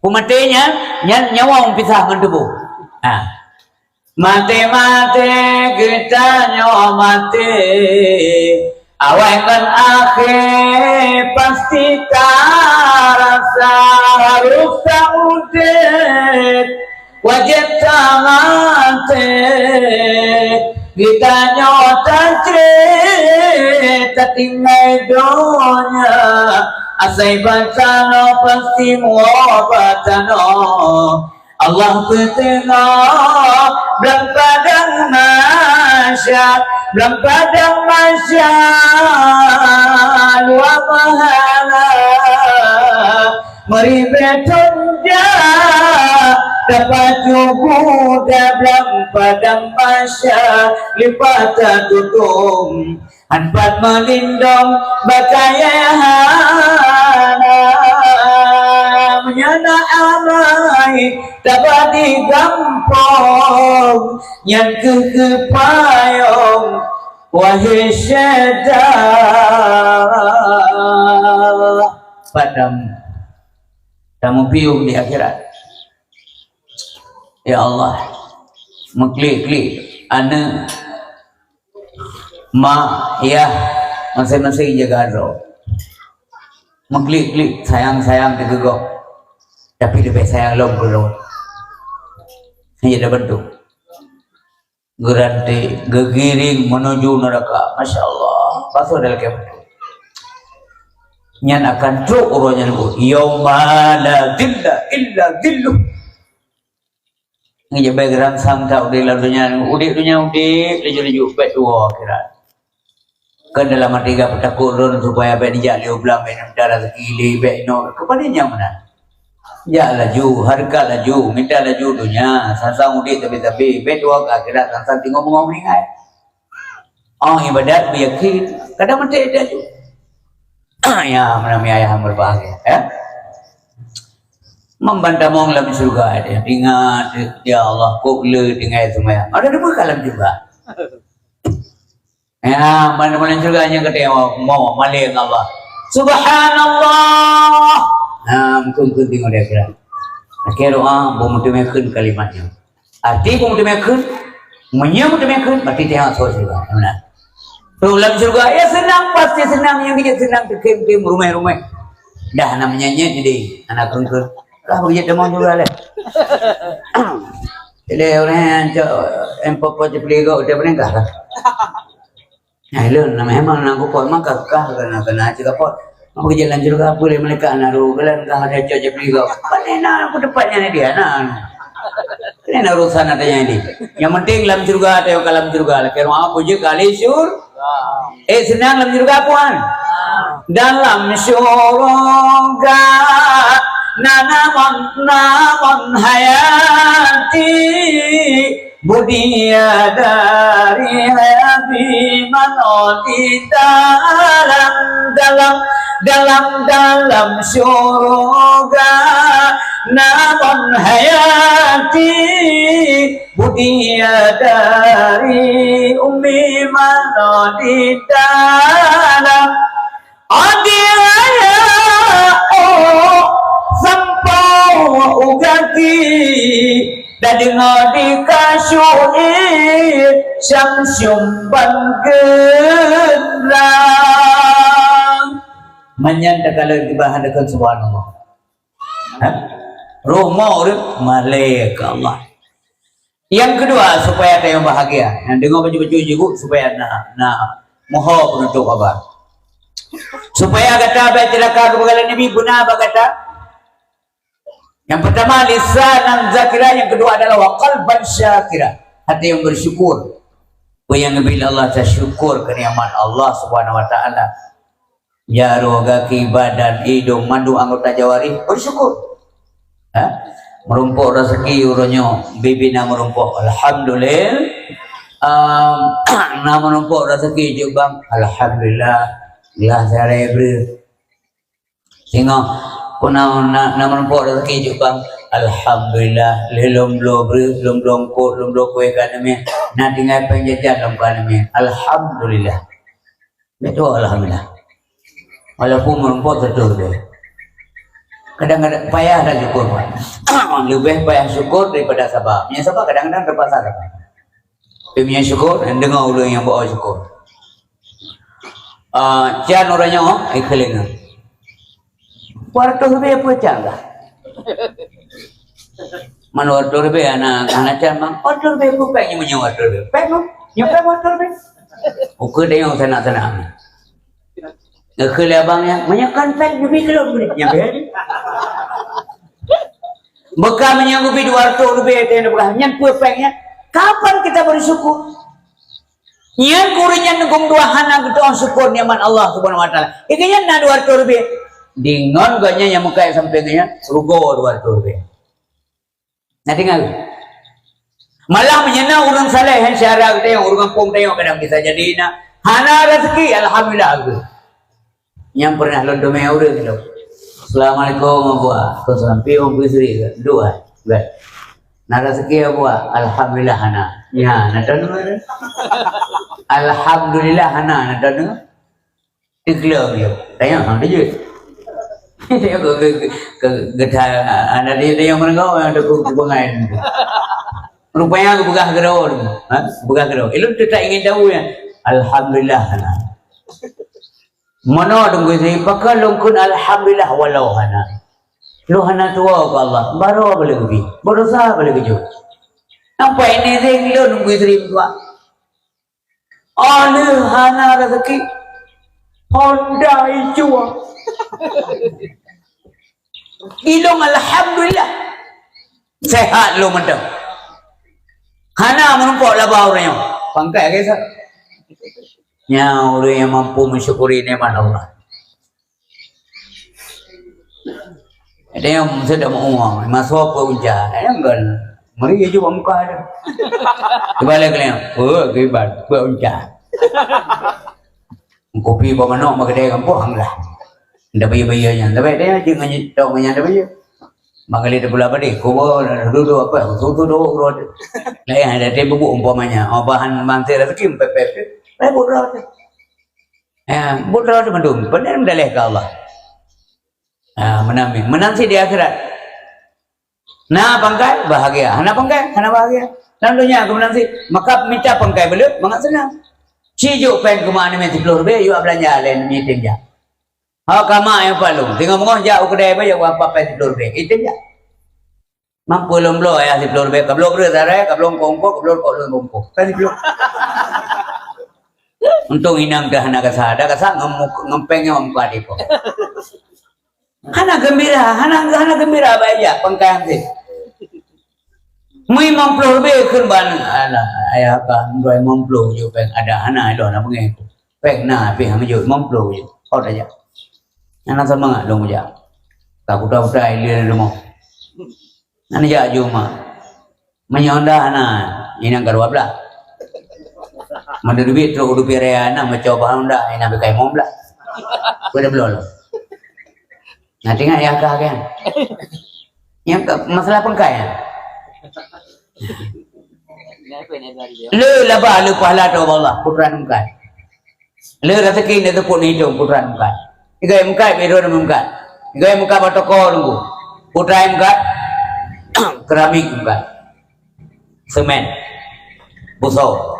Peumaté nyan, nyan nyawa pisah ngon tuboh. Ha. Maté-maté geutanyoe maté, awai ngon akhé pasti tarasa, harôh taudép, wajéb tamaté. Geutanyoe tacrét tatinggai donya, asai bak tanoh pasti muwoe bak tanoh. Allah peuteungoh blang padang mahsyar, blang padang mahsyar luwa meuhana. Meuribée thon jak tapajoh guda blang padang mahsyar, leupah tatutông. Hán pat meulindong bak kayée hana, meunyoe na amai taba di gampông, nyan kheueh keupayông, wahé syedara. Padam tameupiôh di akhirat. Ya Allah, meuklik-klik aneuk, mak, yah, maséng-maséng jaga droe. Meuklik-klik, sayang-sayang teugeugok, tapi leubeh sayang lom keu droe. Hana ada bantu. Geuranté, geugiring meunuju neuraka. Masya Allah, pasoe dalakée beutôi. Nyan akan trok uroe nyan, yauma la dhilla illa dhilluh. Ngeujak bai geuransang that udeb lam donya, udeb donya udeb, laju-laju bèk tuwoe akhirat. Kan dalam até geupeutakuet lôn supaya bèk dijak lé u blang, bèk neumita raseuki lé, bèk inoe. Keupada nyang meunan. Jak laju, hareukat laju, mita laju donya, sang-sang udeb sabé-sabé, bèk tuwoe keu akhirat, sang-sang teungoh beungoh meuninggai. Oh, ibadat beuyakin, kadang maté laju. Ya, meunan ayah yang berbahagia, ya. Membantamong lam syurga dia. Ingat, ya Allah, kok le tinggai seumayang. Ada dua kalam juga. Ya, mana-mana syurga nyang kata mau, mau maleng Allah. Subhanallah. Nah, mungkin-mungkin tengok dia kira. Akhir doa, beu meuteumèe kheun kalimat nyan. Arti pun meuteumé kheun, meunyoe meuteumé kheun, berarti teuhah soe syeuruga. Meunan. Trok lam syeuruga, ya seunang, pasti seunang, nyang keu jeuet seunang, teukhém-khém, rumeh-rumeh. Dah na meunyan-nyan jadi, hana kheun-kheun. Lah beujeuet tamong syeuruga lé. Jadi orang yang cok, em, popo cepeligok, dia meninggal lah. Nah, ilôn na memang na bukon, maka kah kena, kena cakap pot. Maka jalan syeuruga, apa lé malaikat na ru, jalan kah ada cok cepeligok. Pane na aku tempat nyan dia na. Ini na urusan ada yang ini. Yang penting lam syeuruga, ada yang ka lam syeuruga. Lagi rumah apa je kali syur. Eh, seunang lam syeuruga, puan. Dalam syeuruga, na namon, namon hayati. Budiya dari Habib mano di dalam, dalam, dalam, dalam syurga. Namon hayati budiya dari Ummi mano di dalam. Adi raya, oh, sampoe u gaki, tadeungoe di kasui, syam-syum ban geurang. Meunyan takalon gibah deukon subhanallah. Ha? Rumoh ureueng malée keu Allah. Yang kedua, supaya ada yang bahagia. Yang dengar baca-baca juga supaya na, na moho penutup haba. Supaya gata bak cilaka keubagian Nabi beuna bak gata. Yang pertama lisanan zakira, yang kedua adalah wa qalban syakira. Hati yang bersyukur. Apa yang diberi Allah, tasyukur ke nikmat Allah Subhanahu wa taala. Jaroe, gaki, badan, idong, mandum anggota jawarih bersyukur. Ha? Meurumpok rezeki uroe nyoe, bibi na meurumpok, alhamdulillah. Am, na meurumpok rezeki jok bank, alhamdulillah. Glah sehari breuh. Singoh pun na, na, na meurumpok rezeki jok bank, alhamdulillah. Lheuh lom bloe breuh, lom bloe eungkot, lom bloe kueh ka neumien. Na tinggai péng jajan lom ka neumien, alhamdulillah. Betul, alhamdulillah. Walaupun meurumpok seratus ribèe. Kadang-kadang payah dan syukur, Pak. Leubeh payah syukur daripada sabar. Meunyo sabar kadang-kadang terpaksa sabar. Tapi meunyo syukur, deungoe ureueng nyang beu syukur. Ah, can uroe nyoe, eh, keulinga. Dua ratus ribèe peue can lah. Man dua ratus ribèe hana, hana can, man. Dua ratus ribèe peue péng nyoe, meunyoe dua ratus ribèe. Péng tu, nyoe péng dua ratus ribèe. Ukeue tanyoe sanak-sanak. Ukeue lé abang nyan, meunyoe kon péng, neubi keu lôn bri. Nyan bèk. Bukan meunyoe neubi dua ratus ribèe, teuh neupeugah, nyan peue péng nyan? Kapan kita bersyukur? Nyan keu ureueng nyan neugum dua hana geutu'oh syukur nikmat Allah Subhanahu wa Taala. Ié nyan na dua ratus ribèe. Deungon gobnyan nyang meukat sampéng nyan, syeuruga dua ratus ribèe. Na deungoe? Malah meunyoe na ureueng saleh, han syara geutanyoe, ureueng gampông tanyoe kadang bisa jadi na. Hana rezeki, alhamdulillah, geuh. Nyang pernah lôn teumé ureueng tu. Assalamualaikum, Abuwa. Waalaikumsalam. Piôh bui sri ke? Dua. Kan? Na rezeki, Abuwa? Alhamdulillah, hana. Ya, na tahu. Alhamdulillah, hana, na tahu. Iklam dia. Tanya, ha, dia. Dia ke, ke, ke, ke, ke, anak dia, dia yang menengah, yang ada ke, ke bangai. Rupanya aku peugah keudroe. Ha? Peugah keudroe. Ilôn tetap ingin tahu ya. Alhamdulillah, hana. Meunoe Teungku Yusri, pakon lôn kheun alhamdulillah walau hana. Lôn hana tuwoe keu Allah, baroe boleh geubi, beurasa boleh geujok. Sampai ini ring lôn Teungku Yusri meutuah. Oh lheueh hana rezeki, Honda icue. Ilôn alhamdulillah. Sehat lôn mantong. Hana meurumpok laba ureueng nyoe. Pangkai ke sa? Nyan ureueng nyang mampu mensyukuri nikmat Allah. Ada nyang sedang meuuang, masa apa ujan, ada nyang kan meri je bak muka dia. Kembali ke lain, oh, kiban, buat ujan. Kopi bak manok bak kedai gampông lah. Ndak bayar-bayar nyan. Tapi dia je nganyut tok nyan dak bayar. Manggali di pula badi, kuba dulu apa, susu dulu urut. Lain ada dia bubuk umpamanya. Oh, bahan mantir rezeki empat puluh. Lain buat urut. Ya, buat urut mandum. Pandai mendalih ke Allah. Ah, menang, menang sih di akhirat. Na pangkai, bahagia. Hana pangkai, hana bahagia. Lam donya keuh meunan cit. Maka mita pangkai beuleuet, mangat seunang. Ci jok péng keu mak aneuk miet siploh ribèe, yue beulanja lé aneuk miet yatim jak. Ho ka mak nyang palong, singoh beungoh jak u keudè bèe, jak u ampat péng siploh ribèe, yatim jak. Mampu lôn bloe ayah siploh ribèe, ka bloe breueh sarai, ka bloe ongkoh-ongkoh, ka bloe rukok lôn bungkôh. Kan siploh. Untông inong teuh hana gasa, ada gasa ngon mu-, ngon péng nyoe muka dipo. Hana geumbira, hana, hana geumbira bak ijak pangkai hanse. Meulimong ploh leubeh kheun bak aneuk, "Alah, ayah ka, dua limong ploh jok péng, ada hana ilôn na beungèh." Péng na pih hana jok, limong ploh jok. Hot aja. Hana seumangat lôn kujak. Ka kuta-kuta ileuen rumoh. Hana jak jok mak. Meunyoe Honda hana, inong ka dua blah. Meuneubiet trok u dupi raya na meucoba Honda, inong beukai limong blah. Peue dah bloe lom. Nah, teuingat yah kah kan? Nyang ke-, masalah pangkai, ya? Le laba, le pahala ateueh Allah, putra meukat. Le raseuki, le teupot, le idong, putra meukat. Igai meukat, bidon meukat. Igai meukat bak toko nunggu. Putra meukat, keramik meukat. Semen, buso,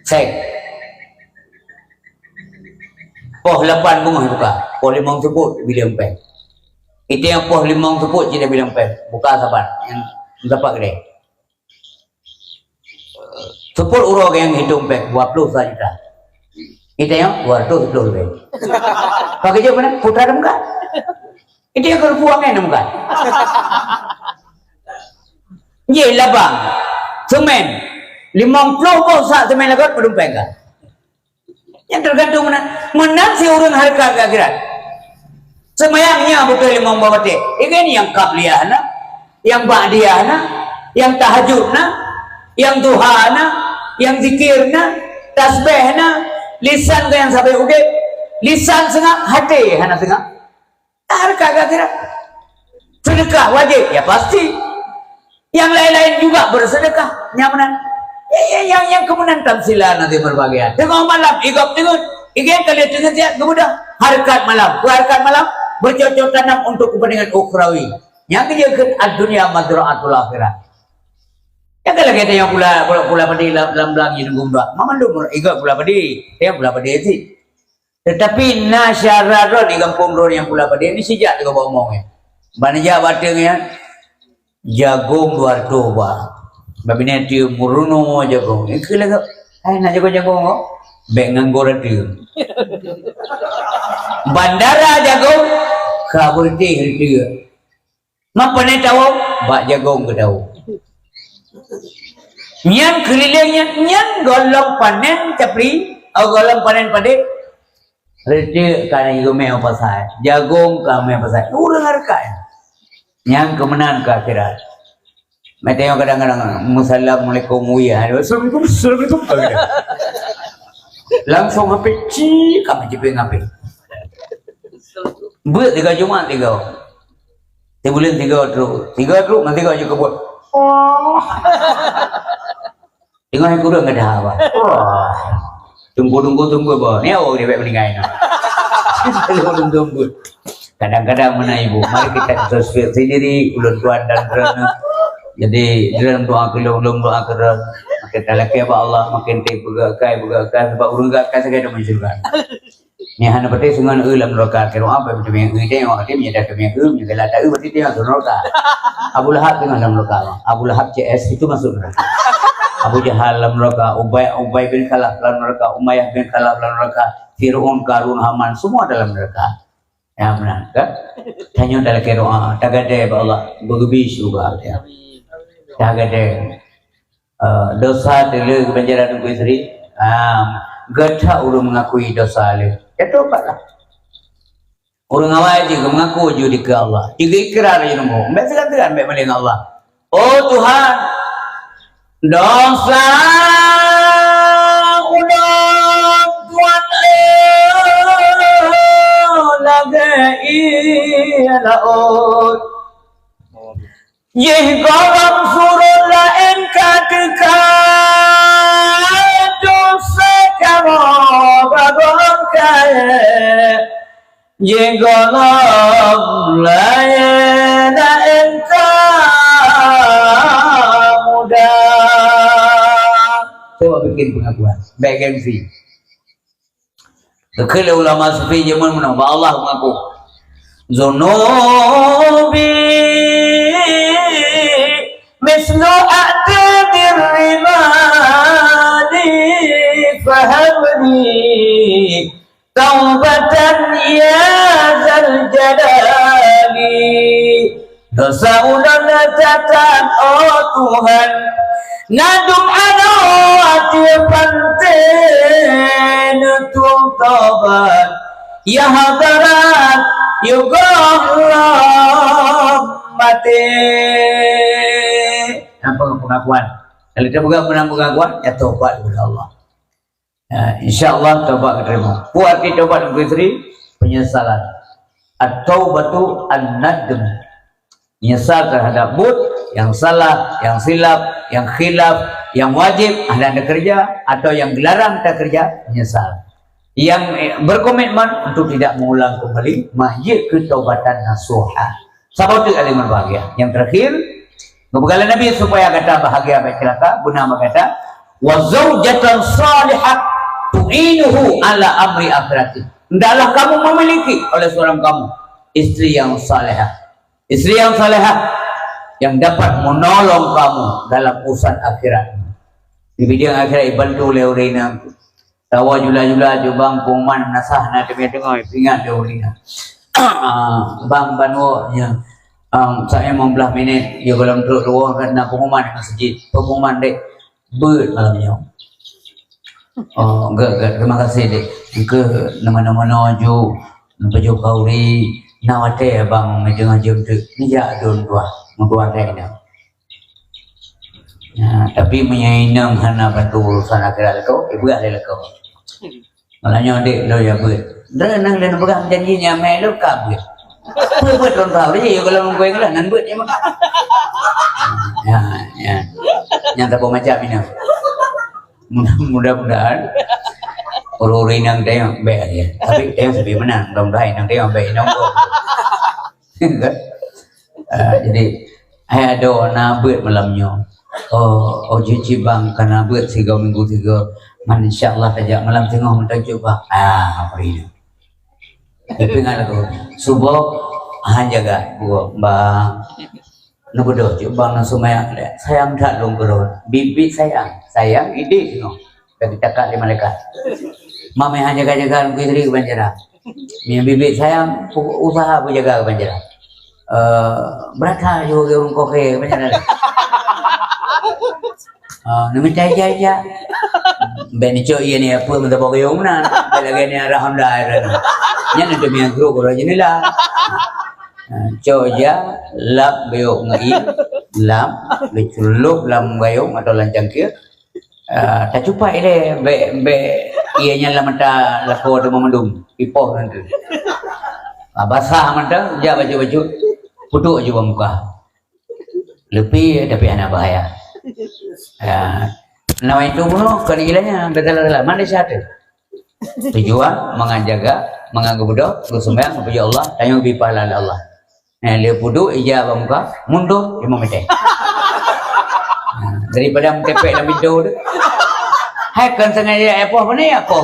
seng. Poh lapan beungoh buka, poh limong seupôt bilang péng. Itée poh limong seupôt cit bilang péng, buka saban nyang dapat gede. Seupôt uroe nyang hitong péng, dua ploh sa juta. Itée dua ratus sepuluh leubeh. Pakai je mana? Putra dah buka. Itu yang kerupu angin bukan? Ye, labang. Semen. Limong ploh boh sak semen lagot, padum péng ka. Yang tergantung meunan. Meunan si ureueng hareukat keu akhirat. Seumayang nyan beutôi limong boh watée. Igan nyang qabliyah na, nyang ba'diyah na, nyang tahajud na, nyang duha na, nyang zikir na, tasbih na, lisan keu nyang sabe udeb, lisan seungab, até hana seungab. Hareukat keu akhirat. Seudeukah wajéb? Ya pasti. Nyang laén-laén juga bersedekah. Nyang meunan. Ya, ya, nyang, nyang keumeunan tamsilan nanti berbahagia. Teungoh malam, igop teungeut. Igan kali teungeut siat geubeudôh. Hareukat malam. Keu hareukat malam, bercocok tanam untuk kepentingan ukhrawi. Nyang keujeuet kheun ad-dunya mazra'atul akhirah. Nyang ka lagée tanyoe pula, pula, pula padé lam, lam blang jih nunggu muda. Mamandum igop pula padé. Tanyoe pula padé cit. Tetapi na syedara droe di gampông droe nyang pula padé ni sijak teuka bak omong nyan. Ban jak bak ateueng nyan, jagong dua reutôh bah. Babinèe teuh meurunoe jagong. Ikeu lagak, hai na jagong-jagong kok? Bèk ngan goe ateueng. Bandara jagong, ka beureuti reuteueng. Meupanen tawong, bak jagong geutawong. Nyan keulileng nyan, nyan gohlom panen capli, oh, gohlom panen padé. Reuteueng ka na jigeumeue pasai, jagong ka meue pasai. Ureueng hareukat nyan. Nyan keumeunan keu akhirat. Meutanyoe kadang-kadang, "Assalamualaikum, Buya." "Assalamualaikum, assalamualaikum." Langsung H P, cik, ka meujipéng H P. Beuet tiga Jumat tiga. Tibuleuen tiga trok. Tiga trok ngon tiga jeuet keu buet. Oh. Teungoh hai kureueng geudah, bah. Oh. Tunggu, tunggu, tunggu, bah. Ni awak dia baik meninggai, nah. Tunggu, tunggu, tunggu. Kadang-kadang meunan ibu, mari kita introspeksi diri, ulôn tuan dan droeneuh. Jadi, droeneuh doa keu lôn, lôn doa keu droeneuh. Kita lakée bak Allah, makin ték peugah kai, peugah kai, sebab ureueng gak kai sagai dalam syurga. Nyan hana patéh sungan eu lam neraka, keu doa bak teumé eu tengok, hati meunyoe dah teumé eu, meunyoe galak ta eu, berarti dia masuk neraka. Abu Lahab tengah dalam neraka. Abu Lahab C S itu masuk neraka. Abu Jahal dalam neraka, Ubay, Ubay bin Khalaf dalam neraka, Umayyah bin Khalaf dalam neraka, Fir'aun, Karun, Haman, semua dalam neraka. Ya, meunan, kan? Tanyoe talakée doa, tagadée bak Allah, beugeubri syeuruga, ya. Tagadée. Eh, dosa teuleu keu panjara Teungku Yusri. Ah, geutak ureueng meungakui dosa lé. Ya, tobatlah. Ureueng awai jih geumeungaku ju dikeue Allah. Jih geuikrar jih nunggu. Bèk seugan-seugan bèk maleng Allah. Oh Tuhan, dosa ulôn Tuhan, eh, lagèe ié laôt. Jih gohlom surot laén ka teuka, dosa kamoe bagong kayèe. Jih gohlom laén, laén ka Pengakuan. Bèk gengsi. Geukheun lé ulama sufi jameun meunoe, bak Allah mengaku. Zunubi mislu a'dadir rimali fahabli taubatan ya zal jalali. Dosa ulôn that-that, oh Tuhan, na dum anoe ateueh panté neutôb tobat. Ya hadarat, ya Allah maté. Apa pengakuan? Kalau kita peugah pengakuan, ya tobat kepada Allah. Ya, insya Allah tobat diterima. Peue arti tobat, Teungku Yusri? Penyesalan. At-taubatu an-nadm. Menyesal terhadap buet yang salah, yang silap, yang khilaf, yang wajib hana takerja atau yang dilarang takerja, menyesal. Yang, eh, berkomitmen untuk tidak mengulang kembali, mah jeuet keu taubatan nasuha. Saboh teuk alim berbahagia. Yang terakhir, geupeugah lé Nabi supaya gata bahagia bèk ceulaka, guna bak gata, "Wa zaujatan salihah tu'inuhu ala amri akhirati." Hendaklah kamu memiliki oleh seorang kamu istri yang salihah. Istri yang salihah yang dapat menolong kamu dalam urusan akhirat. Di bidang akhirat dibantu lé ureueng inong. Tawa jula-jula, "Ju bang, pengumuman meunasah na teumé teungoh, ingat lé ureueng inong." Ah, bang, ban woe nyoe. Ah, saya lima belas minit, ya, gohlom trok ruang kan na pengumuman di masjid. Pengumuman dek. Beuet malam nyoe. Oh, gèt, gèt. Terima kasih, Dek. Engke nama-nama ju, neupajôh khauri, na watèe abang meujeuet jeuem teuk. Nijak dum tuah, meutuah dek nyoe. Ya, tapi meunyoe inong hana bantu urusan akhirat lakoe, ibuah lé lakoe. Malam nyoe dek lôn ya beuet. Droeneuh lôn peugah janji nyang mè lôn ka beuet. Beuet-beuet lôn tahu je, ya kalau mungkin lah nan beuet je maka. Ya, ya. Nyang tak macam ini. Mudah-mudahan ureueng-ureueng nyang tayang bèk ya. Tapi tayang sabe meunan, mudah-mudahan nyang tayang bèk nyang Ah, jadi, hai adoe na beuet malam nyoe. Oh, oh, jeuet cit bang, ka na beuet sigoe minggu sigoe. Man, insya Allah tajak malam singoh mantong cit bang. Ah, apa ini? Tapi ingat lagoe, suboh han jaga, buet bang. Neubeudôh cit bang, na seumayang lé. Sayang that lôn keudroe. Biet-biet sayang. Sayang idéh singoh. Ka geucakat lé malaikat. Mamèh han jaga-jaga lôn keu istri keu banjara. Meunyoe biet-biet sayang, u-, usaha beujaga keu banjara. Eh, beurata ju bagi ureueng kohe keu banjara. Ah, neumita ija-ija. Bèk neucok ie ni apa meutabok gayong meunan. Bèk lagèe ni arah Honda ai rana. Nyan neuteumé grup uroe jeunela. Ah, cok ija, lap gayong ngon ie, lap, geuceulup lam gayong atau lam cangkir. Ah, tacupat ilèe, bèk, bèk, ie nyan lam mata lakoe teuma mandum, ipoh nanti. Ah, basah mata, jak bacut-bacut, peuduek ju bak muka. Leupie, tapi hana bahaya. Ya. Nah, itu bunoe, kon ilèe nyan, beutôi-beutôi. Mana syahadat? Tujuan, mangat jaga, mangat geubeudôh, geuseumayang, geupuji Allah, tanyoe geubri pahala lé Allah. Eh, lheuh peuduek ija bak muka, mundur lima meter. Ha, daripada meutepek lam pintu tu. Hai, kon sengaja, eh, poh mana ya, poh,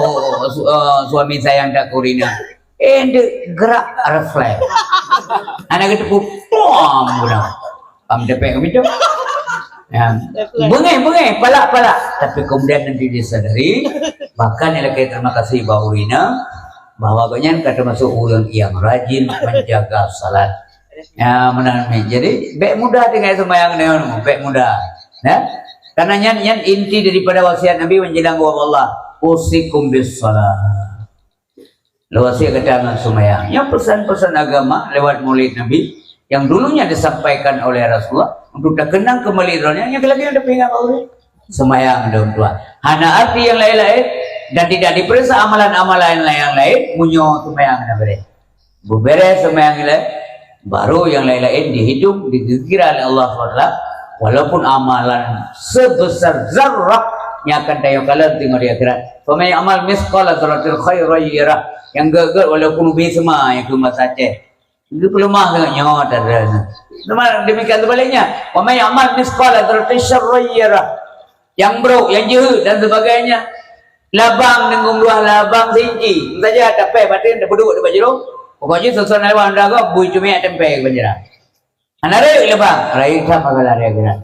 su-, eh, suami saya hantar keu ureueng inong. Eh, dek gerak refleks. Anak geuteupeue, pom, udah. Pam tepek lam pintu. Ya. Refleks. Beungéh, beungéh, palak, palak. Tapi kemudian nanti disadari, bahkan ilakèe terima kasih bak ureueng inong, bahwa gobnyan ka termasuk ureueng yang rajin menjaga salat. Ya, meunan mi. Jadi, bèk mudah tinggai seumayang nyoe, bèk mudah. Ya. Karena nyan, nyan inti daripada wasiat Nabi menjelang wafat Allah. "Usikum bis salat." Lôn wasiat gata ngon seumayang. Nyoe pesan-pesan agama lewat Maulid Nabi yang dulunya disampaikan oleh Rasulullah untuk takeunang keumbali droeneuh, nyang lagèe nyan tapeuingat bak ureueng. Seumayang lom tuan. Hana arti nyang laén-laén dan tidak diperiksa amalan-amalan nyang laén, meunyoe seumayang hana beureh. Beubeuréh seumayang ilèe, baru nyang laén-laén dihitung, digeukira lé Allah subhanahu wa taala, walaupun amalan sebesar zarrah nyang akan tanyoe kalon teungoh di akhirat. "Faman ya'mal mitsqala dzarratin khairan yarah." Nyang gèt-gèt walaupun ubé seuma nyang keu masa Aceh. Geupeuleumah sangat nyoe tadra. Teuma demikian sebaliknya, "Wa man ya'mal mitsqala dzarratin syarran yarah." nyang brok, nyang jeuhet dan sebagainya. Labang deungon luwah labang sinci. Saja tapéh baten tapeuduek di bajroh. Pokok jih soe-soe na lewat honda gob, bui cumi ateueh tempé kebanjiran. Hana rayeuk labang, rayeuk that pahala di akhirat.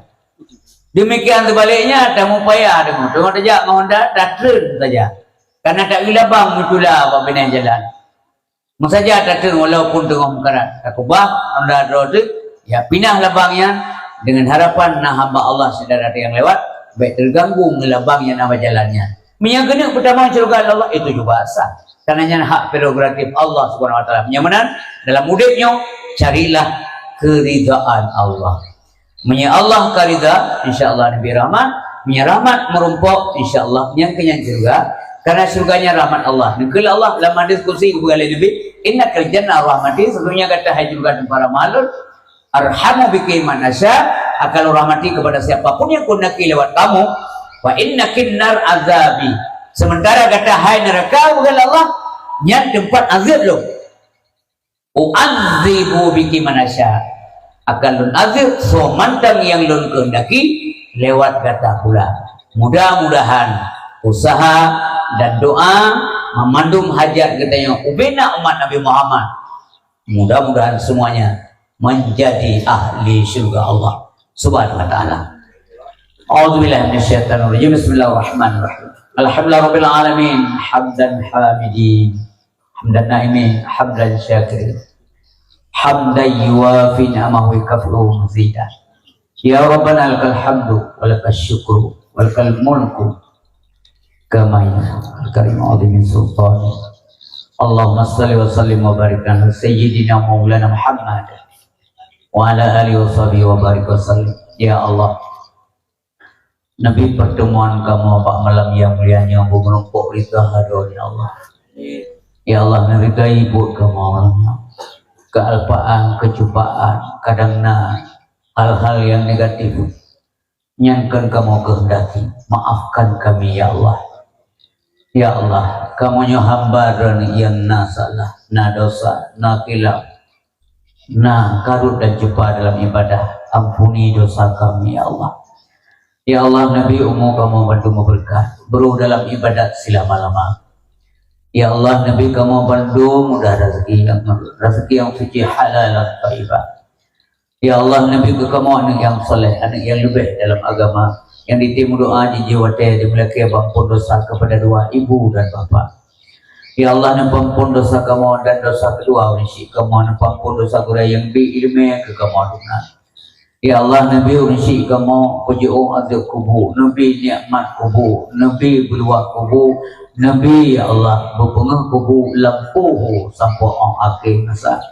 Demikian sebaliknya, tamu payah deungon. Teungoh tajak ngon honda, tatreun saja. Karena tak labang meutula bak binéh jalan. Meusaja tatreun walaupun teungoh meukarat. Takubah honda droe teuk, ya pinah labang nyan dengan harapan na hamba Allah syedara nyang lewat, bèk teuganggu ngon labang nyang na bak jalan nyan. Meunyoe keuneuk peutamong syeuruga Allah, itu juga sah. Karena nyan hak prerogatif Allah Subhanahu Wa Taala. Meunyoe meunan, dalam udép nyoe, carilah keridhaan Allah. Meunyoe Allah ka ridha, insya Allah neubri rahmat. Meunyoe rahmat meurumpok, insya Allah nyan keuh nyan syeuruga. Karena syeuruga nyan rahmat Allah. Neukalon Allah lam hadis qudsi geupeugah lé Nabi, "Innakal jannah rahmati," sesungguhnya gata hai syeuruga teumpat rahmat Lôn, "arhamu biki man asya," akan Lôn rahmati kepada siapa pun yang kuhendaki lewat kamu, "wa innakin nar azabi," sementara gata hai neuraka, geupeugah lé Allah, nyan teumpat azab Lôn. "U'adzibu biki man asya," akan Lôn azab soe mantong nyang Lôn keuhendaki lewat gata pula. Mudah-mudahan usaha dan doa meumandum hajat geutanyoe ubena umat Nabi Muhammad, mudah-mudahan semuanya menjadi ahli syurga Allah Subhanahu wa taala. A'udzubillahi minasyaitonirrajim. Bismillahirrahmanirrahim. Alhamdulillahirabbil alamin, hamdan hamidin, hamdan naimin, hamdan syakirin, hamdan yuwafi ni'amahu wa yukafi'u mazidah. Ya Rabbana lakal hamdu wa lakal syukru wa lakal mulku kama yanbaghi li jalali wajhika wa azimi sultanik. Allahumma shalli wa sallim wa barik ala sayyidina maulana Muhammad wa ala alihi wa sahbihi wa barik wa sallim. Ya Allah, Nabi pertemuan kamoe bak malam nyang mulia nyoe beumeurumpok ridha droe, ya Allah. Ya Allah, neuridai buet kamoe malam nyoe. Keualpaan, keucupaan, kadang na hal-hal nyang negatif. Nyan kon kamoe keuhendaki. Maafkan kami, ya Allah. Ya Allah, kamoe nyoe hamba droeneuh nyang na salah, na dosa, na khilaf, na karot dan cupa dalam ibadah. Ampuni dosa kami, ya Allah. Ya Allah, neubri umu kamoe bandum meubeureukat, brôh dalam ibadat silama-lama. Ya Allah, neubri kamoe bandum mudah raseuki nyang, raseuki nyang suci, halal dan thayyibah. Ya Allah, neubri keu kamoe aneuk nyang saleh, aneuk nyang leubeh dalam agama, nyang ditem meudoa jijih watèe dimeulakèe beuampôn dosa keupada dua ibu dan bapak. Ya Allah, neupeuampôn dosa kamoe dan dosa keudua ureueng syik kamoe, neupeuampôn dosa gurèe nyang bi ileumèe keu kamoe dum na. Ya Allah, neubri ureueng syik kamoe peujiôh azab kubu, neubri nikmat kubu, neubri beuluwah kubu, neubri, ya Allah, beupeungéh kubu lam poh sampoe 'oh akhé masa.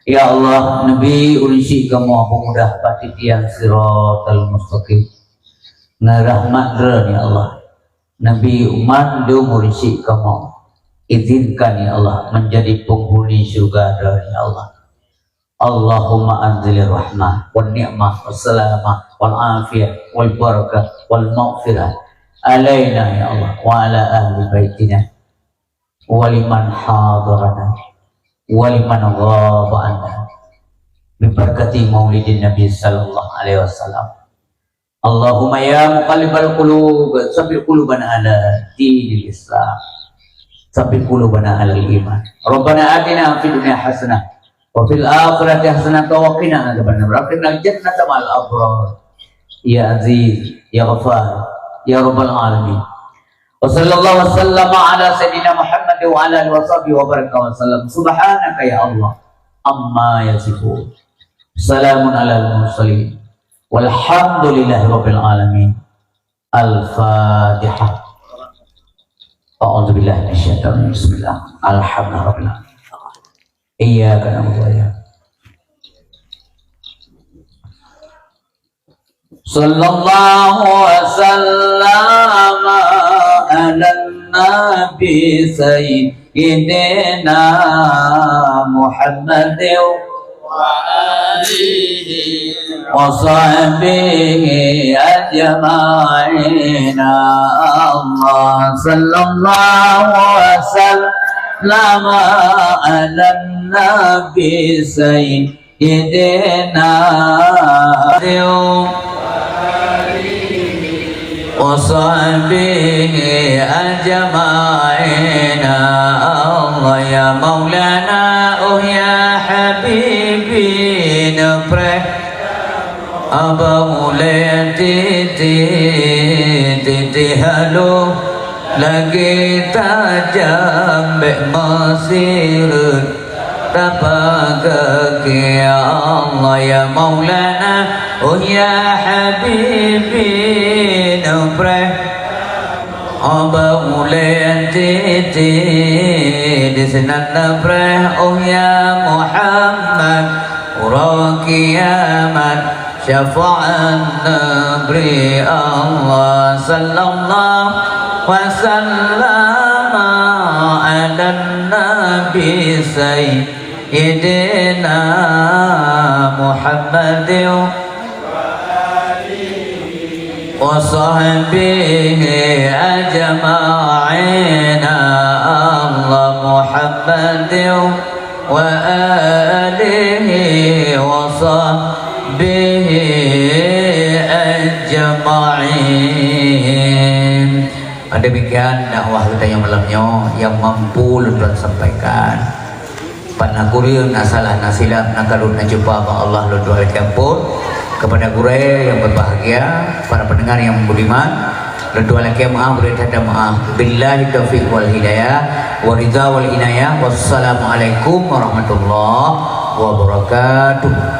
Ya Allah, neubri ureueng syik kamoe peumudah bak titian Siratal Mustaqim. Ngon rahmat Droeneuh, ya Allah, neubri mandum ureueng syik kamoe. Izinkan, ya Allah, menjadi penghuni syurga Droeneuh, ya Allah. Allahumma anzilir rahmah, wan ni'mah, was salamah, wal afiyah, wal barakah, wal maghfirah alaina, ya Allah, wa ala ahli baitina, wa liman hadarana, wa liman ghaba anna. Bibarakati maulidin Nabi sallallahu alaihi wasallam. Allahumma ya muqallibal qulub, tsabbit qulubana ala dinil Islam. Tsabbit qulubana alal iman. Rabbana atina fid dunya hasanah, wa fil akhirati hasanah, wa qina adzabannar. Wa adkhilnal jannata ma'al abrar. Ya Aziz, ya Ghaffar, ya Rabbal alamin. Wa sallallahu wa sallama ala sayyidina Muhammad wa ala alihi wa sahbihi wa baraka wa sallam. Subhanaka ya Allah amma yasifun. Salamun alal mursalin. Walhamdulillahi rabbil alamin. Al-Fatihah. A'udzubillahi minasyaitonir rajim. Bismillah. Alhamdulillah. Iyyaka na'budu wa iyyaka. Sallallahu wa sallama ala nabi sayyidina Muhammad wa alihi wa sahbihi ajma'in. Allah sallallahu wa sallama ala nabi sayyidina وصحبه أجمعين. الله يا مولانا، أوه يا حبيبي، نبرة أبا ولد تيتي، تيتي هلو لقيت جنب مصير. Tapeugeukeu, ya Allah, ya Maulana, oh ya Habibi, neupreh ubak ulée titi, disinan neupreh, oh ya Muhammad, uroe kiamat. Syafaat Nabi Allah sallallahu wasallam ala Nabi Sayyidina Muhammad wa sahbihi ajma'in. Allah Muhammad wa alihi wa sahbihi ajma'in. Demikian dakwah kita yang malam nyoe yang mampu lôn tuan sampaikan. Pat na kureueng, na salah, na silap, na kalon, na cupa, bak Allah lôn tuan lakée ampôn. Kepada gurée yang berbahagia, para pendengar yang budiman, lôn tuan lakée maaf, bri that maaf. Billahi taufiq wal hidayah, wa ridha wal inayah. Wassalamualaikum warahmatullahi wabarakatuh.